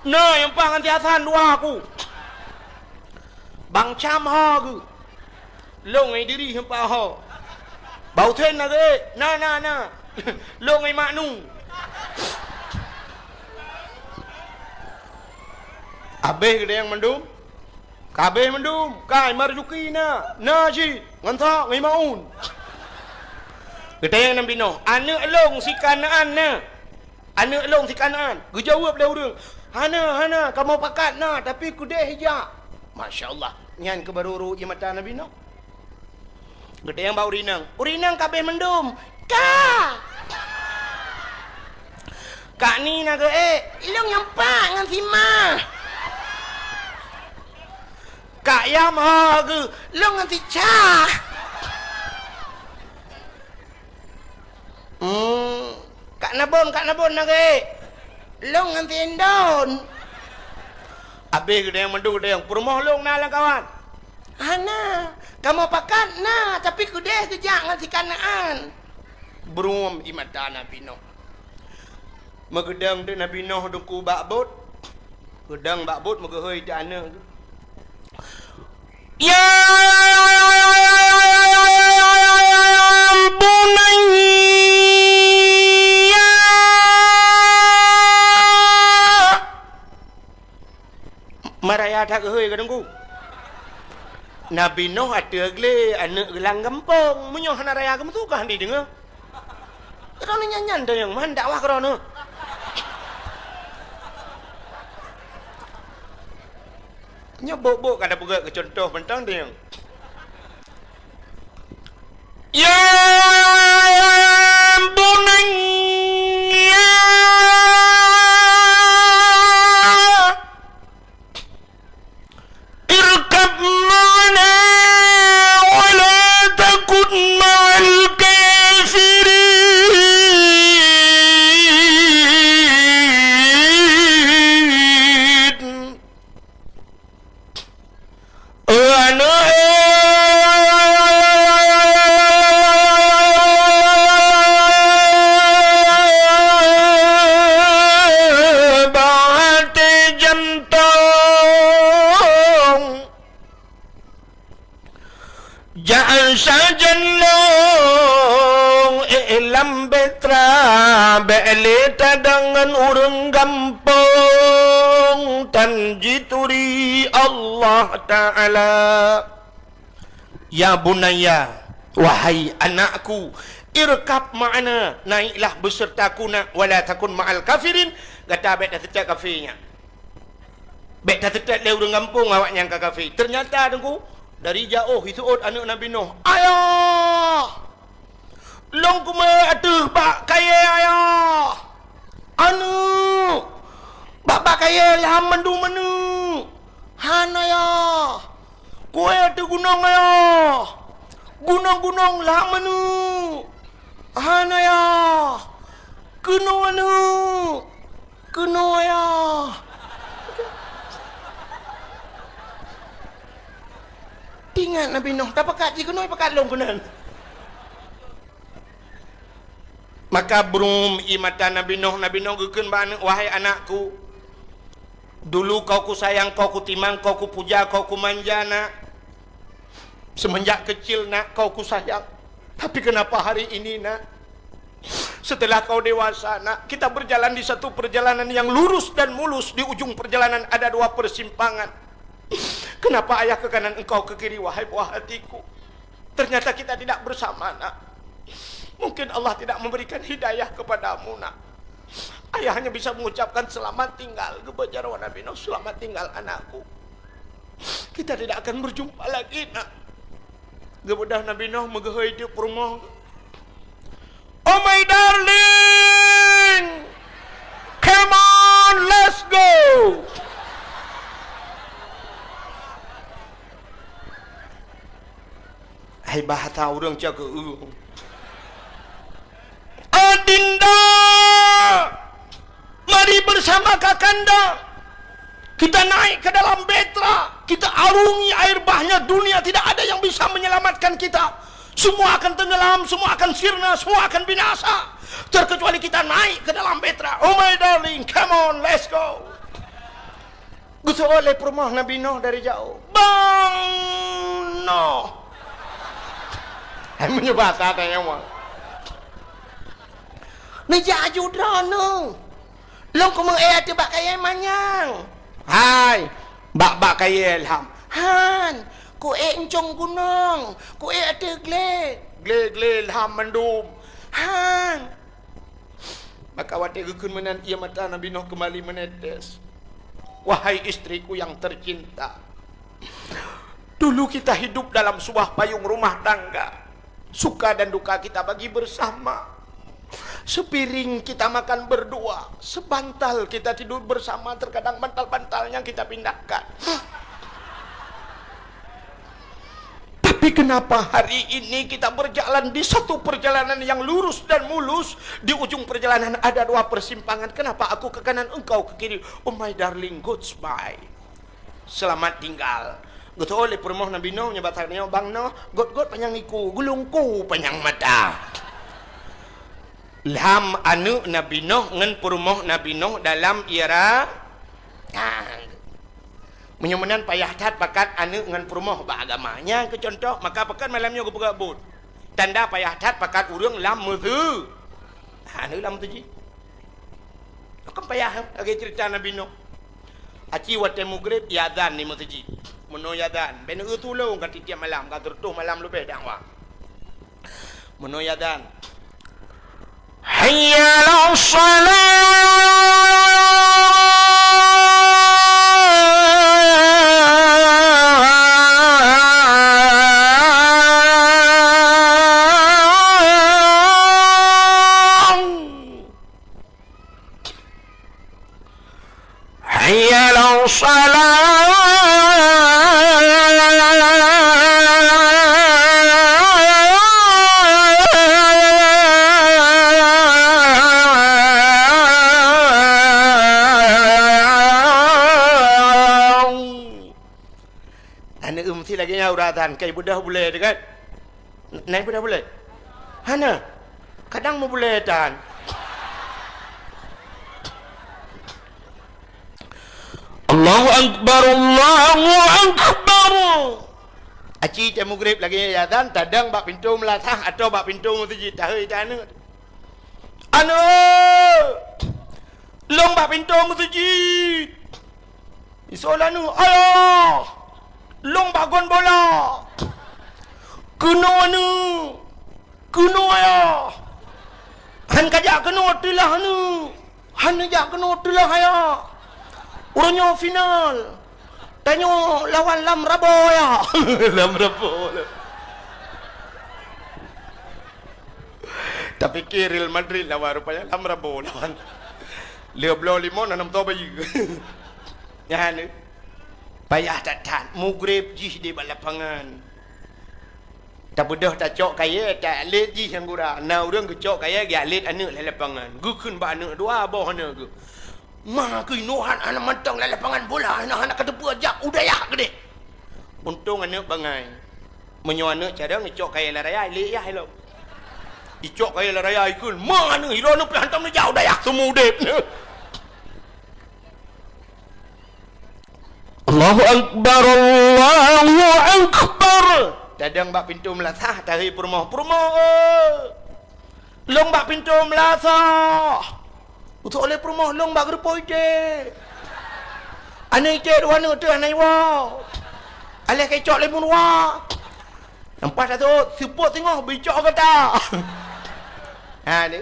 "Na, nyang paih ngon si Hasan dua aku." "Bang Cam ho geuh?" "Lôn ngon Idris nyang paih ho." "Bang Husen na geuék?" "Na, na, na." "Lôn ngon Mak Nu." Abéh geutanyong mandum. Ka abéh mandum, ka Marzuki na, na cit, ngon sa, ngon Maun. Geutanyong Nabi Nuh, "Aneuk lôn si Kanaan na? Aneuk lôn si Kanaan?" Geujaweueb lé ureuëng, "Hana, hana, kamoe pakat na, tapi keudeh jak." Masya Allah, nyan keuh barô rhot ie mata Nabi Nuh. Geutanyong bak ureuëng inong, "Ureuëng inong ka abéh mandum?" "Ka!" "Kak ni na geuék?" "Lôn nyang pat ngon si ma." "Kak yam ho geuh?" "Lôn ngon si ca." "Hmm, Kak Nabon, Kak Nabon na geuék?" "Lôn ngon si Indon." "Abéh geutanyong mandum, geutanyong, peurumoh lôn na lamkawan?" "Hana, kamoe pakat na, tapi keudeh geujak ngon si Kanaan." Brum ie mata Nabi Nuh. Meugeudong teuk Nabi Nuh Teungku bak bot. Geudong bak bot meugeuhôi teuk aneuk geuh. "Ya bunayya." Maraya that geuhôi ka Teungku. Nabi Nuh ateueh glé, aneuk geuh lam gampông. Meunyoe hana raya geumeusu ka hana jideungoe. Droeneuh nyan-nyan teunyong man dakwah droeneuh. Nyoe bok-bok ka tapeugét keu cuntoh mantong teunyong. Ya bunayya, irkab ma'ana wa la takun ma'al kafirin. Aneuk, bak até jantong, jak sajan lôn ék lam bahtera, bék lé tadong ngon ureuëng gampông, tan jituri Allah Ta'ala. Ya bunayya, wahai anakku, irkab ma'ana, naiklah besertaku nak, wala takun ma'al kafirin, gata bék taseutôt kafé nyan. Bék taseutôt lé ureuëng gampông awaknyan ka kafé. Teunyata Teungku, dari jaoh jiseuôt aneuk Nabi Nuh, "Ayah! Lôn kumeuék ateueh bak kayée, Ayah! Aneuk! Bak, bak kayée lham mandum aneuk! Han, Ayah! Kuék ateueh gunong, Ayah! Gunong-gunong lham aneuk! Han, Ayah! Keunoe aneuk! Keunoe, Ayah!" Teuingat Nabi Nuh, tapakat jih keunoe, pakat lôn keunan. Maka brum ie mata Nabi Nuh, Nabi Nuh geukheun bak aneuk, "Wahai anakku, dulu kau kusayang, kau kutimang, kau kupuja, kau kumanja, nak. Semenjak kecil, nak, kau kusayang. Tapi kenapa hari ini, nak, setelah kau dewasa, nak, kita berjalan di satu perjalanan yang lurus dan mulus, di ujung perjalanan ada dua persimpangan. Kenapa ayah ke kanan, engkau ke kiri, wahai buah hatiku? Ternyata kita tidak bersama, nak. Mungkin Allah tidak memberikan hidayah kepadamu, nak." Ayah hanya bisa mengucapkan, "Selamat tinggal," geubeuet jaroe Nabi Nuh, "Selamat tinggal, anakku. Kita tidak akan berjumpa lagi, nak." Geubeudôh Nabi Nuh meugeuhôi teuk peurumoh. "Oh my darling, come on, let's go." Hai bahasa ureuëng cakeueng. "Adinda, mari bersama kakanda. Kita naik ke dalam bahtera, kita arungi air bahnya dunia, tidak ada yang bisa menyelamatkan kita. Semua akan tenggelam, semua akan sirna, semua akan binasa. Terkecuali kita naik ke dalam bahtera. Oh my darling, come on, let's go." Geuseuôt lé peurumoh Nabi Nuh dari jaoh, "Bang Nuh!" Hai meunyoe basa tanyoe mah. "Neujak aju droeneuh. Lôn kumeuék ateueh bak kayée manyang." "Hai, bak, bak kayée lham." "Han, kuék euncong gunong, kuék ateueh glé." "Glé-glé lham mandum." Ang! Maka watée geukheun meunan, ié mata Nabi Nuh keumbali meunetes. Wahai istriku yang tercinta, dulu kita hidup dalam sebuah payung rumah tangga. Suka dan duka kita bagi bersama. Sepiring kita makan berdua, sebantal kita tidur bersama, terkadang bantal-bantalnya kita pindahkan. Tapi kenapa hari ini kita berjalan di satu perjalanan yang lurus dan mulus, di ujung perjalanan ada dua persimpangan. Kenapa aku ke kanan, engkau ke kiri? Oh my darling, goodbye. Selamat tinggal. Geutôh lé peurumoh Nabi Nuh nyoe bak tanyoe, bang Nuh, gôt-gôt panyang iku, gulungku panyang mata. Lham aneuëk Nabi Nuh ngon peurumoh Nabi Nuh dalam ira. Nah, meunyoe meunan payah that pakat aneuëk ngon peurumoh bak agama. Nyan keu cuntoh, maka pakon malam nyoe geupeugah buet. Tanda payah that pakat ureuëng lam meusu-, aneuëk lam meuseujid. Kan payah, lagée ceurita Nabi Nuh. Aci watée mugreb, iazan di meuseujid. Meunoe iazan, ben eu tulông ka tiep-tiep malam, ka seureutôh malam leubeh dakwah. Meunoe iazan. Hayya 'alas shalah. Hayya 'alas shalah. Aneuëk eu meusti lagée nyan uroe azan, kai beudôh bulée teuh kan? Nai beudôh bulée? Hana. Kadang meubulée tan. Allahu Akbar, Allahu Akbar. Aci tée mugreb lagée nyan azan, tadong bak pintoe meulasah atau bak pintoe meuseujid, tahôi tan aneuëk. Aneuëk! Lông bak pintoe meuseujid! Isoe lé aneuëk, "Ayah! Lông bak gon bola! Keunoe aneuëk! Keunoe ayah! Han kajak keunoe teulah aneuëk! Han neujak keunoe teulah ayah! Uroe nyoe final! Tanyoe lawan Lam Rabo ayah!" Lam Rabo. Tapike Real Madrid lawan, rupanya Lam Rabo lawan. Lheueh bloe limong, na nam toh bayeue. Nyan, payah that-that, mugreb jih di bak lapangan. Tabeudôh tacok kayée, ta-, atlet jih nyang gura. Na ureuëng geucok kayée, geuatlet aneuëk lam lapangan. Geukheun bak aneuëk dua boh aneuëk geuh. Ma keuinoe han hana mantong lam lapangan bola, hana, hana kateupeue jak u dayah keudeh. Untông aneuëk bangai. Meunyoe aneuëk carông icok kayée lam raya, ilée yah ilong. Icok kayée lam raya ikheun, "Ma aneuëk, ilong aneuëk pih hantom neujak u dayah seumeu udeb." Allahu Akbar, Allahu Akbar. Tadong bak pintoe meulasah, tahôi peurumoh, "Peurumoh, eh! Lông bak pintoe meulasah!" Utok lé peurumoh, "Lông bak geureupoh iték." Aneuëk iték dua aneuëk teuh hana iwoe. Aléh ka icok lé meuruwa. Nampak that sot, seupôt singoh beuicok gata. Ha, ni.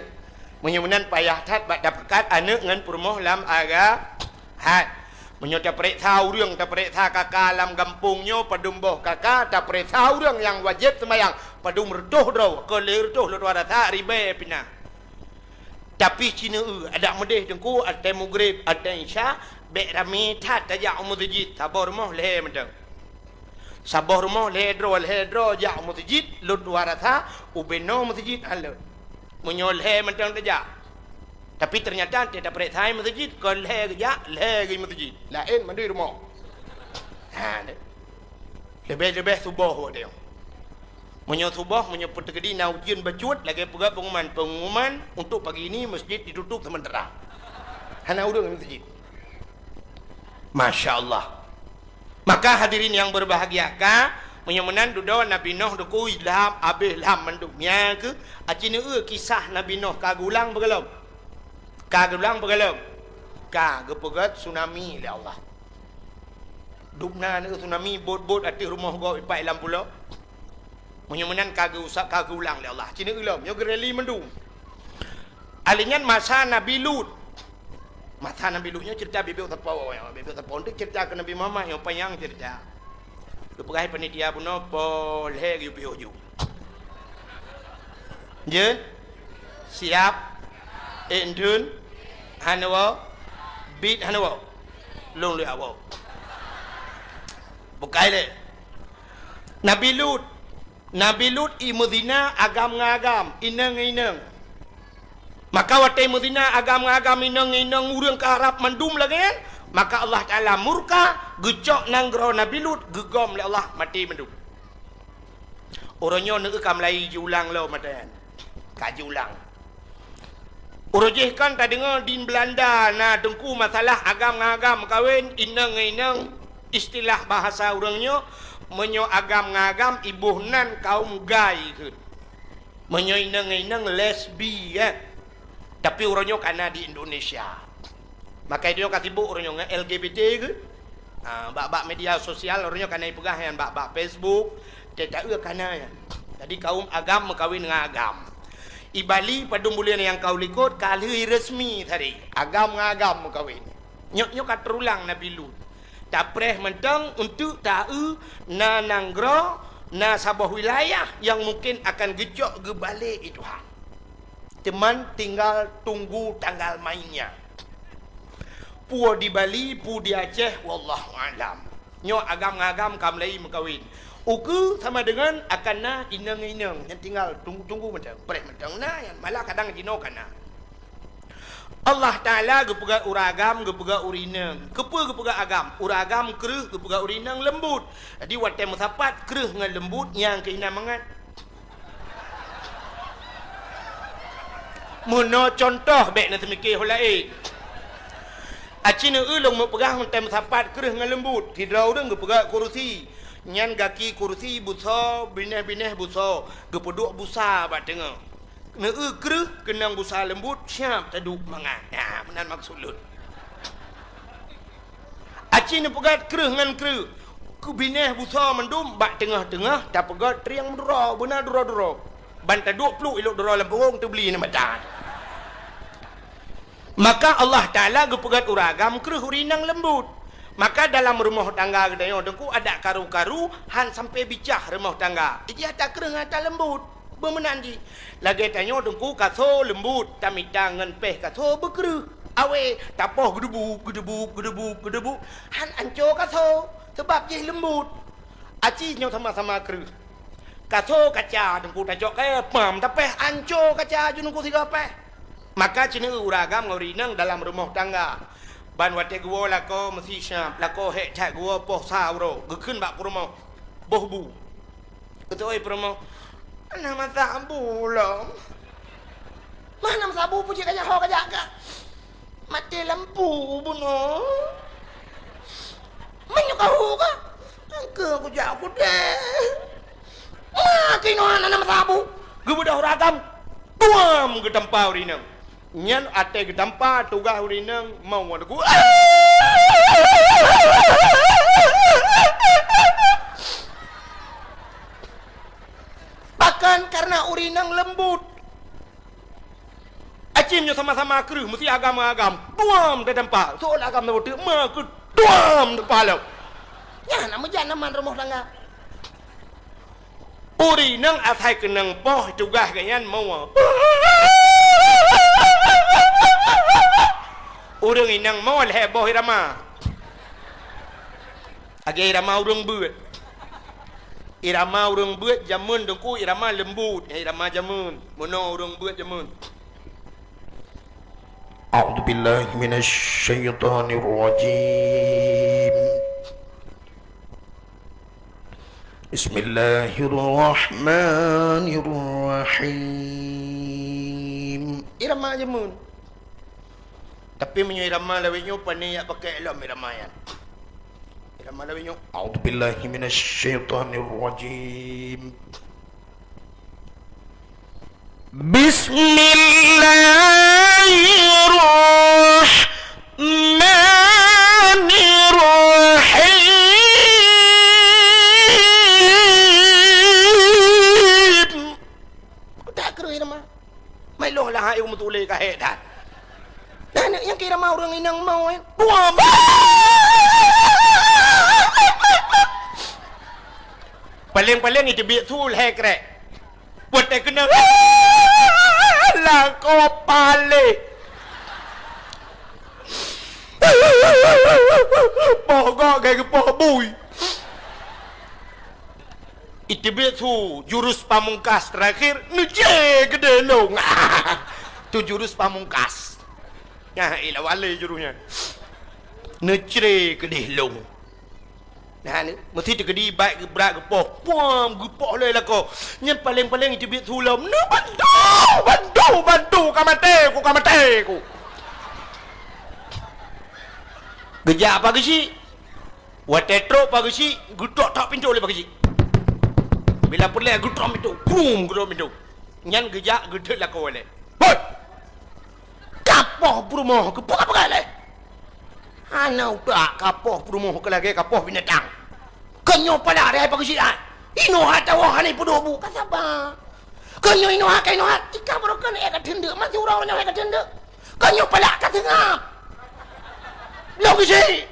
Meunyoe meunan payah that bak tapakat aneuëk ngon peurumoh lam aga-, hat. Meunyoe tapareksa ureuëng, tapareksa kaka lam gampông nyoe padum boh kaka, tapareksa ureuëng nyang wajéb seumayang padum reutôh droe, kon lhée reutôh lôn tuan rasa ribée pih na. Tapi ci neu-eu, adak meudeh teungku, watée mugreb, watée isya, bék ramé that tajak u meuseujid, saboh rumoh lhée mantong. Saboh rumoh lhée droe, lhée droe jak u meuseujid, lôn tuan rasa ubé noe meuseujid hán lôn. Meunyoe lhée mantong tajak. Tapi teunyata watée tapareksa meuseujid, kon lhée geujak, lhée geuh meuseujid. Laén mandum rumoh. Ha, leubeh-leubeh suboh watée nyoe. Meunyoe suboh, meunyoe peuteukedi na ujeuen bacut, lagée peugah pengumuman, "Pengumuman untuk pagi ini masjid ditutup sementara." Hana ureuëng lam masjid. Masya Allah. Maka hadirin yang berbahagia, ka, meunyoe meunan dudoe Nabi Nuh dukui lam, abéh lam mandum. Nyan keuh, aci neu-eu kisah Nabi Nuh ka geulang beugalom. Ka geulang beugalom. Ka geupeugét tsunami lé Allah. Dubna neu tsunami bot-bot ateueh rumoh gob ipat lam pulo. Meunyoe meunan ka geuusap, ka geulang lé Allah. Ci neu-eu lom, nyoe geureli mandum. Alèh nyan masa Nabi Lut. Masa Nabi Lut nyoe ceurita biet-biet sapo, biet-biet sapo. Untuk ceurita keu Nabi Muhammad nyoe panyang ceurita. Geupeugah panitia bunoe poh lhèe geuyue piôh ju. Jeuet? Siap? Ék dum? Hana woe? Biet hana woe? Lôn lheueh woe. Bukai lé. Nabi Lut. Nabi Lut i meuzina agam ngon agam, inong ngon inong. Maka watèe meuzina agam ngon agam, inong ngon inong, ureueng ka harab mandum lagèe nyan, maka Allah Taala murka, geucok nanggroe Nabi Lut, geugom lé Allah, maté mandum. Uroe nyoe neueu ka mulai jiulang lom mata nyan. Ka jiulang. Uroe jih kan tadeungoe di Beulanda na teungku masalah agam ngon agam meukawen, inong ngon inong, istilah bahasa ureueng nyoe, meunyoe agam ngon agam iboh nan kaum gay kheun. Meunyoe inong ngon inong lesbi, eh. Tapi uroe nyoe ka na di Indonesia. Maka nyoe ka sibuk uroe nyoe ngon L G B T kheun. Ah, bak-bak media sosial uroe nyoe ka na ipeugah nyan bak-bak Facebook, teuta-eu ka na nyan. Jadi kaum agam meukawen ngon agam. I Bali padum buleuen nyang ka u likot ka lheueh resmi tadi. Agam ngon agam meukawen. Nyoe, nyoe ka teurulang Nabi Lut. Tapreh mantong untuk ta-eu na nanggroe, na saboh wilayah nyang mungken akan geucok geubalek lé Tuhan. Teuma tinggal tunggu tanggal mainnya. Peue di Bali, peue di Aceh, wallahu a'lam. Nyoe agam ngon agam ka mulai meukawen. Ukeue sama deungon akan na inong-inong, nyan tinggal tunggu-tunggu mantong, preh mantong na nyan, malah kadang jinoe ka na. Allah Taala geupeugah ureueng agam, geupeugah ureueng inong. Keupeue geupeugah agam? Ureueng agam kreueh, geupeugah ureueng inong leumbut. Jadi watèe meusapat kreueh ngon leumbut, nyang keuh inan mangat. Meunoe cuntoh, bèk na teumike ho laén. Aci neueu lôn meupeugah mantong meusapat kreueh ngon leumbut. Sidroe ureueng geupeugah kurusi. Nyan gaki kurusi busoe, binéh-binéh busoe, geupeuduek busa bak teungoh. Neueu kreueh keunong busa leumbut, siap taduek mangat. Nah, meunan maksud lôn. Aci neupeugöt kreueh ngon kreueh. Keu binéh busoe mandum bak teungoh-teungoh tapeugöt trieng meuduro, beuna duro-duro. Ban taduek pluek ilok duro lam pungong teubli nyan mata. Maka Allah Taala geupeugöt ureueng agam kreueh ureueng inong leumbut. Maka dalam rumoh tangga geutanyoe teungku adak karu-karu han sampai bicah rumoh tangga. Ijih ata kreueh ngon ata leumbut. Beumeunan jih. Lagèe tanyoe teungku kaso leumbut, tamita ngon péh kaso beukreueh. Awé, tapoh geudeubuk, geudeubuk, geudeubuk, geudeubuk. Han anco kaso, sabab jih leumbut. Aci nyoe sama-sama kreueh. Kaso kaca teungku tacok kayèe pam tapéh anco kaca ju teungku sigoe péh. Maka ci neueu ureueng agam ngon ureueng inong dalam rumoh tangga. Ban watèe geuwoe lakoe meusi siap, lakoe hék that geuwoe poh sa uroe, geukheun bak peurumoh, boh bu. Geutôi peurumoh, "Hana masa bu lom." "Hana masa bu, peue cit kajak ho kajak ka? Maté lampu bunoe." "Meunyoe ka hu ka, engkeu kujak kudeh." "Ma keunoe hana masa bu?" Geubeudôh ureueng agam, duam geutampa ureueng inong. Nyan até geutampa tugaih ureueng inong mau wan ku. Bahkan karena ureueng inong leumbut. Aci nyoe sama-sama kreueh, meusi agam-agam. Duam teutampa. Soe agam na beutôi, ma keu duam teutampa lom. Nyan na meujan aman rumoh tangga. Ureueng inong asai keunong poh tugaih geuhnyan mau. Ureueng inong mau lhèe boh irama. Lagèe irama ureueng beuet. Irama ureueng beuet jameun teungku irama leumbut, irama jameun. Meunoe ureueng beuet jameun. A'udzubillahi minasyaitonirrajim. Bismillahirrahmanirrahim. Irama jameun. Tapi meunyoe irama lawét nyoe, pane jak pakai lom irama nyan. Irama lawét nyoe, "A'udzubillahi minasyaitonirrajim. Bismillahirrahmanirrahim." Kok tak kreueh irama? Peulôh lah hai meutuléh ka hék that. Nah, nyang kira ma ureuëng inong mau, eh. Buam! Paleng-paleng iteubiet su lhée krek. Buet teuh keuneuk. Lakoe paleng. Poh gok gai geupoh bui. Iteubiet su jurus pamungkas terakhir, neucre keudeh lông. Tu jurus pamungkas. Nyan ilah wale jurus nyan. Neucre keudeh lông. Nah, ni, meusti teukeudi baik geubrat geupoh. Puam, geupoh lé lakoe. Nyan paleng-paleng iteubiet su lom. Neubantu, bantu, bantu, ka maté ku, ka maté ku. Geujak apa geuchik? Watée trok Pak Geuchik, geutok-tok pintoe lé Pak Geuchik. Bila peureulée geutok pintoe, brum, geutok pintoe. Nyan geujak geutot lakoe lé. "Hoi! Kapoh peurumoh keu peue ka peugah lé? Hana utak kapoh peurumoh keu lagée kapoh binatang. Keu nyoe palak deh Pak Geuchik ai. Inoe hatawoe hana peuduek bu, ka saba. Keu nyoe inoe hai ka inoe hai, ika baroe keuneuk ka teundeuk, masih uroe nyoe hai ka teundeuk." Ka nyoe palak ka seungab. Lông Geuchik.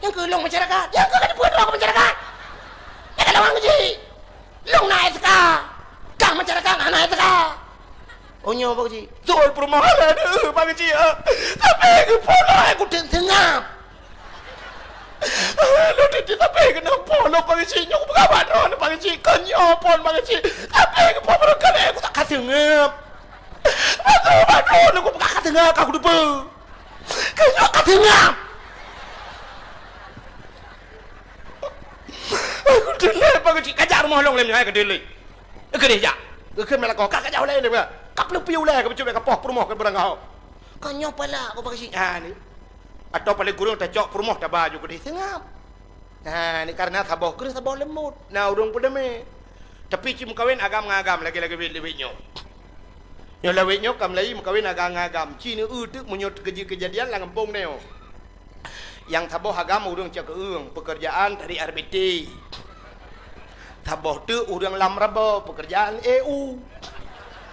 Nyang keu lông masyarakat. Nyang keu ka dipeue droe keu masyarakat. Nyang ka lawang Geuchik. Lông na S K. Kang masyarakat hana S K. Oh nyoe Pak Geuchik. Beutôi peurumoh lé deuh Pak Geuchik. Tapi keu polo aku teuk seungab. Lôn teuntèe sabe keunoe po lôn Pak Geuchik nyoe, kupeugah bak droeneuh Pak Geuchik, kon nyoe phon Pak Geuchik. Sabe keu po barangkalee kutak ka seungab. Padub-padub lôn kupeugah ka seungab, ka kuteupeue. Keu nyoe ka seungab. Kuteuleuk Pak Geuchik, kajak rumoh lôn lé nyoe hai kuteuleuk. Keudeh jak. Geukheun meulakoe, ka kajak ulèe lé, ka peuleupi ulèe, ka peucok bèk ka poh peurumoh keu beurangkaho. Kon nyoe palak keu Pak Geuchik. Ha ni. Atawa paleng kureueng tacok peurumoh taba ju keudeh seungab. Ha, ni kareuna saboh kreueh saboh leumôt, na ureueng peuleumé. Tapi ci meukawen agam ngon agam lagèe-lagèe wét-wét nyoe. Nyoe lawét nyoe ka meulayi meukawen agam ngon agam. Ci neu-eu teuk meunyoe teukeujeuet keujadian lam gampông nyoe. Nyang saboh agam ureueng cakeueng, peukeurjaan tarék R B T. Saboh teuk ureueng lam raba, peukeurjaan E U.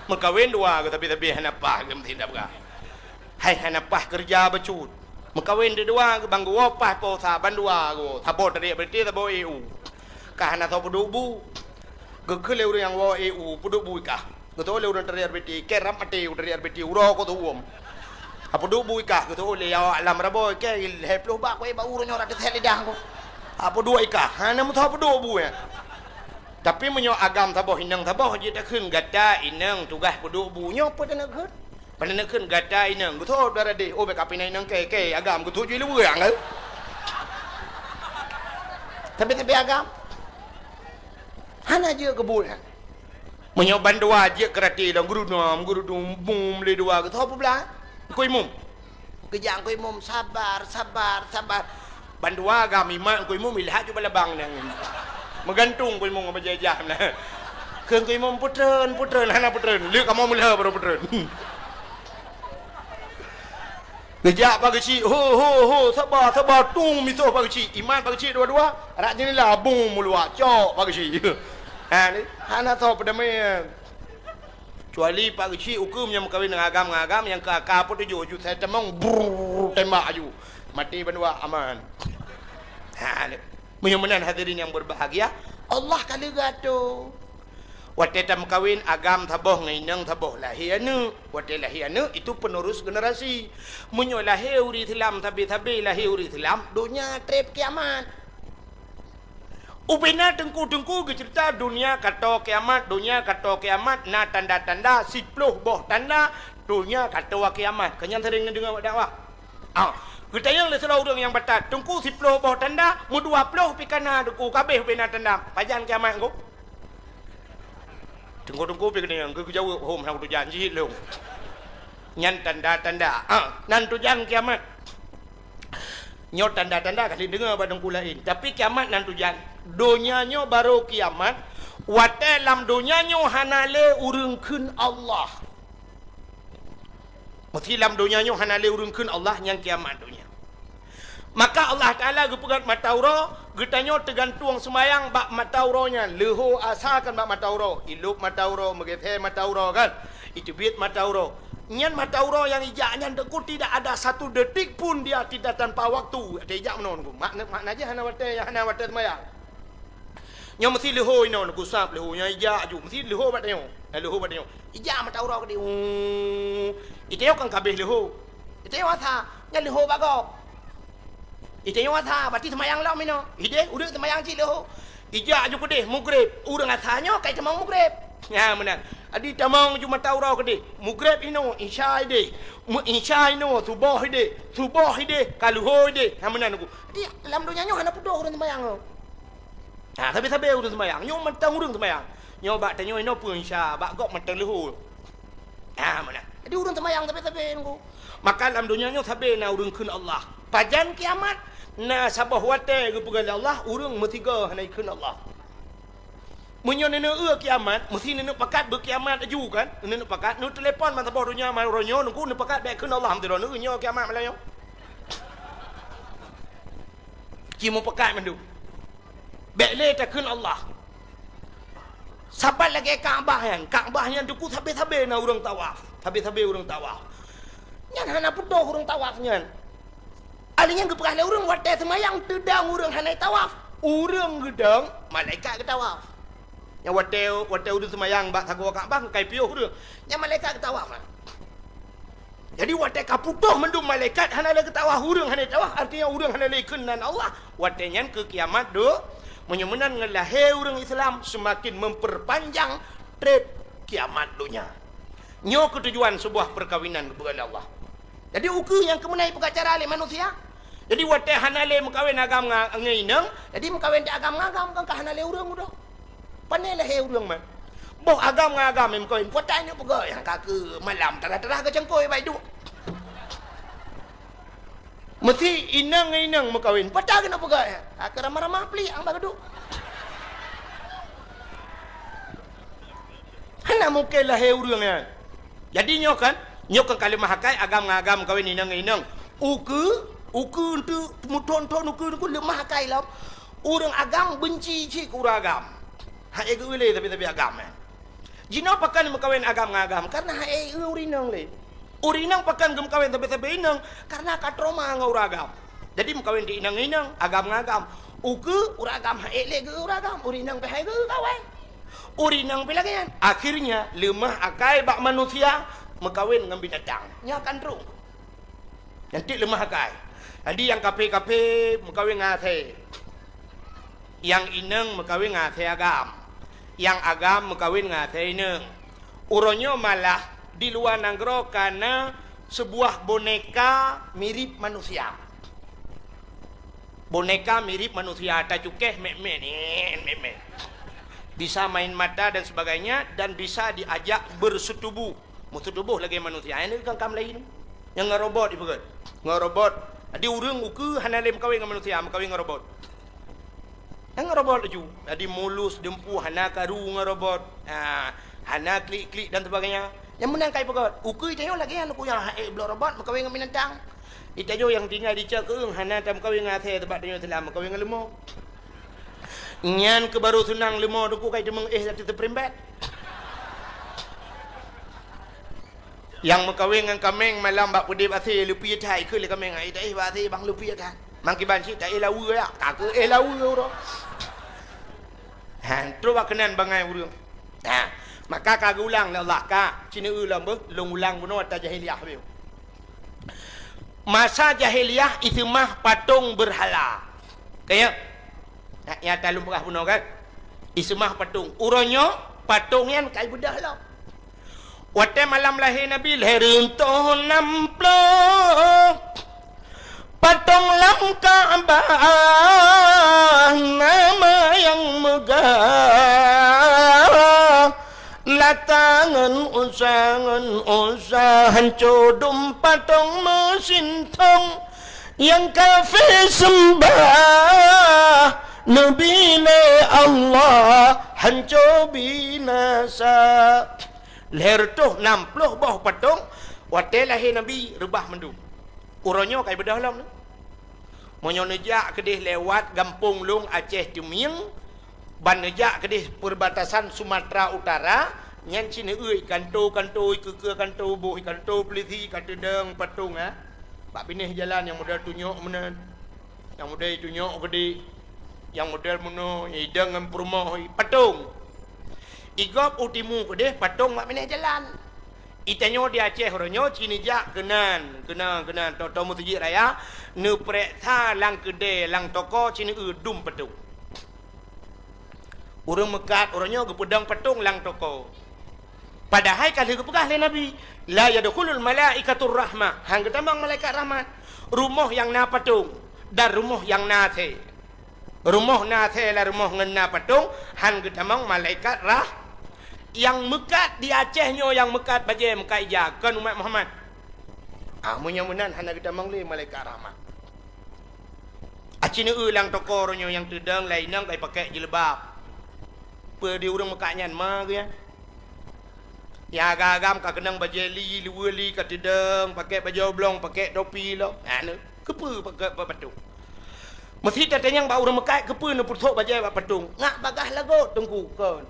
Meukawen dua geuh tapi-tapi hana paih geuh meutindak peugah. Hai hana paih keureuja bacut. Meukawen deudua, ban geuwoe paih po sa, ban dua geuwoe. Saboh tarék R B T, saboh E U. Ka hana soe peuduek bu. Geukheun lé ureueng nyang woe E U, peuduek bu i kah. Geuteu'oh lé ureueng tarék R B T, kèe rab maté ureueng tarék R B T, uroe keu teuuem. Ka peuduek bu i kah, geuteu'oh lé awak lam raba, kèe lhèe ploh bak, keu bak uroe nyoe rab teusèt lidah ku. Ka peuduek i kah, hana meusoe peuduek bu nyan. Tapi meunyoe agam saboh inong saboh, jeuet takheun gata inong tugaih peuduek bu, nyoe peue taneuk kheun? Pane neukheun gata inong, geuthôb dara deh, oh, bèk kapinai inong kèe, kèe agam geuthôb ju ileue ang, eh. Tapi-tapi agam. Hana jeuet keu buet, ha. Meunyoe ban dua jeuet keu rati lom, geurudum, geurudum, bum, lé dua geuthôb peublah. Engkui mum. Geujak engkui mum, sabar, sabar, sabar. Ban dua agam imat engkui mum ilhat ju balabang nyan. Meugantung engkui mum bajèe-jah na. Keu engkui mum peutreun, peutreun, hana peutreun. Lé kamoe meulheueh baru peutreun. Geujak Pak Geuchik, ho, ho, ho, saba, saba, tung misoh Pak Geuchik. Imat Pak Geuchik dua-dua, rak jeunela bung meuluak, cok Pak Geuchik. Ha, ni, hana soe peudamé. Kecuali Pak Geuchik ukeue meunyoe meukawen ngon agam-agam nyang keu aka peutujoh ju sai tamong, brrrr, tembak aju. Maté bandua aman. Ha, meunyoe meunan hadirin yang berbahagia, Allah ka leuga tu. Watèe tameukawen agam saboh ngon inong saboh lahé aneuk. Watèe lahé aneuk itu penerus generasi. Meunyoe lahé ureueng Islam sabe-sabe lahé ureueng Islam, donya trép kiamat. Ubena teungku-teungku geuceurita donya ka toe kiamat, donya ka toe kiamat, na tanda-tanda, siploh boh tanda donya ka toe kiamat. Keu nyan sering neudeungoe bak dakwah. Ah, geutanyong lé sidroe ureueng nyang batat, "Teungku, siploh boh tanda, meudua ploh pih ka na teungku, ka abéh ubena tanda. Pajan kiamat teungku?" Teungku-teungku pih geutanyong, geujaweueb, "Hom, hana kutujan, jih lôn." Nyan tanda-tanda. Ah, nan tujan kiamat. Nyoe tanda-tanda ka lheueh deungoe bak teungku laén. Tapi kiamat nan tujan. Donya nyoe barô kiamat, watèe lam donya nyoe hana lé ureueng kheun Allah. Meuseuti lam donya nyoe hana lé ureueng kheun Allah, nyan kiamat donya. Maka Allah Taala geupeugöt mata uroe, geutanyoe teugantueng seumayang bak mata uroe nyan, leuhô asa kan bak mata uroe, ilôb mata uroe, meugeusé mata uroe kan. Teubiet mata uroe. Nyan mata uroe nyang ijak nyan, Teungku, tidak ada satu detik pun dia tidak tanpa waktu. Watèe ijak meunoe, Teungku. Makna, makna jih hana watèe, hana watèe seumayang. Nyoe meusi leuhô inoe, Teungku, sab leuhô. Nyoe ijak ju, meusi leuhô bak tanyoe. Eh, leuhô bak tanyoe. Ijak mata uroe keudéh. Uu. Itanyoe kan ka abéh leuhô. Itanyoe asa, nyan leuhô bak gob. Itanyoe asa, berarti seumayang lom inoe. Idéh, udép seumayang cit leuhô. Ijak ju keudéh, mugreb. Ureueng asa nyoe ka itamong mugreb. Nyan meunan. Jadi tamong ju mata uroe keudéh. Mugreb inoe, isya idéh. Meu-, isya inoe, suboh idéh. Suboh idéh, ka leuhô idéh. Nyan meunan, Teungku. Jadi, lam donya nyoe hana putôh ureueng seumayang nyoe. Ha, sabe-sabe ureueng seumayang. Nyoe mantong ureueng seumayang. Nyoe bak tanyoe inoe peue isya, bak gob mantong leuhô. Ha, meunan. Jadi, ureueng seumayang sabe-sabe, Teungku. Maka lam donya nyoe sabe na ureueng kheun Allah. Pajan kiamat? Na saboh watèe geupeugah lé Allah, ureueng meusigoe hana jikheun Allah. Meunyoe neuneuk eu kiamat, meusi neuneuk pakat beukiamat laju kan? Neuneuk pakat, neuteulepon ban saboh donya, ban uroe nyoe, Teungku, neupakat bèk kheun Allah, meusidroe neueu nyoe kiamat malam nyoe. Ci meupakat mandum. Bèk lé takheun Allah. Sapat lagèe Ka'bah nyan. Ka'bah nyan, Teungku, sabe-sabe na ureueng tawaf. Sabe-sabe ureueng tawaf. Nyan hana putôh ureueng tawaf nyan. Ali nyan geupeugah lé ureueng watèe seumayang teudong ureueng hana tawaf. Ureueng geudong, malaikat geutawaf. Nyan watèe, watèe ureueng seumayang bak sagoe Ka'bah, ka ipiôh ureueng. Nyan malaikat geutawaf. Jadi, watèe ka putôh mandum malaikat hana lé geutawaf, ureueng hana tawaf, artinya ureueng hana lé kheun nan Allah, watèe nyan keu kiamat do. Meunyoe meunan ngon lahé ureueng Islam, seumaken memperpanjang trép kiamat donya. Nyoe keutujuan seubuah peukawinan geupeugah lé Allah. Jadi, ukeue nyang keumeunai peugah cara lé manusia. Jadi, watèe hana lé meukawen agam nga-, ngon inong, jadi meukawen di agam ngon agam, kan ka hana lé ureueng udoe. Pane lahé ureueng man. Boh agam ngon agam meukawen, peue ata nyoe peugah nyang ka keu malam tarah-tarah geucangkôi bak iduek. Meusi inong ngon inong meukawen, peue ata keuneuk peugah nyang ka keu ramah-ramah plik nyang bak geuduek. Hana mungken lahé ureueng nyan. Jadi nyoe kan, nyoe kan ka leumah akai agam ngon agam meukawen inong ngon inong. Ukeue, ukeue enteuk meuthon-thon ukeue, ukeue leumah akai lom. Ureueng agam beunci cit keu ureueng agam. Hana geu-eu lé sabe-sabe agam, eh. Jinoe pakon meukawen agam ngon agam, kareuna hana eu ureueng inong lé. Ureueng inong pakon geumeukawen sabe-sabe inong, kareuna ka trauma ngon ureueng agam. Jadi meukawen di inong ngon inong, agam ngon agam. Ukeue ureueng agam hana lé geu-eu ureueng agam, ureueng inong pih hana geu-eu kawen. Ureueng inong pih lagèe nyan. Akhirnya leumah akai bak manusia meukawen ngon binatang. Nyan kan trueng. Nyan cit leumah akai. Jadi nyang kafé-kafé meukawen ngon asèe. Nyang inong meukawen ngon asèe agam. Nyang agam meukawen ngon asèe inong. Uroe nyoe malah di luwa nanggroe ka na seubuah boneka mirip manusia. Boneka mirip manusia, tacukéh mèt-mèt, nyen, mèt-mèt. Bisa main mata dan sebagainya, dan bisa diajak berseutubuh. Meuseutubôh lagèe manusia. Nyan ka kam laén. Nyang ngon robot ipeugah. Ngon robot. Jadi ureueng ukeue hana lé meukawen ngon manusia, meukawen ngon robot. Nyang ngon robot laju. Jadi mulus, dumpeue, hana karu ngon robot. Ha, hana klik-klik dan sebagainya. Nyang meunan ka ipeugah. Ukeue tanyoe lagèe nyan, ukeue nyang hana bloe robot meukawen ngon binatang. Di tanyoe nyang tinggai di Cot Keueung hana tameukawen ngon asèe, sabab tanyoe Islam meukawen ngon leumo. Nyan keuh barô seunang leumo, Teungku, ka iteumeung éh ateueh teupeurumbet. Nyang meukawen ngon kaméng malam bak peudeh bak asèe, leupie that, ikheun lé kaméng, "Ai, taéh bak asèe, bang, leupie that." Mangkiban cit taéh laweue, ya, ka keuh éh laweue uroe. Ha, trok bak keunan bangai ureueng. Ha, maka ka geuulang lé Allah, ka, ci neueu lom beuh, lôn ulang bunoe ata jahiliyah beuh. Masa jahiliyah iseumah patong beurhala. Ka ya? Nah, nyata lôn peugah bunoe kan? Iseumah patong. Uroe nyoe patong nyan ka ibeudôh lom. Watèe malam lahé Nabi, lhèe reutôh nam ploh, patong lam Ka'bah nama nyang meugah. Lata ngon Uza, ngon Uza, hanco dum patong meusintong nyang kafé seumbah Nabi lé Allah, hanco binasa. Lhèe reutôh nam ploh boh patong watèe lahé Nabi reubah mandum. Uroe nyoe ka ibeudôh lom. Meunyoe neujak keudeh lewat gampông lôn Aceh Teumieng, ban neujak keudeh perbatasan Sumatera Utara, Nyan cit neueu kanto-kanto, ikeue-keue kanto, boh kanto peulisi ka teudong patong, ha? Bak binéh jalan nyang model tunyok meunan, nyang model tunyok keudeh, nyang model meunoe, idong ngon peurumoh, patong. Igob u timu keudeh, patong bak binéh jalan. Itanyoe di Aceh uroe nyoe cit neujak keunan, keunan, keunan, toe-toe meuseujid raya, neupeureksa lam keudè, lam toko cit neueu dum patong. Ureuëng meukat uroe nyoe geupeudong patong lam toko. Padahai ka lheueh geupeugah lé Nabi, "La yadkhulul malaikatur rahmah," han geutamong malaikat rahmat. Rumoh nyang na patong dan rumoh nyang na asèe. Rumoh na asèe lam rumoh ngon na patong, han geutamong malaikat rah-, nyang meukat di Aceh nyoe, nyang meukat bajèe meukat ija, kon umat Muhammad. Ah, meunyoe meunan hana geutamong lé malaikat rahmat. Aci neueu lam toko uroe nyoe nyang teudong lam inong ka ipakék jilbab. Peue di ureuëng meukat nyan ma geuh nyan? Nyang agam-agam ka keunong bajèe li, luweue li ka teudong, pakék bajèe oblong, pakék topi lom. Hana, keupeue pakék bak patong? Meusi tatanyong bak ureuëng meukat, keupeue neupeusok bajèe bak patong? Ngat bagaih lagot, Teungku, kon.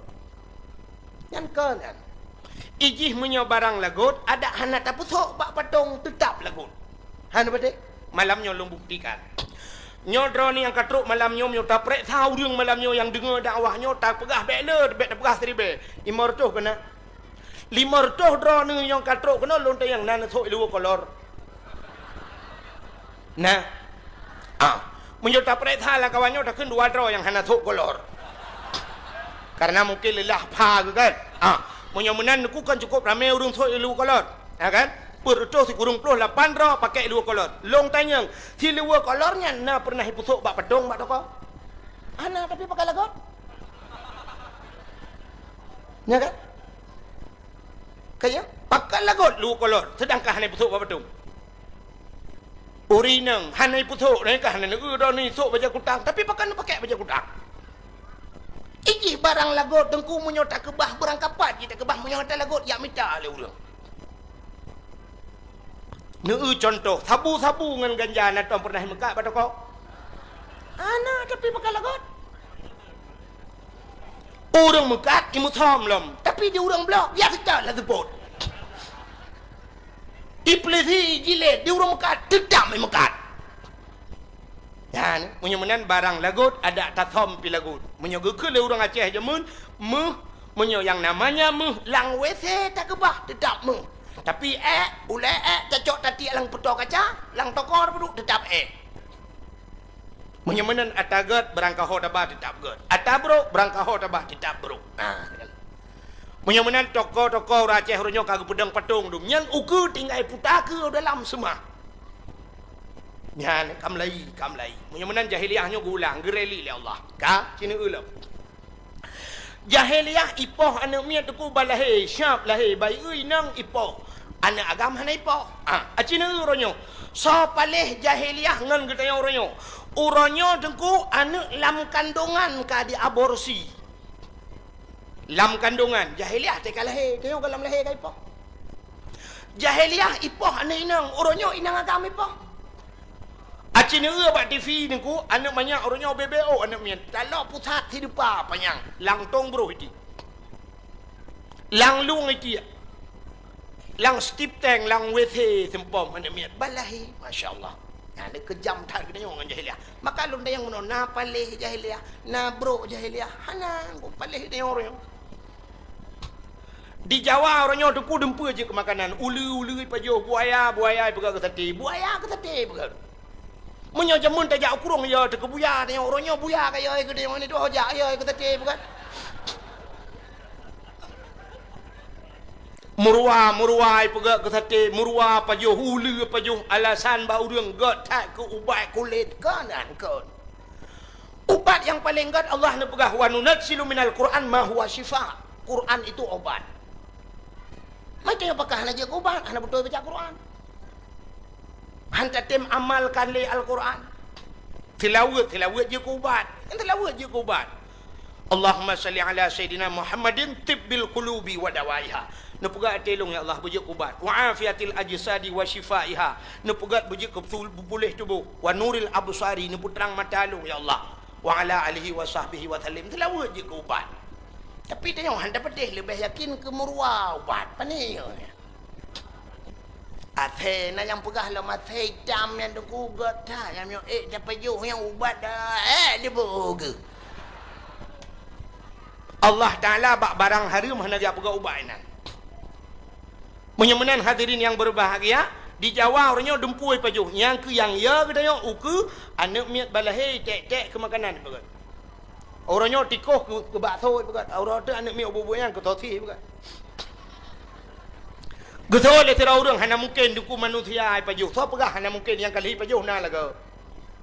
Nyan kon nyan. Ijih meunyoe barang lagot, adak hana tapeusok bak patong, teutab lagot. Hana patéh? Malam nyoe lôn buktikan. Nyoe droeneuh nyang ka trok malam nyoe, meunyoe tapeureksa ureuëng malam nyoe nyang deungoe dakwah nyoe, tapeugah bèk le, bèk tapeugah siribèe. Limong reutôh keunan. Limong reutôh droeneuh nyang ka trok keunoe lôn tanyong na neusok i luweue kolor. Nah. Ah, meunyoe tapeureksa lam kawan nyoe takheun dua droe nyang hana sok kolor. Karena mungkin leulah pha geuh kan. Ah, meunyoe meunan neukheun kan cukup ramé ureuëng sok i luweue kolor. Ya kan? Peuet reutôh sikureueng ploh lapan droe pakék luweue kolor. Lôn tanyong, si luweue kolor nyan na peureunah ipeusok bak patong bak toko? Hana, tapi pakat lagot. Ya kan? Ka ya? Pakat lagot luweue kolor, seudangkan hana ipeusok bak patong. Ureuëng inong hana ipeusok, nyan ka hana neueu droeneuh isok bajèe kutang, tapi pakat neupakék bajèe kutang. Ijih barang lagot, Teungku, meunyoe takeubah beurangkapat jih takeubah, meunyoe hana lagot jak mita lé ureuëng. Neueu cuntoh, sabu-sabu ngon ganja na tom peureunah imeukat bak toko? Hana, tapi pakat lagot. Ureuëng meukat imeusom lom, tapi di ureuëng blok, ya seutôt lam seupôt. Ipeulisi, ijilét, di ureuëng meukat, teutab imeukat. Nyan, meunyoe meunan barang lagot, adak tasom pih lagot. Meunyoe geukheun lé ureuëng Aceh jameun, meuh, meunyoe nyang namanya meuh lam WC takeubah, teutab meuh. Tapi ék, ulée ék tacok tatiek lam peutoe kaca, lam toko tapeuduek, teutab ék. Meunyoe meunan ata gét, beurangkaho taba teutab gét. Ata brok, beurangkaho taba teutab brok. Nah, meunyoe meunan toko-toko ureuëng Aceh uroe nyoe ka geupeudong patong dum. Nyan ukeue tinggai puta keu dalam seumah. Nyan, ka meulayi, ka meulayi. Meunyoe meunan jahiliyah nyoe geuulang, geureli lé Allah. Ka, ci neueu lom. Jahiliyah ipoh aneuëk miet Teungku ban lahé, siap lahé, bayeue inong ipoh. Aneuëk agam hana ipoh. Ah, aci neueu uroe nyoe. Soe paléh jahiliyah ngon geutanyoe uroe nyoe? Uroe nyoe Teungku aneuëk lam kandongan ka diaborsi. Lam kandongan, jahiliyah teuka lahé, tanyoe ka lam lahé ka ipoh. Jahiliyah ipoh aneuëk inong, uroe nyoe inong agam ipoh. Aci neueu bak TV Teungku, aneuëk manyak uroe nyoe B B O aneuëk miet. Taloe pusat sideupa panyang, lam tong broh iti. Lam lueng iti. Lam stip tank, lam WC seumpom aneuëk miet. Ban lahé, masya Allah. Nyan keujam that geutanyoe ngon jahiliyah. Maka lôn tanyong bunoe, na paléh jahiliyah, na brok jahiliyah. Hana, kok paléh tanyoe uroe nyoe. Di Jawa uroe nyoe Teungku dumpeue jeuet keu makanan, uleue-uleue ipajoh, buaya, buaya ipeugöt keu saté, buaya keu saté ipeugöt. Meunyoe jameun tajak u krueng, ya, teuka buya, tanyoe uroe nyoe buya ka ya keu tanyoe, nyoe jak ya keu saté ipeugöt. Meuruwa, meuruwa ipeugöt keu saté, meuruwa pajoh, uleue pajoh, alasan bak ureuëng göt that keu ubat kulét, kon nyan kon. Ubat nyang paleng gét Allah neupeugah, "Wa nunazzilu minal Qur'an ma huwa syifa." Quran itu obat. Maka pakon hana jeuet keu ubat, hana beutôi baca Quran. Han tatem amalkan lé Al-Quran. Seulaweuet, seulaweuet jeuet keu ubat. Kan seulaweuet jeuet keu ubat. Allahumma salli ala Sayyidina Muhammadin tibbil qulubi wa dawaiha. Neupeugah até lôn, ya Allah, beujeuet keu ubat. Wa afiatil ajsadi wa syifaiha. Neupeugah beujeuet keu puléh tuboh. Wa nuril absari, neupeutrang mata lôn, ya Allah. Wa ala alihi wa sahbihi wa sallim. Seulaweuet jeuet keu ubat. Tapi tanyoe hana tapeudeh, leubeh yakin keu meuruwa ubat. Pane nyoe? Asèe na nyang peugah lom asèe itam nyan teungku gèt that, nyang nyoe ék tapajoh nyang ubat dah, ék diboh geuh. Allah Taala bak barang hareuem hana geupeugah ubat inan. Meunyoe meunan hadirin nyang berbahagia, di Jawa uroe nyoe dumpeue pajoh, nyang keu nyang ya geutanyoe ukeue aneuk miet balahé tek-tek keu makanan peugah. Uroe nyoe tikoh keu, keu bakso peugah, uroe teuh aneuk miet ubit-ubit nyan keu sosis peugah. Geusoe lé sidroe ureueng hana mungken teungku manusia ipajoh. Soe peugah hana mungken, nyang ka lheueh ipajoh na lagoe.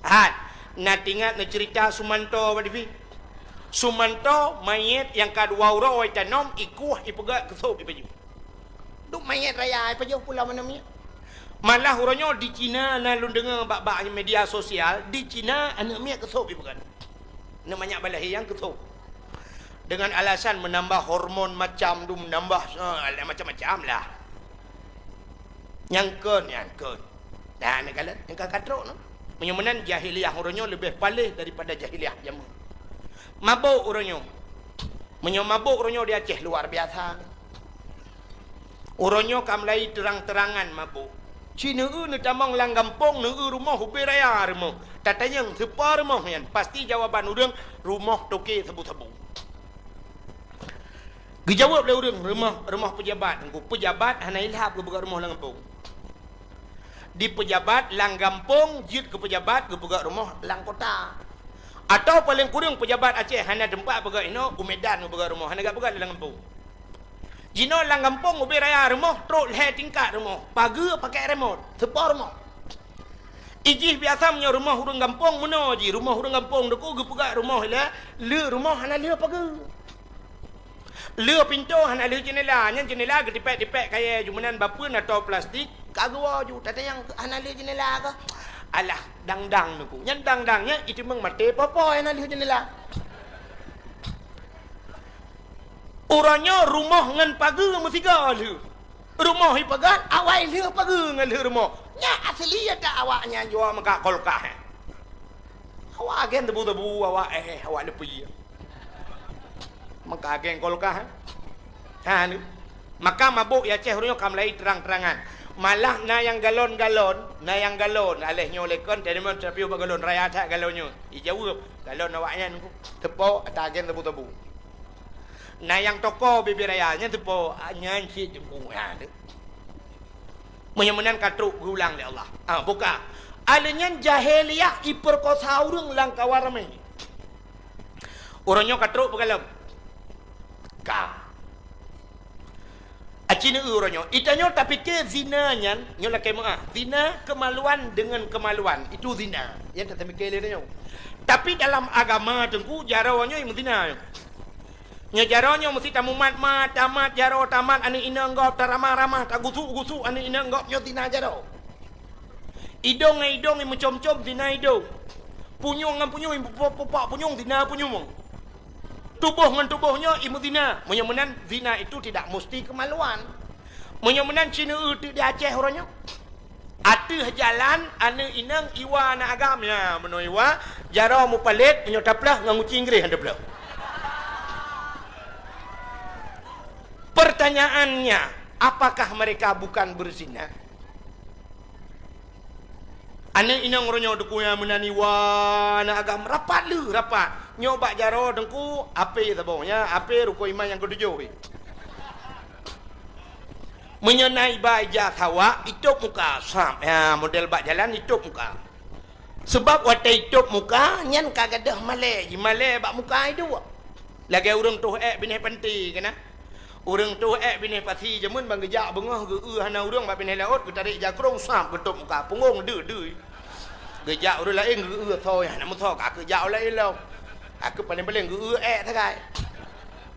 Hat, na teuingat na ceurita Sumanto bak T V? Sumanto manyét nyang ka dua uroe itanom, ikueh, ipeugèt keu sôb ipajoh. Duek manyét raya ipajoh pulang aneuk miet. Malah uroe nyoe di Cina na lôn deungoe bak, bak media sosial, di Cina aneuk miet keu sôb ipeugèt. Aneuk manyak balahé nyang keu sôb. Dengan alasan menambah hormon macam tu, menambah, eh, macam-macam lah. Nyang kon, nyang kon. Nah, neukalon, nyang ka, ka trok nyoe. Meunyoe meunan jahiliyah uroe nyoe leubeh paléh daripada jahiliyah jameun. Mabök uroe nyoe. Meunyoe mabök uroe nyoe di Aceh luar biasa. Uroe nyoe ka mulai terang-terangan mabök. Ci neueu neutamong lam gampông, neueu rumoh ubé raya rumoh. Tatanyong sipa rumoh nyan, pasti jawaban ureueng rumoh toke sabu-sabu. Geujaweueb lé ureueng, rumoh, rumoh peujabat. Teungku, peujabat hana ilhab geupeugah rumoh lam gampông. Di peujabat lam gampông jeuet keu peujabat geupeugah rumoh lam kota. Atawa paleng kureueng peujabat Aceh hana teumpat peugah inoe, u Medan geupeugah rumoh, hana geupeugah lam gampông. Jinoe lam gampông ubé raya rumoh, trok lhèe tingkat rumoh, pageue pakèk remote, seupôt rumoh. Ijih biasa meunyoe rumoh ureueng gampông meunoe jih, rumoh ureueng gampông teungku geupeugah rumoh ilèe, lheueh rumoh hana lheueh pageue. Lheueh pintoe hana lheueh jeundela, nyan jeundela geutipèk-tipèk kayèe ju meunan bapeue na tô plastik, ka geuwoe ju, tatanyong hana lheueh jeundela kah? Alah, dang-dang teungku. Nyan dang-dang nyan iteumeung maté poh-poh hana lheueh jeundela. Uroe nyoe rumoh ngon pageue meusigoe lheueh. Rumoh ipeugah, awai lheueh pageue ngon lheueh rumoh. Nyan asli ya tak awak nyan jua meukat kulkas, eh. Awak agen tebu-tebu, awak, eh, awak leupie. Maka agen kulkas, eh. Ha, ni. Maka mabök ya Aceh uroe nyoe ka mulai terang-terangan. Malah na nyang galon-galon, na nyang galon. Aléh nyoe lé kon, teurimong teupiôh bak galon, raya that galon nyoe. Ijaweueb, galon awak nyan teupok ata agen tebu-tebu. Na nyang toko bibir raya nyan teupok, ah, nyan cit teungku. Ha, tu. Meunyoe meunan ka trok geulang lé Allah. Ah, buka. Alèh nyan jahiliyah ipeurkosa ureueng lam kawan ramé. Uroe nyoe ka trok peugalom. Ka. Aci neueu uroe nyoe. Itanyoe tapike zina nyan, nyoe lakèe meuah. Zina kemaluan dengan kemaluan. Itu zina. Nyan tapike lé tanyoe. Tapi dalam agama teungku, jaroe nyoe meuzina nyoe. Nyoe jaroe nyoe meusti tamumat-mat, tamat jaroe, tamat aneuk inong gob, taramah-ramah, tagusuk-gusuk aneuk inong gob, nyoe zina jaroe. Idong ngon idong imeucom-com, zina idong. Punyueng ngon punyueng imeupupak-pupak punyueng, zina punyueng. Tuboh ngon tuboh nyoe imeuzina. Meunyoe meunan, zina itu tidak musti kemaluan. Meunyoe meunan, ci neueu teuk di Aceh uroe nyoe. Ateueh jalan aneuk inong iwa aneuk agam, ya, meunoe iwa, jaroe mupalét, meunyoe taplôh ngon guci Inggréh han taplôh. Pertanyaannya, apakah mereka bukan berzina? Aneuk inong uroe nyoe teungku nyang meunan iwa aneuk agam rapat lheueh, rapat. Nyoe bak jaroe teungku, apé saboh nyan, apé rukon iman nyang keutujôh. Meunyoe na iba ija sawak, itôb muka, sab. Ya, model bak jalan itôb muka. Seubab watèe itôb muka, nyan ka gadôh malèe, jimalèe bak muka iduek. Lagèe ureueng toh èk binéh panté keunan. Ureueng toh èk binéh pasi jameun ban geujak beungoh geu-eu hana ureueng bak binéh laôt, geutarek jakrong sab geutôb muka, punggong deuh-deuh. Geujak ureueng laén geu-eu soe nyang hana meusoe, ka keuh jak ureueng laén lom. Ka keuh paléng-paléng geu-eu èk sagai.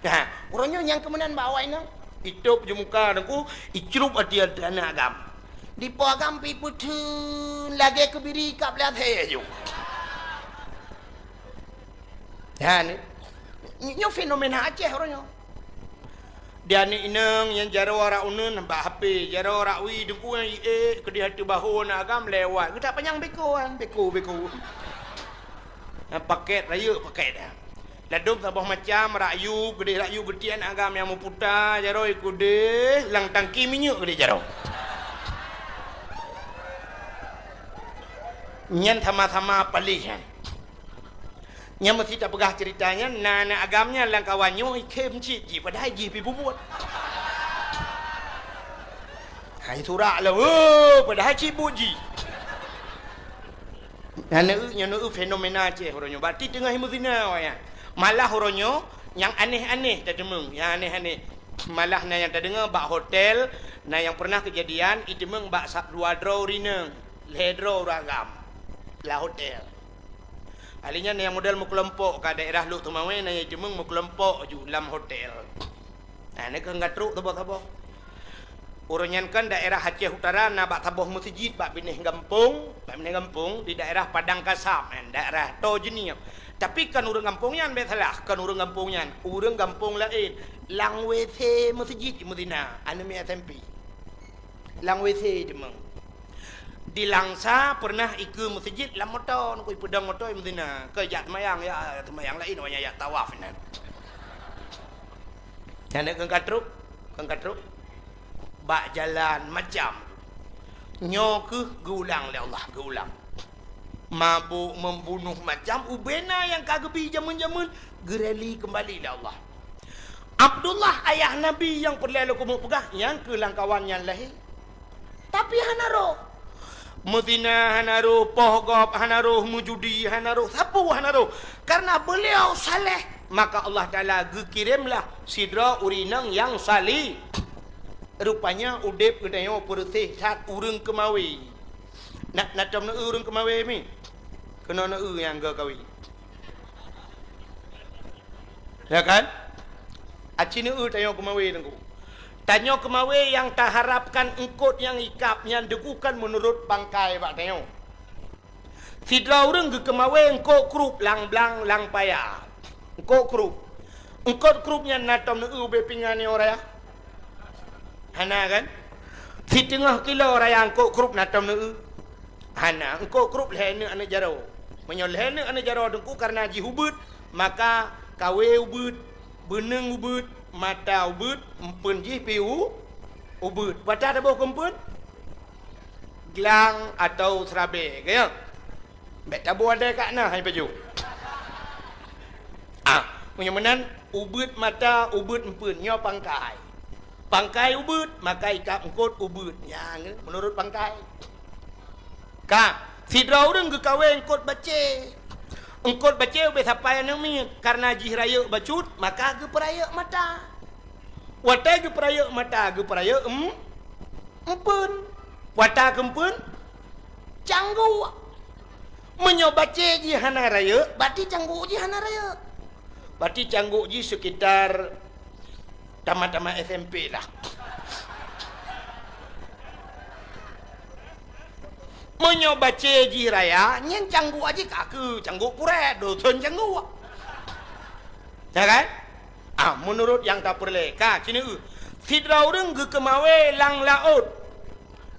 Nah, uroe nyoe nyang keu meunan bak awak inong. Itôb ju muka teungku, icrup ateueh aneuk agam. Dipo agam pi peutheun lagèe keubiri kab lé asèe ju. Nyan, nyoe fenomena Aceh uroe nyoe. Di aneuk inong nyang jaroe rak uneuen bak H P, jaroe rak wie teungku nyang iék keudéh ateueh bahô aneuk agam lewat. Geutak panyang beko kan, beko, beko. Nah, pakèt rayeuk pakèt dah. Ladôm saboh macam, rakyu, keudeh rakyu geutiek aneuëk agam nyang meuputa jaroe keudeh lam tangki minyeuk keudeh jaroe. Nyan sama-sama paléh nyan. Nyang meusti tapeugah ceurita nyan, na aneuëk agam nyan lam kawan nyoe ikhém cit jih, padahai jih pih bubuet. Hai surak lah, oh, padahai cit buet jih. Nyan neu-, nyan neu fenomena Aceh uroe nyoe. Berarti teungoh meuzina awaknyan. Malah uroe nyoe nyang aneh-aneh tateumeung, nyang aneh-aneh. Malah na nyang tadeungoe bak hotel, na nyang pernah keujadian iteumeung bak sa-, dua droe ureuëng inong, lhée droe ureuëng agam lam hotel. Ahli nyan nyang model meukelompok ka daerah Lhokseumawe, na nyang iteumeung meukelompok ju lam hotel. Nah, nyoe keuh ka trok saboh-saboh. Uroe nyan kan daerah Aceh Utara na bak saboh meuseujid bak binéh gampông, bak binéh gampông di daerah Padang Kasab, kan, daerah Toh Jeunieb. Tapi kan ureuëng gampông nyan, bék salah, kan ureuëng gampông nyan, ureuëng gampông laén. Lam W C meuseujid meuzina, aneuëk miet S M P. Lam W C teuma. Di Langsa pernah ikeue meuseujid lam moto, nukui peudong moto meuzina. Keu jak seumayang, ya seumayang laén, awaknyan jak tawaf inan. Nyan keuh ka trok, keuh ka trok. Bak jalan macam. Nyoe keuh geuulang lé Allah, geuulang. Mabök, membunuh, macam ubena nyang ka geubi jameun-jameun, geureli keumbali lé Allah. Abdullah ayah Nabi nyang peureulée lôn keumeung peugah, nyang keuh lam kawan nyan lahé. Tapi hana roh. Meuzina hana roh, poh gob hana roh, meujudi hana roh, sapeue hana roh. Karena beliau saleh, maka Allah Taala geukiremlah sidroe ureuëng inong nyang saleh. Rupanya udeb geutanyoe peureuséh that ureuëng keumawe. Na, na tom neu-eu ureuëng keumawe mi? Keunoe neu-eu nyang geukawe. Ya kan? Aci neu-eu tanyoe keumawe teungku. Tanyoe keumawe nyang taharapkan eungkot nyang ikab nyan teungku kan meunurot pangkai bak tanyoe. Sidroe ureuëng geukeumawe eungkot krup lam blang lam paya. Eungkot krup. Eungkot krup nyan na tom neu-eu ubé pingan nyoe raya? Hana kan? Siteungoh kilo raya eungkot krup na tom neu-eu? Hana, eungkot krup lhée neuk aneuëk jaroe. Meunyoe lhée neuk aneuëk jaroe teungku karena jih ubeuet, maka kawe ubeuet, beuneueng ubeuet, mata ubeuet, empeuen jih pih u-, ubeuet. Pat taboh keu empeuen? Glang atawa seurabée, ka nyo? Bék taboh adai ka na hai pajoh. Ah, meunyoe meunan, ubeuet mata, ubeuet empeuen, nyoe pangkai. Pangkai ubeuet, maka ikab eungkot ubeuet. Nyan, meunurot pangkai. Ka, sidroe ureuëng geukawe eungkot bacée. Eungkot bacée ubé sapai aneuëk miet, karena jih rayeuk bacut, maka geupeurayeuk mata. Watée geupeurayeuk mata, geupeurayeuk em-, empeuen. Watée keu empeuen, cangguek. Meunyoe bacée jih hana rayeuk, berarti cangguek jih hana rayeuk. Berarti cangguek jih sekitar tamat-tamat S M P lah. Meunyoe bacée jih raya, nyan cangguek jih ka keu cangguek purée, dosen cangguek. Ya kan? Ah, meunurot nyang tapeureulée, ka, ci neu-eu. Sidroe ureuëng geukeumawe lam laôt.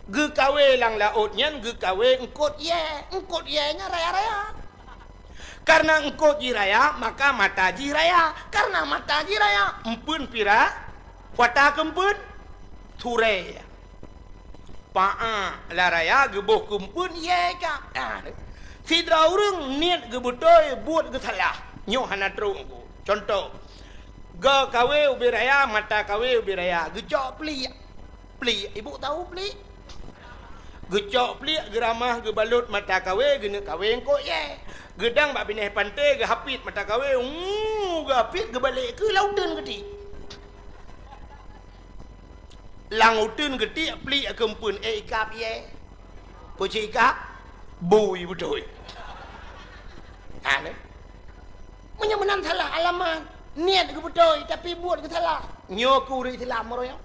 Geukawe lam laôt nyan geukawe eungkot yée. Eungkot yée nyan raya-raya. Karena eungkot jih raya, maka mata jih raya. Karena mata jih raya, empeuen pih ra-, watée keu empeuen, surée. Paa lam raya geuboh keu empeuen yée ka. Ah, sidroe ureuëng niet geubeutôi, buet geusalah. Nyoe hana trok eungkot. Cuntoh, geukawe ubé raya, mata kawe ubé raya, geucok pliek. Pliek, ibu tahu pliek? Geucok pliek, geuramah, geubalot mata kawe, geuneuk kawe eungkot yée. Geudang bak binéh panté, geuhapit mata kawe, uu, geuhapit, geubalek keu lam uteuen geuti. Lam uteuen geuti pliek keu empeuen, eh, ikab yée. Peue cit ikab? Bui beutôi. Ha, nyoe. Meunyoe meunan salah alamat, niet geubeutôi, tapi buet geusalah. Nyoe keuh ureuëng Islam uroe nyoe.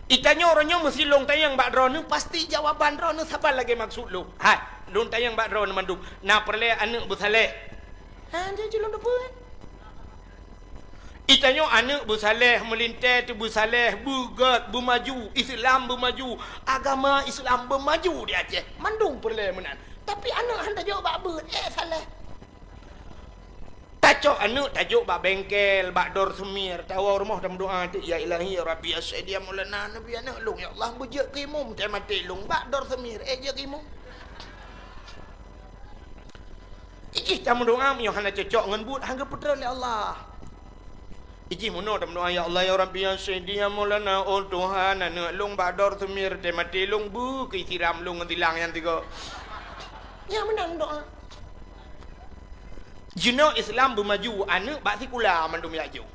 Itanyoe uroe nyoe meusilong tanyong bak droeneuh, pasti jawaban droeneuh saban lagée maksud lôn. Hai, lôn tanyong bak droeneuh mandum, na peureulée aneuëk beusaléh? Ha, jeuet lôn teupeue. Itanyoe aneuëk beusaléh, meulintée teuk beusaléh, beugét, beumaju, Islam beumaju, agama Islam beumaju di Aceh. Mandum peureulée meunan. Tapi aneuëk han tajok bak beuet, eh, saléh. Tacok aneuk tajok bak bengkel, bak dor semir, tawoe rumoh tameudoa teuk, "Ya Ilahi, ya Rabbi, ya Sayyidi, ya Maulana, Nabi aneuk lôn, ya Allah, beujeuet keu imum, teumaté lôn bak dor semir, eh, jeuet keu imum." Ijih tameudoa meunyoe hana cocok ngon buet, hana geupeutreun lé Allah. Ijih meunoe tameudoa, "Ya Allah, ya Rabbi, ya Sayyidi, ya Maulana, oh Tuhan, aneuk lôn bak dor semir, teumaté lôn, beu keu siram lôn ngon silang nyang tiga." Nyan meunan doa. Jinoe Islam beumaju, aneuk bak sikula mandum jak jok.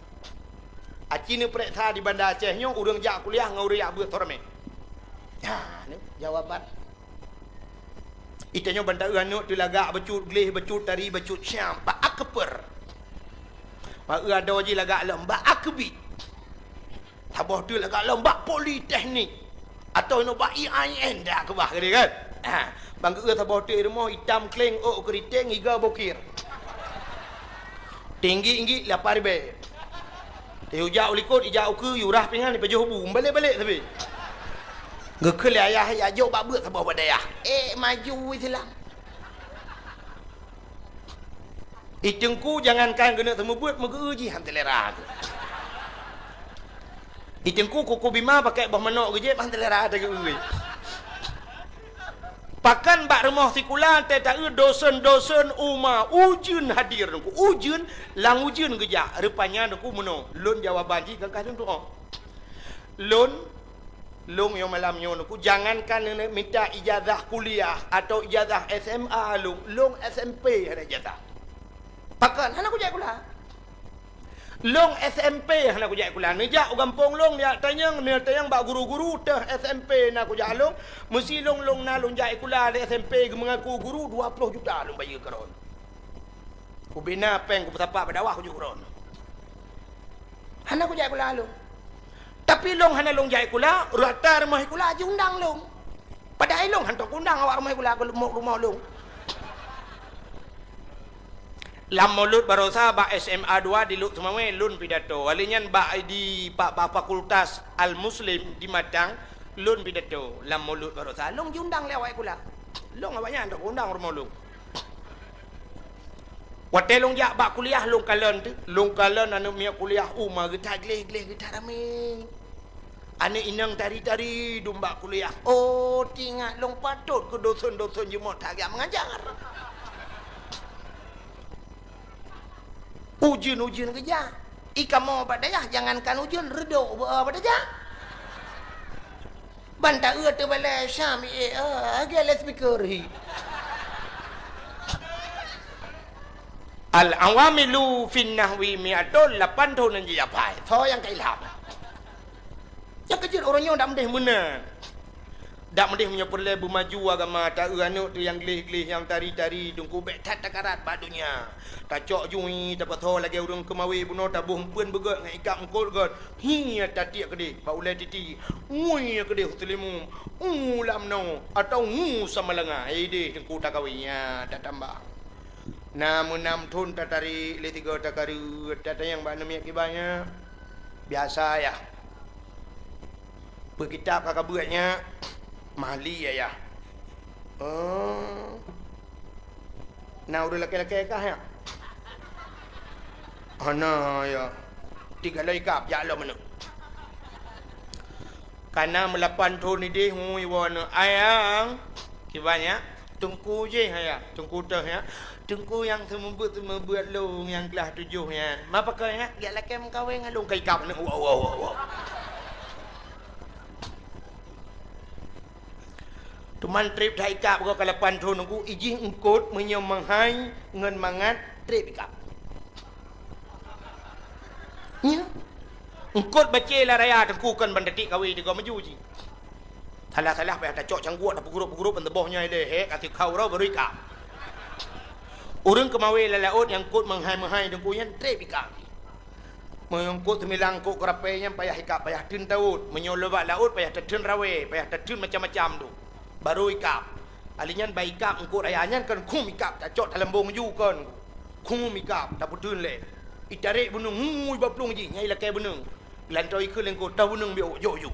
Aci neupeureksa di Banda Aceh nyoe, ureueng jak kuliah ngon ureueng jak beuet soe ramé. Ha, ni jawaban. Itanyoe ban taeu aneuk teu lagak bacut gleh, bacut tari, bacut siam, bak akper. Bak eu adoe jih lagak lom, bak akbit. Saboh teuk lagak lom bak politeknik. Atawa inoe bak I A I N dak keubah keudeh kan? Ha, ban geu-eu saboh teuk i rumoh itam kleng, ôk keuriteng, iga bokir. Tinggi-inggi lapan ribèe. Yue jak u likot, ijak u keue, yue rah pingan, ipajoh bu, balek-balek sabe. Geukheun lé ayah, "Ya jok bak beuet saboh bak dayah." Eh, maju Islam. I teungku jangankan keuneuk seumeubeuet, meugeu-eu jih han seulera. I teungku kuku bima pakai boh manok geujép han seulera tageu-eu. Pakan bak rumoh sikula teuh taeu dosen-dosen uma ujeuen hadir nungku. Ujeuen, lam ujeuen geujak. Rupanya nungku meunoe. Lôn jawaban jih gagah lôn tu'oh. Lôn, lôn yoh malam nyoe nungku, jangankan neuneuk mita ijazah kuliah atau ijazah S M A lôn, lôn S M P hana ijazah. Pakon hana kujak sikula? Lôn S M P hana kujak sikula. Neujak u gampông lôn, neujak tanyong, neujak tanyong bak guru-guru teuh S M P na kujak lôn. Meusi lôn, lôn na lôn jak sikula di S M P geumeungaku guru dua ploh juta lôn bayeue keudroe. Kubina péng kupeusapat bak dakwah kujak keudroe. Hana kujak sikula lôn. Tapi lôn hana lôn jak sikula, rata rumoh sikula jiundang lôn. Padahai lôn hantom kuundang awak rumoh sikula keu rumoh, rumoh lôn. Lam Mulod barosa bak S M A dua di Lhokseumawe lôn pidato. Kali nyan bak di, bak, bak Fakultas Al-Muslim di Matang lôn pidato lam Mulod barosa. Lôn jiundang lé awak sikula. Lôn awaknyan hantom kuundang rumoh lôn. Watèe lôn jak bak kuliah lôn kalon teuh, lôn kalon aneuk miet kuliah uma geutat gleh-gleh geutat ramé. Aneuk inong tari-tari dum bak kuliah. Oh, teuingat lôn patot keu dosen-dosen jeuet meuhat geujak meungajar. Ujeuen-ujeuen geujak. I kamoe bak dayah jangankan ujeuen, reudôk beu bak dayah. Ban taeu teubalai Syam, eh, eh, lagèe loudspeaker hi. Al-awamilu fin nahwi mi'atun, lapan thôn nyang jiapai. Soe nyang ka ilham? Nyang keujeuet uroe nyoe dak meudeh meunan. Dak meudeh meunyoe peureulèe beumaju agama, taeu aneuk teuh nyang gleh-gleh, nyang tari-tari, teungku bèk that takarat bak donya. Tacok jui, tapasoe lagèe ureueng keumawe bunoe, taboh eumpeuen beugöt ngon ikab eungkôt göt. Hi, tatiek keudeh bak ulèe titi, ngui keudeh u Seulimeum, u Lamno, atawa u Samalanga, ideh teungku takawe, nyan tatambah. Na meunam thôn tatarek lé sigoe takareuet, tatanyong bak aneuk miet kiban nyan. Biasa, Yah. Peu kitab ka kabeuet nyan? Mahli, Yah. Oh. Na ureueng lakèe-lakèe kah, Yah? Hana, Yah. Tiga lôn ikab, jak lom aneuk. Ka na meulapan thôn ideh, ngui woe aneuk. Ayang, kiban nyan? Teungku jih, Yah. Teungku teuh, Yah. Teungku nyang seumeubeuet-seumeubeuet lôn nyang keulas tujoh nyan. Ma pakon, Yah? Geujak lakèe meukawen ngon lôn, ka ikab aneuk. Wow, wow, wow, wow. Teuma trép that ikab goe ka lapan thôn teungku, ijih eungkôt meunyoe meuhai ngon mangat trép ikab. Nyan. Eungkôt bacé lam raya teungku kon ban tatiek kawe tiga maju jih. Salah-salah payah tacok cangguek tapeugurup-gurup ban teuboh nyoe lé, hek até kau roh baru ikab. Ureueng keumawe lam laôt nyang eungkôt meuhai-meuhai teungku nyan trép ikab. Meunyoe eungkôt seumilang eungkôt keurapée nyan payah ikab, payah teun tawôt. Meunyoe lôn bak laôt payah tateun rawée, payah tateun macam-macam tu. Baru ikab. Ali nyan bak ikab eungkôt raya nyan kon khum ikab, tacok talambong ju kon. Khum ikab, tapeuteun lé. Itarek beuneueng, ngui bak plueng jih, nyan ilakée beuneueng. Lantoe ikheun lé eungkôt, toh beuneueng biôk, jok ju.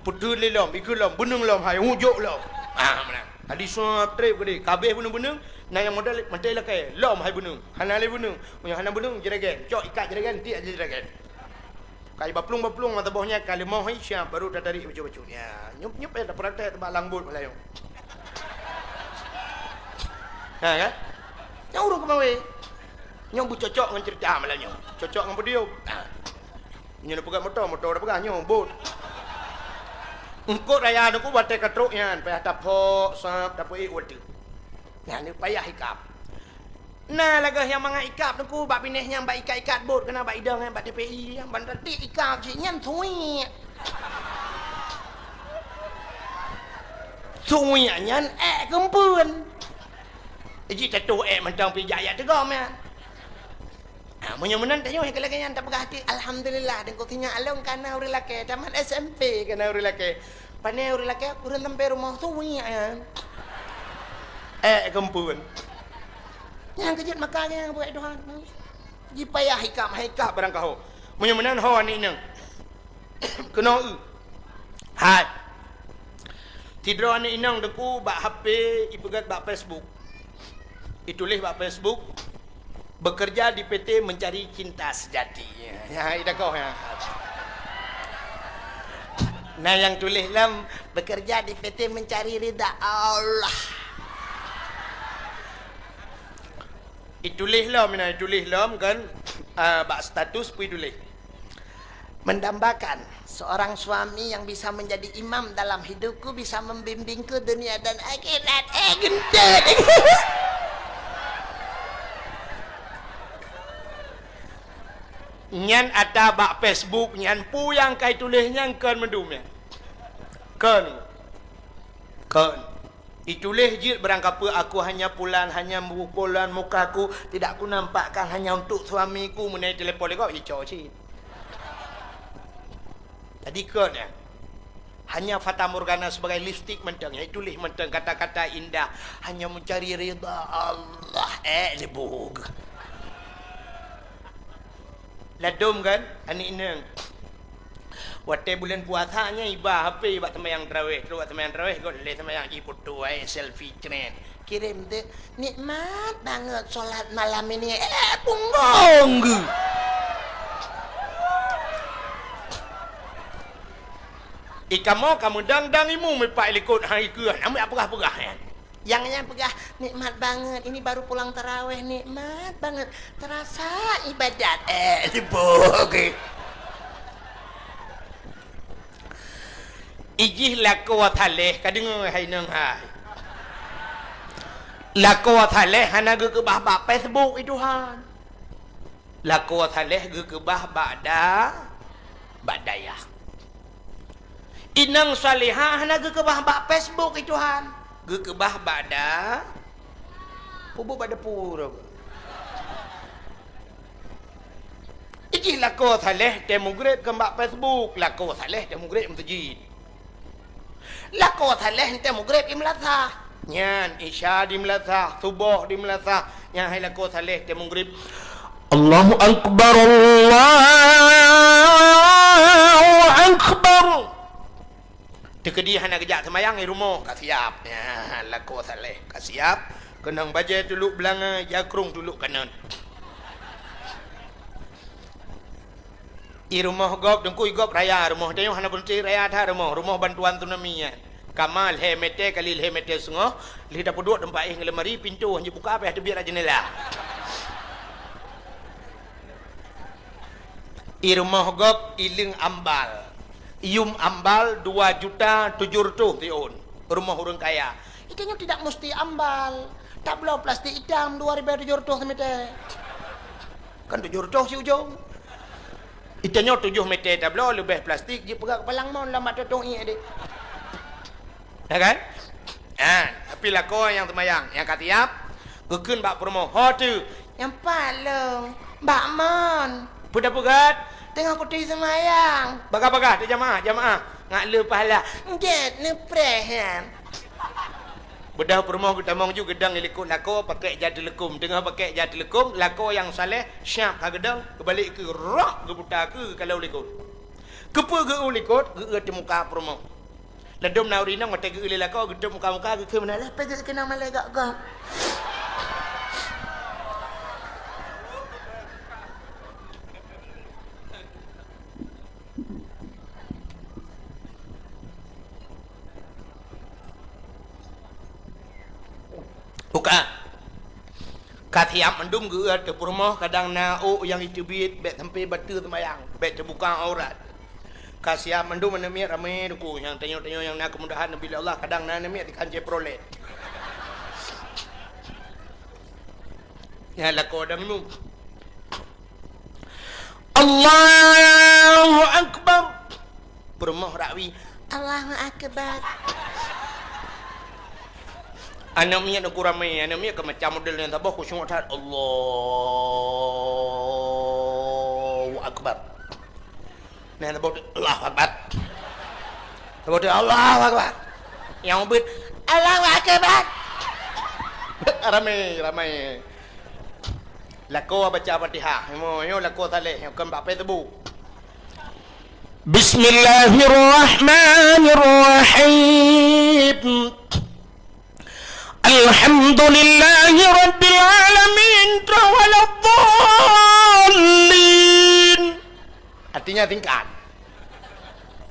Peuteun lé lom, ikheun lom, beuneueng lom hai, hu jok lom. Ah, meunan. Hadi suap trép geude, ka abéh beuneueng-beuneueng, na nyang modal mantong lakée, lom hai beuneueng, hana lé beuneueng. Meunyoe hana beuneueng, jeuregan, cok ikat jeuregan, tiek jeuregan. Kai baplueng-baplueng mata boh nyan ka leumoh hai siap, baru tatarik bacut-bacut. Ya, nyup-nyup ya tapraktek bak lang bot malam nyoe. Ha kan? Nyang ureueng keumawe. Nyoe beucocok ngon cerita malam nyoe. Cocok ngon podium. Ha. Nyoe peugah moto, moto dah peugah nyoe bot. Eungkot raya nyoe ku batée ka trok nyan, payah tapok, sab, tapok ék watée. Nyan payah ikab. Na lagée nyang mangat ikab teungku bak binéh nyang bak ikat-ikat bot keunan bak idong nyan bak T P I nyang ban ratik ikab cit nyan suwiek. Suwiek nyan ék keumpeuen. Jih tatuh ék mantong pih jak yak teugom nyan. Ha, meunyoe meunan tanyoe nyang lagée nyan tapeugah até, alhamdulillah, deungkok sinyak along kana ureuëng lakée, tamat S M P kana ureuëng lakée. Pane ureuëng lakée, ureuëng sampai rumoh suwiek nyan. Ék keumpeuen. Nyang keujeuet maka nyang buet Tuhan. Jipayah hikam, hikam barang kaho. Meunyoe meunan ho aneuk inong. Keunoe. Hai. Sidroe aneuk inong teungku bak H P ipeugét bak Facebook. Ituléh bak Facebook, "Bekerja di P T mencari cinta sejati." Ya, ida koh ya. Nah, yang tuléh lom, "Bekerja di P T mencari ridha Allah." Ituléh lom, nah, ituléh lom kan, ah, bak status pun ituléh. Mendambakan seorang suami yang bisa menjadi imam dalam hidupku, bisa membimbingku dunia dan akhirat. Eh, geuntét. Nyan ata bak Facebook nyan, peue nyang kai tuléh nyan kon meudum nyan. Kon. Kon. Ituléh jeuet barang kapeue, "Aku hanya pulan, hanya pulan mukaku, tidak kunampakkan hanya untuk suamiku." Meunai telepon lé gob, ico cit. Jadi kon ya. Hanya fatamorgana sebagai lipstik mantong, ya, ituléh mantong kata-kata indah, hanya mencari ridha Allah. Eh, lebug. Ladom kan, aneuk inong. Watée buleuen puasa nyan iba H P bak seumayang tarawéh, trok bak seumayang tarawéh got lé seumayang jiputu ai selfie cret. Kirém teuk, "Nikmat banget sholat malam ini." Eh, punggong geuh. Ikamoe ka meudang-dang imeum ipak likot hai keuh, namiet peugah-peugah nyan. Nyang nyan peugah, "Nikmat banget, ini baru pulang tarawéh, nikmat banget. Terasa ibadat." Eh, sibuk. Ijih lakoe saléh, ka deungoe hai inong hai. Lakoe saléh hana geukeubah bak Facebook, i Tuhan. Lakoe saléh geukeubah bak da-, bak dayah. Inong salihah hana geukeubah bak Facebook, i Tuhan. Geukeubah bak da-, pubuet bak depu. Ijih lakoe saléh teuh mugreb kon bak Facebook, lakoe saléh teuh mugreb meuseujid. Lakoe saléh teuh mugreb i meulasah. Nyan isya di meulasah, suboh di meulasah. Nyan hai lakoe saléh teuh mugreb. Allahu Akbar, Allahu Akbar. Teukeudi hana geujak seumayang i rumoh ka siab. Nyan lakoe saléh ka siab. Keunong bajée tuluk beulangöng, jakrong tuluk kanon. I rumoh gob, teungku i gob raya rumoh, tanyoe hana beuneuti raya that rumoh, rumoh bantuan tsunami nyan. Kama lhée mètè kali lhée mètè seungoh, lheueh tapeuduek teumpat éh ngon lemari, pintoe han jibuka, payah teubiet lam jeundela. I rumoh gob, i leung ambal. Yum ambal dua juta tujoh reutôh siôn. Rumoh ureuëng kaya. Itanyoe tidak musti ambal. Tabloe plastik itam dua ribèe tujoh reutôh simètè. Kan tujoh reutôh si ujong. Itanyoe tujoh mètè tabloe leubeh plastik jipeugah keupalang mon lam mak tutong ié deh. Ya kan? Ha, tapi lakoe nyang seumayang, nyang ka siab, geukheun bak peurumoh, "Ho teuh?" "Nyang pat lôn, bak mon." "Peue tapeugah?" "Teungoh kuturi seumayang." "Bagah-bagah teu jamaah, jamaah." "Ngat le pahala." "Gét neupreh nyan." Beudôh peurumoh geutamong ju geudong i likot lakoe pakèk ja teuleukom. Teungoh pakèk ja teuleukom, lakoe nyang saleh siab ka geudong, geubalek keu rok geuputa keu kalau likot. Keupeue geu-eu likot, geu-eu teumuka peurumoh. Ladôm na ureueng inong watèe geu-eu lé lakoe, geutôp muka-muka, geukheun meunan, "Leh, peue jeuet keunong malèe gok-gok?" Buka. Ka siap mandum geu-eu ateueh peurumoh, kadang na ôk nyang jiteubiet, bèk sampai bateue seumayang, bèk teubuka aurat. Ka siap mandum aneuk miet ramé teungku, nyang tanyoe-tanyoe nyang na keumudahan neubi lé Allah, kadang na aneuk miet ikan Chevrolet. Nyan lakoe dang nyoe. Allahu Akbar. Peurumoh rakwi, "Allahu Akbar." Aneuk miet uku ramé, aneuk miet ka macam model nyang saboh khusyuk that. Allahu Akbar. Nyang saboh tu, "Allahu Akbar." Saboh tu, "Allahu Akbar." Nyang ubit, "Allahu Akbar." Ramé, ramé. Lakoe baca Fatihah. Nyoe, nyoe lakoe saleh, nyoe kon bak pèng teubô. Bismillahirrahmanirrahim. Alhamdulillahi rabbil alamin. Waladdallin. Artinya singkat.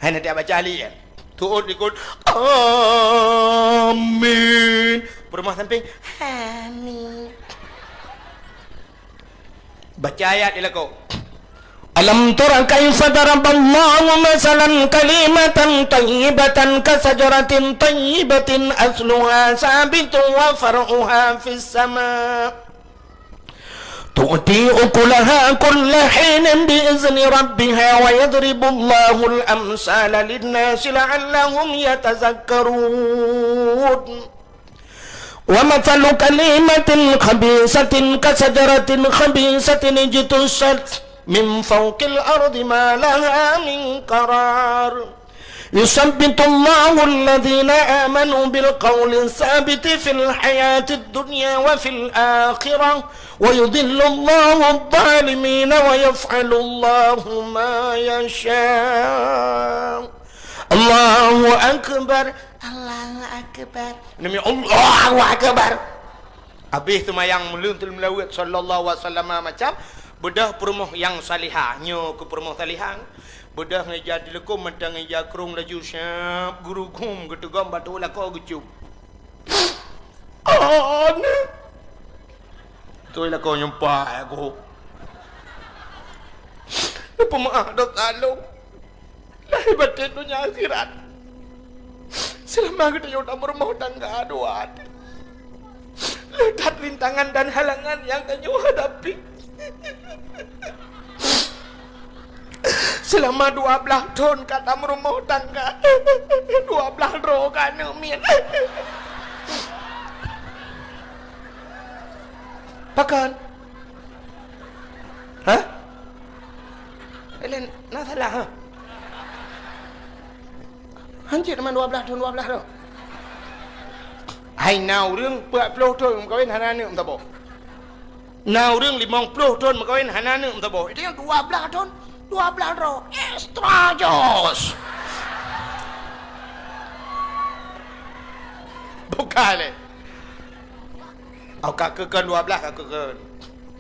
Hana dia baca alif, ya. Tuut likot. Amin. Peurumoh sampéng. Amin. Baca ayat di lakoe. Alam tara kaifa daraballahu masalan kalimatan thayyibatan kasajaratin thayyibatin asluha sabitun wa far'uha fis sama. Tu'ti ukulaha kulla hinin bi izni rabbiha wa yadribullahul amsala linnasi la'allahum yatazakkarun. Wa mathalu kalimatin khabisatin kasajaratin khabisatin ijtussat min fawqil ardi ma laha min qarar. Yuthabbitullahu alladhina amanu bil qawli tsabiti fil hayatid dunya wa fil akhirah, wa yudhillullahu adh-dhalimina wa yaf'alullahu ma yasha. Allahu Akbar. Allahu Akbar. Demi Allahu Akbar. Habéh seumayang meuleuet salawat sallallahu alaihi wasallam macam, beudôh peurumoh nyang salihah. Nyoe keuh peurumoh salihah. Beudôh ngon ija teuleukom mantong ngon ija krông laju siab geurughum geuteugom bak tuet lakoe geucub. Aneh. Tuet lakoe nyumpah aku. Neupeumaáh dosa lôn. Lahé batén donya akhirat. Seulama geutanyoe tameurumoh tangga dua, le that rintangan dan halangan nyang tanyoe hadapi. Seulama dua blaih thon ka tameurumoh tangga, dua blaih droe ka aneuk miet. Pakon? Hah? Laén na salah, ha? Hanjeuet teuma dua blaih thon, dua blaih thon. Hai na ureueng peuet ploh thon meukawen hana aneuk meusaboh. Na ureueng limong ploh thon meukawen hana aneuk meusaboh. Itu nyang dua blaih thon, dua blaih droe. Extra jos. Bukan lé. Oh, ka keukeun dua blaih, ka keukeun.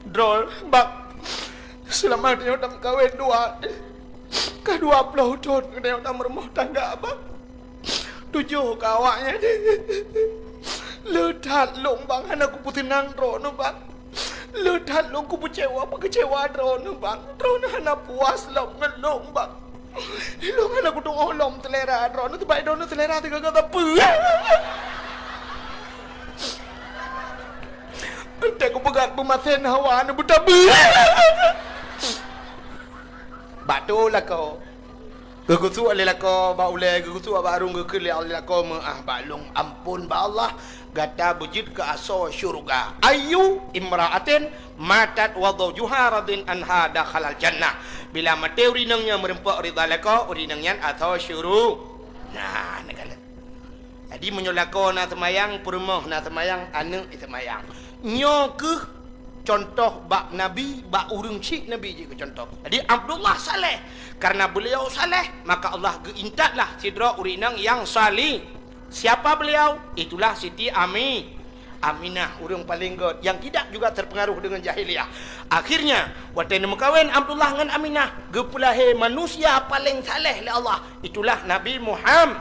Droe, bang. Seulama tanyoe tameukawen dua, ka dua ploh thon tanyoe tameurumoh tangga, bang. Tujoh ka awaknyan. Le that lôn, bang, hana kupeuteunang droeneuh, bang. Le that lôn kupeucewa, peukeucewa droeneuh, bang. Droeneuh hana puas lom ngon lôn, bang. Ilôn hana kutu'oh lom seulera droeneuh, sabab droeneuh seulera teuga-ga sapeue. Entah kupeugah beumasen hawa neubeutabeue. Bak tu lakoe. Geugusuk lé lakoe bak ulèe, geugusuk bak arung, geukheun lé lakoe meu'ah bak lôn, ampôn bak Allah. Gata beujeuet keu asoe syeuruga. Ayyu imra'atin matat wa zawjuha radin anha dakhalal jannah. Bila maté ureueng inong nyan meureumpok ridha lakoe, ureueng inong nyan asoe syuru-, nah, neukalon. Jadi, meunyoe lakoe na seumayang, peurumoh na seumayang, aneuk seumayang. Nyoe keuh contoh bak Nabi, bak ureueng chik Nabi jeuet keu contoh. Jadi, Abdullah Saleh Karena beliau saleh, maka Allah geuintatlah sidroe ureueng inong nyang salih. Siapa beliau? Itulah Siti Ami-, Aminah, ureueng paleng göt, yang tidak juga terpengaruh dengan jahiliyah. Akhirnya, watèe neumeukawen Abdullah ngon Aminah, geupeulahé manusia paleng saleh lé Allah. Itulah Nabi Muham-,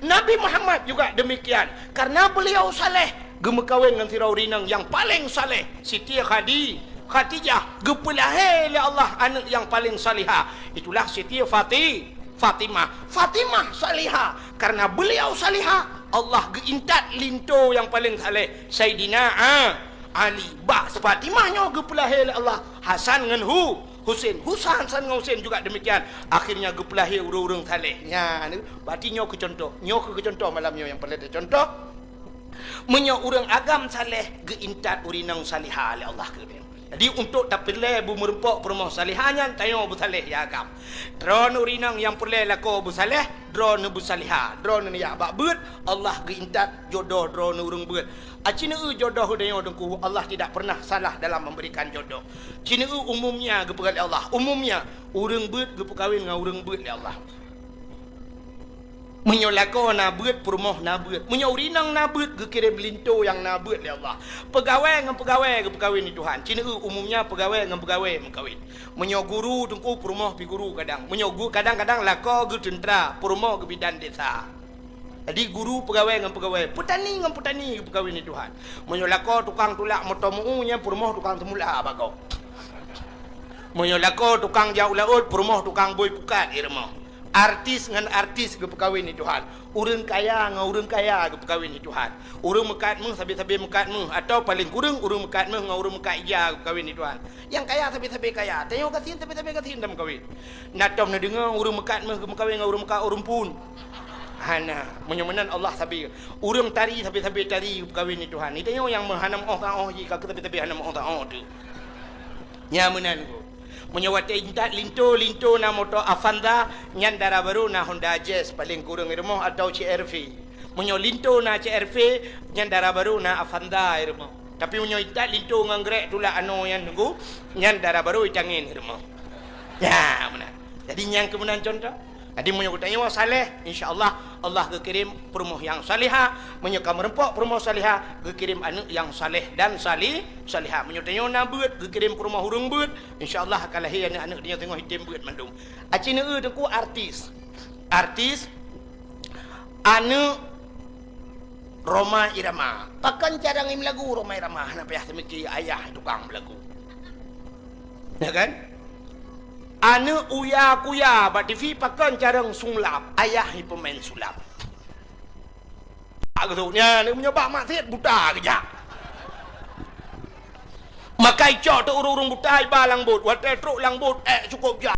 Nabi Muhammad juga demikian. Karena beliau saleh, geumeukawen ngon sidroe ureueng inong nyang paleng saleh, Siti Khadi-, Khadijah, geupeulahé lé Allah aneuk nyang paleng salihah. Itulah Siti Fati-, Fatimah. Fatimah salihah. Karena beliau salihah, Allah geuintat linto nyang paleng saleh, Saidina A-, Ali. Bak Fatimah nyoe geupeulahé lé Allah Hasan ngon Hu-, Husen. Husa-, Hasan ngon Husen juga demikian. Akhirnya geupeulahé ureueng-ureueng saleh. Nyan, berarti nyoe keu contoh. Nyoe keu contoh malam nyoe nyang paleng teucontoh. Meunyoe ureueng agam saleh, geuintat ureueng inong salihah lé Allah keu dia. Jadi, untuk tapeureulèe beumeureumpok peurumoh salihah nyan, tanyoe beusaleh ya agam. Droeneuh ureueng inong nyang peureulèe lakoe beusaleh, droeneuh beusalihah, droeneuh jak bak beuet, Allah geuintat jodoh droeneuh ureueng beuet. Aci neueu jodoh tanyoe Teungku, Allah tidak pernah salah dalam memberikan jodoh. Ci neueu umumnya geupeugah lé Allah, umumnya ureueng beuet geupeukawen ngon ureueng beuet lé Allah. Meunyoe lakoe na beuet, peurumoh na beuet. Meunyoe ureueng inong na beuet, geukirém linto nyang na beuet lé Allah. Peugawée ngon peugawée geupeukawen lé Tuhan. Ci neueu umumnya peugawée ngon peugawée meukawen. Meunyoe guru Teungku, peurumoh pih guru kadang. Meunyoe gu-, kadang-kadang lakoe geuteuntra, peurumoh geubidan desa. Jadi guru peugawée ngon peugawée, peutani ngon peutani geupeukawen lé Tuhan. Meunyoe lakoe tukang tulak moto meu-ueh, nyan peurumoh tukang teumula bak gob. Meunyoe lakoe tukang jak u laôt, peurumoh tukang bôi pukat di rumoh. Artis ngon artis geupeukawen lé Tuhan. Ureueng kaya ngon ureueng kaya geupeukawen lé Tuhan. Ureueng meukat méuh sabe-sabe meukat méuh, atawa paleng kureueng ureueng meukat méuh ngon ureueng meukat ija geupeukawen lé Tuhan. Nyang kaya sabe-sabe kaya, tanyoe gasien sabe-sabe gasien tameukawen. Na tom neudeungoe ureueng meukat méuh geumeukawen ngon ureueng meukat ureueng phon. Hana, meunyoe meunan Allah sabe. Ureueng tari sabe-sabe tari geupeukawen lé Tuhan. Nyan tanyoe nyang meuhana meu'oh taoh jih, ka keu sabe-sabe hana meu'oh taoh teuh. Nyan meunan Teungku. Meunyoe watée intat linto, linto na moto Avanza, nyan dara barô na Honda Jazz paleng kureueng di rumoh atawa C R V. Meunyoe linto na C R V, nyan dara barô na Avanza di rumoh. Tapi meunyoe intat linto ngon grek tulak anoe nyan Teungku, nyan dara barô itangen di rumoh. Nyan meunan. Jadi nyan keuh meunan contoh. Jadi meunyoe geutanyoe saleh, insya Allah, Allah geukirém peurumoh nyang salihah. Meunyoe ka meureumpok peurumoh salihah, geukirém aneuëk nyang saleh dan sali-, salihah. Meunyoe tanyoe na beuet, geukirém peurumoh ureuëng beuet, insya Allah ka lahé aneuëk-aneuëk tanyoe singoh item beuet mandum. Aci neueu Teungku artis. Artis, aneuëk Rhoma Irama. Pakon carông meulagu Rhoma Irama? Hana payah teumiki, ayah tukang meulagu. Ya kan? Aneuëk Uya Kuya bak T V, pakon carông sulap? Ayah peumaén sulap. Agak tu, nyan, meunyoe bak maksiet buta geujak. Maka icok teuh ureuëng-ureuëng buta iba lam bot, watée trok lam bot, ék cukôp jak.